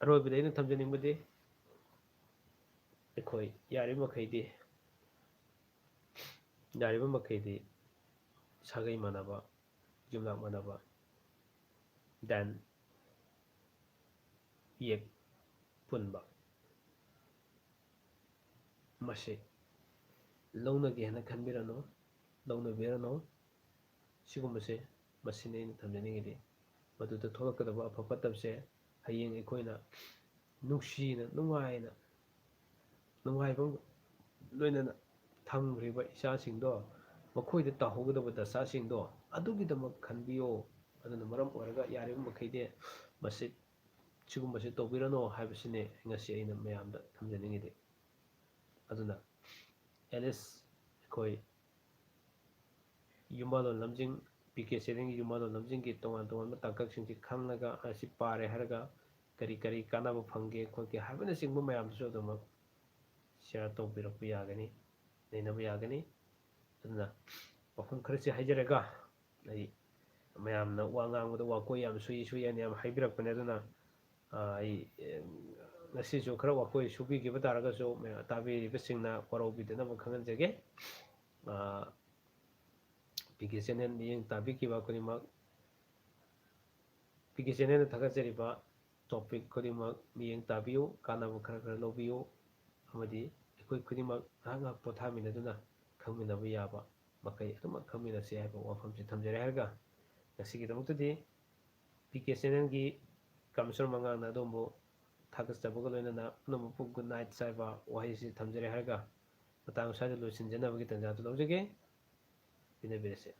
ꯑꯔꯣꯏꯕꯗ ꯑꯩꯅ ꯊꯝꯖꯅꯤꯡꯕꯗꯤ, ꯑꯩꯈꯣꯏ ꯌꯥꯔꯤꯕ ꯃꯈꯩꯗꯤ, ꯌꯥꯔꯤꯕ ꯃꯈꯩꯗꯤ ꯁꯥꯒꯩ ꯃꯥꯟꯅꯕ, ꯌꯨꯝꯂꯥꯛ ꯃꯥꯟꯅꯕ, then ꯏꯌꯦꯛ ꯄꯨꯟꯕ, ꯃꯁꯤ ꯂꯧꯅꯒꯦ ꯍꯥꯏꯅ ꯈꯟꯕꯤꯔꯅꯨ, ꯂꯧꯅꯕꯤꯔꯅꯨ꯫ ꯁꯤꯒꯨꯝꯕꯁꯦ, ꯃꯁꯤꯅꯤ ꯑꯩꯅ ꯊꯝꯖꯅꯤꯡꯉꯤꯗꯤ꯫ ꯃꯗꯨꯗ ꯊꯣꯛꯂꯛꯀꯗꯕ ꯑꯐ ꯐꯠꯇꯕꯁꯦ ꯍꯌꯦꯡ ꯑꯩꯈꯣꯏꯅ ꯅꯨꯡꯁꯤꯅ, ꯅꯨꯡꯉꯥꯏꯅ, ꯅꯨꯡꯉꯥꯏꯕ ꯂꯣꯏꯅꯅ ꯊꯝꯈ꯭ꯔꯤꯕ ꯏꯆꯥꯁꯤꯡꯗꯣ, ꯃꯈꯣꯏꯗ ꯇꯥꯍꯧꯒꯗꯕ ꯗꯁꯥꯁꯤꯡꯗꯣ ꯑꯗꯨꯒꯤꯗꯃꯛ ꯈꯟꯕꯤꯌꯣ꯫ ꯑꯗꯨꯅ ꯃꯔꯝ ꯑꯣꯏꯔꯒ ꯌꯥꯔꯤꯕ ꯃꯈꯩꯗꯤ ꯃꯁꯤ, ꯁꯤꯒꯨꯝꯕꯁꯤ ꯇꯧꯕꯤꯔꯅꯨ ꯍꯥꯏꯕꯁꯤꯅꯤ ꯉꯁꯤ ꯑꯩꯅ ꯃꯌꯥꯝꯗ ꯊꯝꯖꯅꯤꯡꯉꯤꯗꯤ꯫ ꯑꯗꯨꯅ at least ꯑꯩꯈꯣꯏ ꯌꯨꯝꯕꯥꯜꯂꯣꯟ ꯂꯝꯖꯤꯡ, ꯄꯤ ꯀꯦ ꯆꯦꯅꯦꯜꯒꯤ ꯌꯨꯝꯕꯥꯜꯂꯣꯟ ꯂꯝꯖꯤꯡꯒꯤ ꯇꯣꯉꯥꯟ ꯇꯣꯉꯥꯟꯕ ꯇꯥꯡꯀꯛꯁꯤꯡꯁꯤ ꯈꯪꯂꯒ, ꯑꯁꯤ ꯄꯥꯔꯦ ꯍꯥꯏꯔꯒ ꯀꯔꯤ ꯀꯔꯤ ꯀꯥꯟꯅꯕ ꯐꯪꯒꯦ ꯈꯣꯠꯀꯦ ꯍꯥꯏꯕꯅꯆꯤꯡꯕ ꯃꯌꯥꯝꯗꯨꯁꯨ ꯑꯗꯨꯃꯛ share ꯇꯧꯕꯤꯔꯛꯄ ꯌꯥꯒꯅꯤ, ꯅꯩꯅꯕ ꯌꯥꯒꯅꯤ꯫ ꯑꯗꯨꯅ ꯋꯥꯐꯝ ꯈꯔꯁꯤ ꯍꯥꯏꯖꯔꯒ, ꯑꯩ ꯃꯌꯥꯝꯅ ꯋꯥ ꯉꯥꯡꯕꯗ ꯋꯥꯀꯣꯏ ꯌꯥꯝ ꯁꯨꯏ ꯁꯨꯏ ꯍꯥꯏꯅ ꯌꯥꯝ ꯍꯥꯏꯕꯤꯔꯛꯄꯅꯦ꯫ ꯑꯗꯨꯅ, ꯑ, ꯑꯩ, ꯑꯦ, ꯉꯁꯤꯁꯨ ꯈꯔ ꯋꯥꯀꯣꯏ ꯁꯨꯕꯤꯈꯤꯕ ꯇꯥꯔꯒꯁꯨ, ꯃꯌꯥꯝ ꯇꯥꯕꯤꯔꯤꯕꯁꯤꯡꯅ ꯋꯥꯔꯧꯕꯤꯗꯅꯕ ꯈꯪꯍꯟꯖꯒꯦ꯫ ꯑ, ꯄꯤ ꯀꯦ ꯆꯦꯅꯦꯜ ꯃꯤꯠꯌꯦꯡ ꯇꯥꯕꯤꯈꯤꯕ ꯈꯨꯗꯤꯡꯃꯛ, ꯄꯤ ꯀꯦ ꯆꯦꯅꯦꯜꯅ ꯊꯥꯒꯠꯆꯔꯤꯕ topic ꯈꯨꯗꯤꯡꯃꯛ ꯃꯤꯠꯌꯦꯡ ꯇꯥꯕꯤꯌꯨ, ꯀꯥꯟꯅꯕ ꯈꯔ ꯈꯔ ꯂꯧꯕꯤꯌꯨ, ꯑꯃꯗꯤ ꯑꯩꯈꯣꯏ ꯈꯨꯗꯤꯡꯃꯛ ꯉꯥꯏꯍꯥꯛ ꯉꯥꯏꯍꯥꯛ ꯄꯣꯊꯥꯃꯤꯟꯅꯗꯨꯅ ꯈꯪꯃꯤꯟꯅꯕ ꯌꯥꯕ ꯃꯈꯩ ꯑꯗꯨꯃꯛ ꯈꯪꯃꯤꯟꯅꯁꯤ ꯍꯥꯏꯕ ꯋꯥꯐꯝꯁꯤ ꯊꯝꯖꯔꯦ ꯍꯥꯏꯔꯒ, ꯉꯁꯤꯒꯤꯗꯃꯛꯇꯗꯤ ꯄꯤ ꯀꯦ ꯆꯦꯅꯦꯜꯒꯤ ꯀꯥꯃꯦꯁꯣꯔ ꯃꯉꯥꯡꯅ ꯑꯗꯣꯝꯕꯨ ꯊꯥꯒꯠꯆꯕꯒ ꯂꯣꯏꯅꯅ ꯄꯨꯝꯅꯃꯛꯄꯨ good night ꯍꯥꯏꯕ ꯋꯥꯍꯩꯁꯤ ꯊꯝꯖꯔꯦ ꯍꯥꯏꯔꯒ, ꯃꯇꯥꯡ ꯑꯁ꯭ꯋꯥꯏꯗ ꯂꯣꯏꯁꯤꯟꯖꯅꯕꯒꯤ ꯇꯥꯟꯖꯥꯗꯨ ꯂꯧꯖꯒꯦ꯫ ꯄꯤꯅꯕꯤꯔꯁꯤ꯫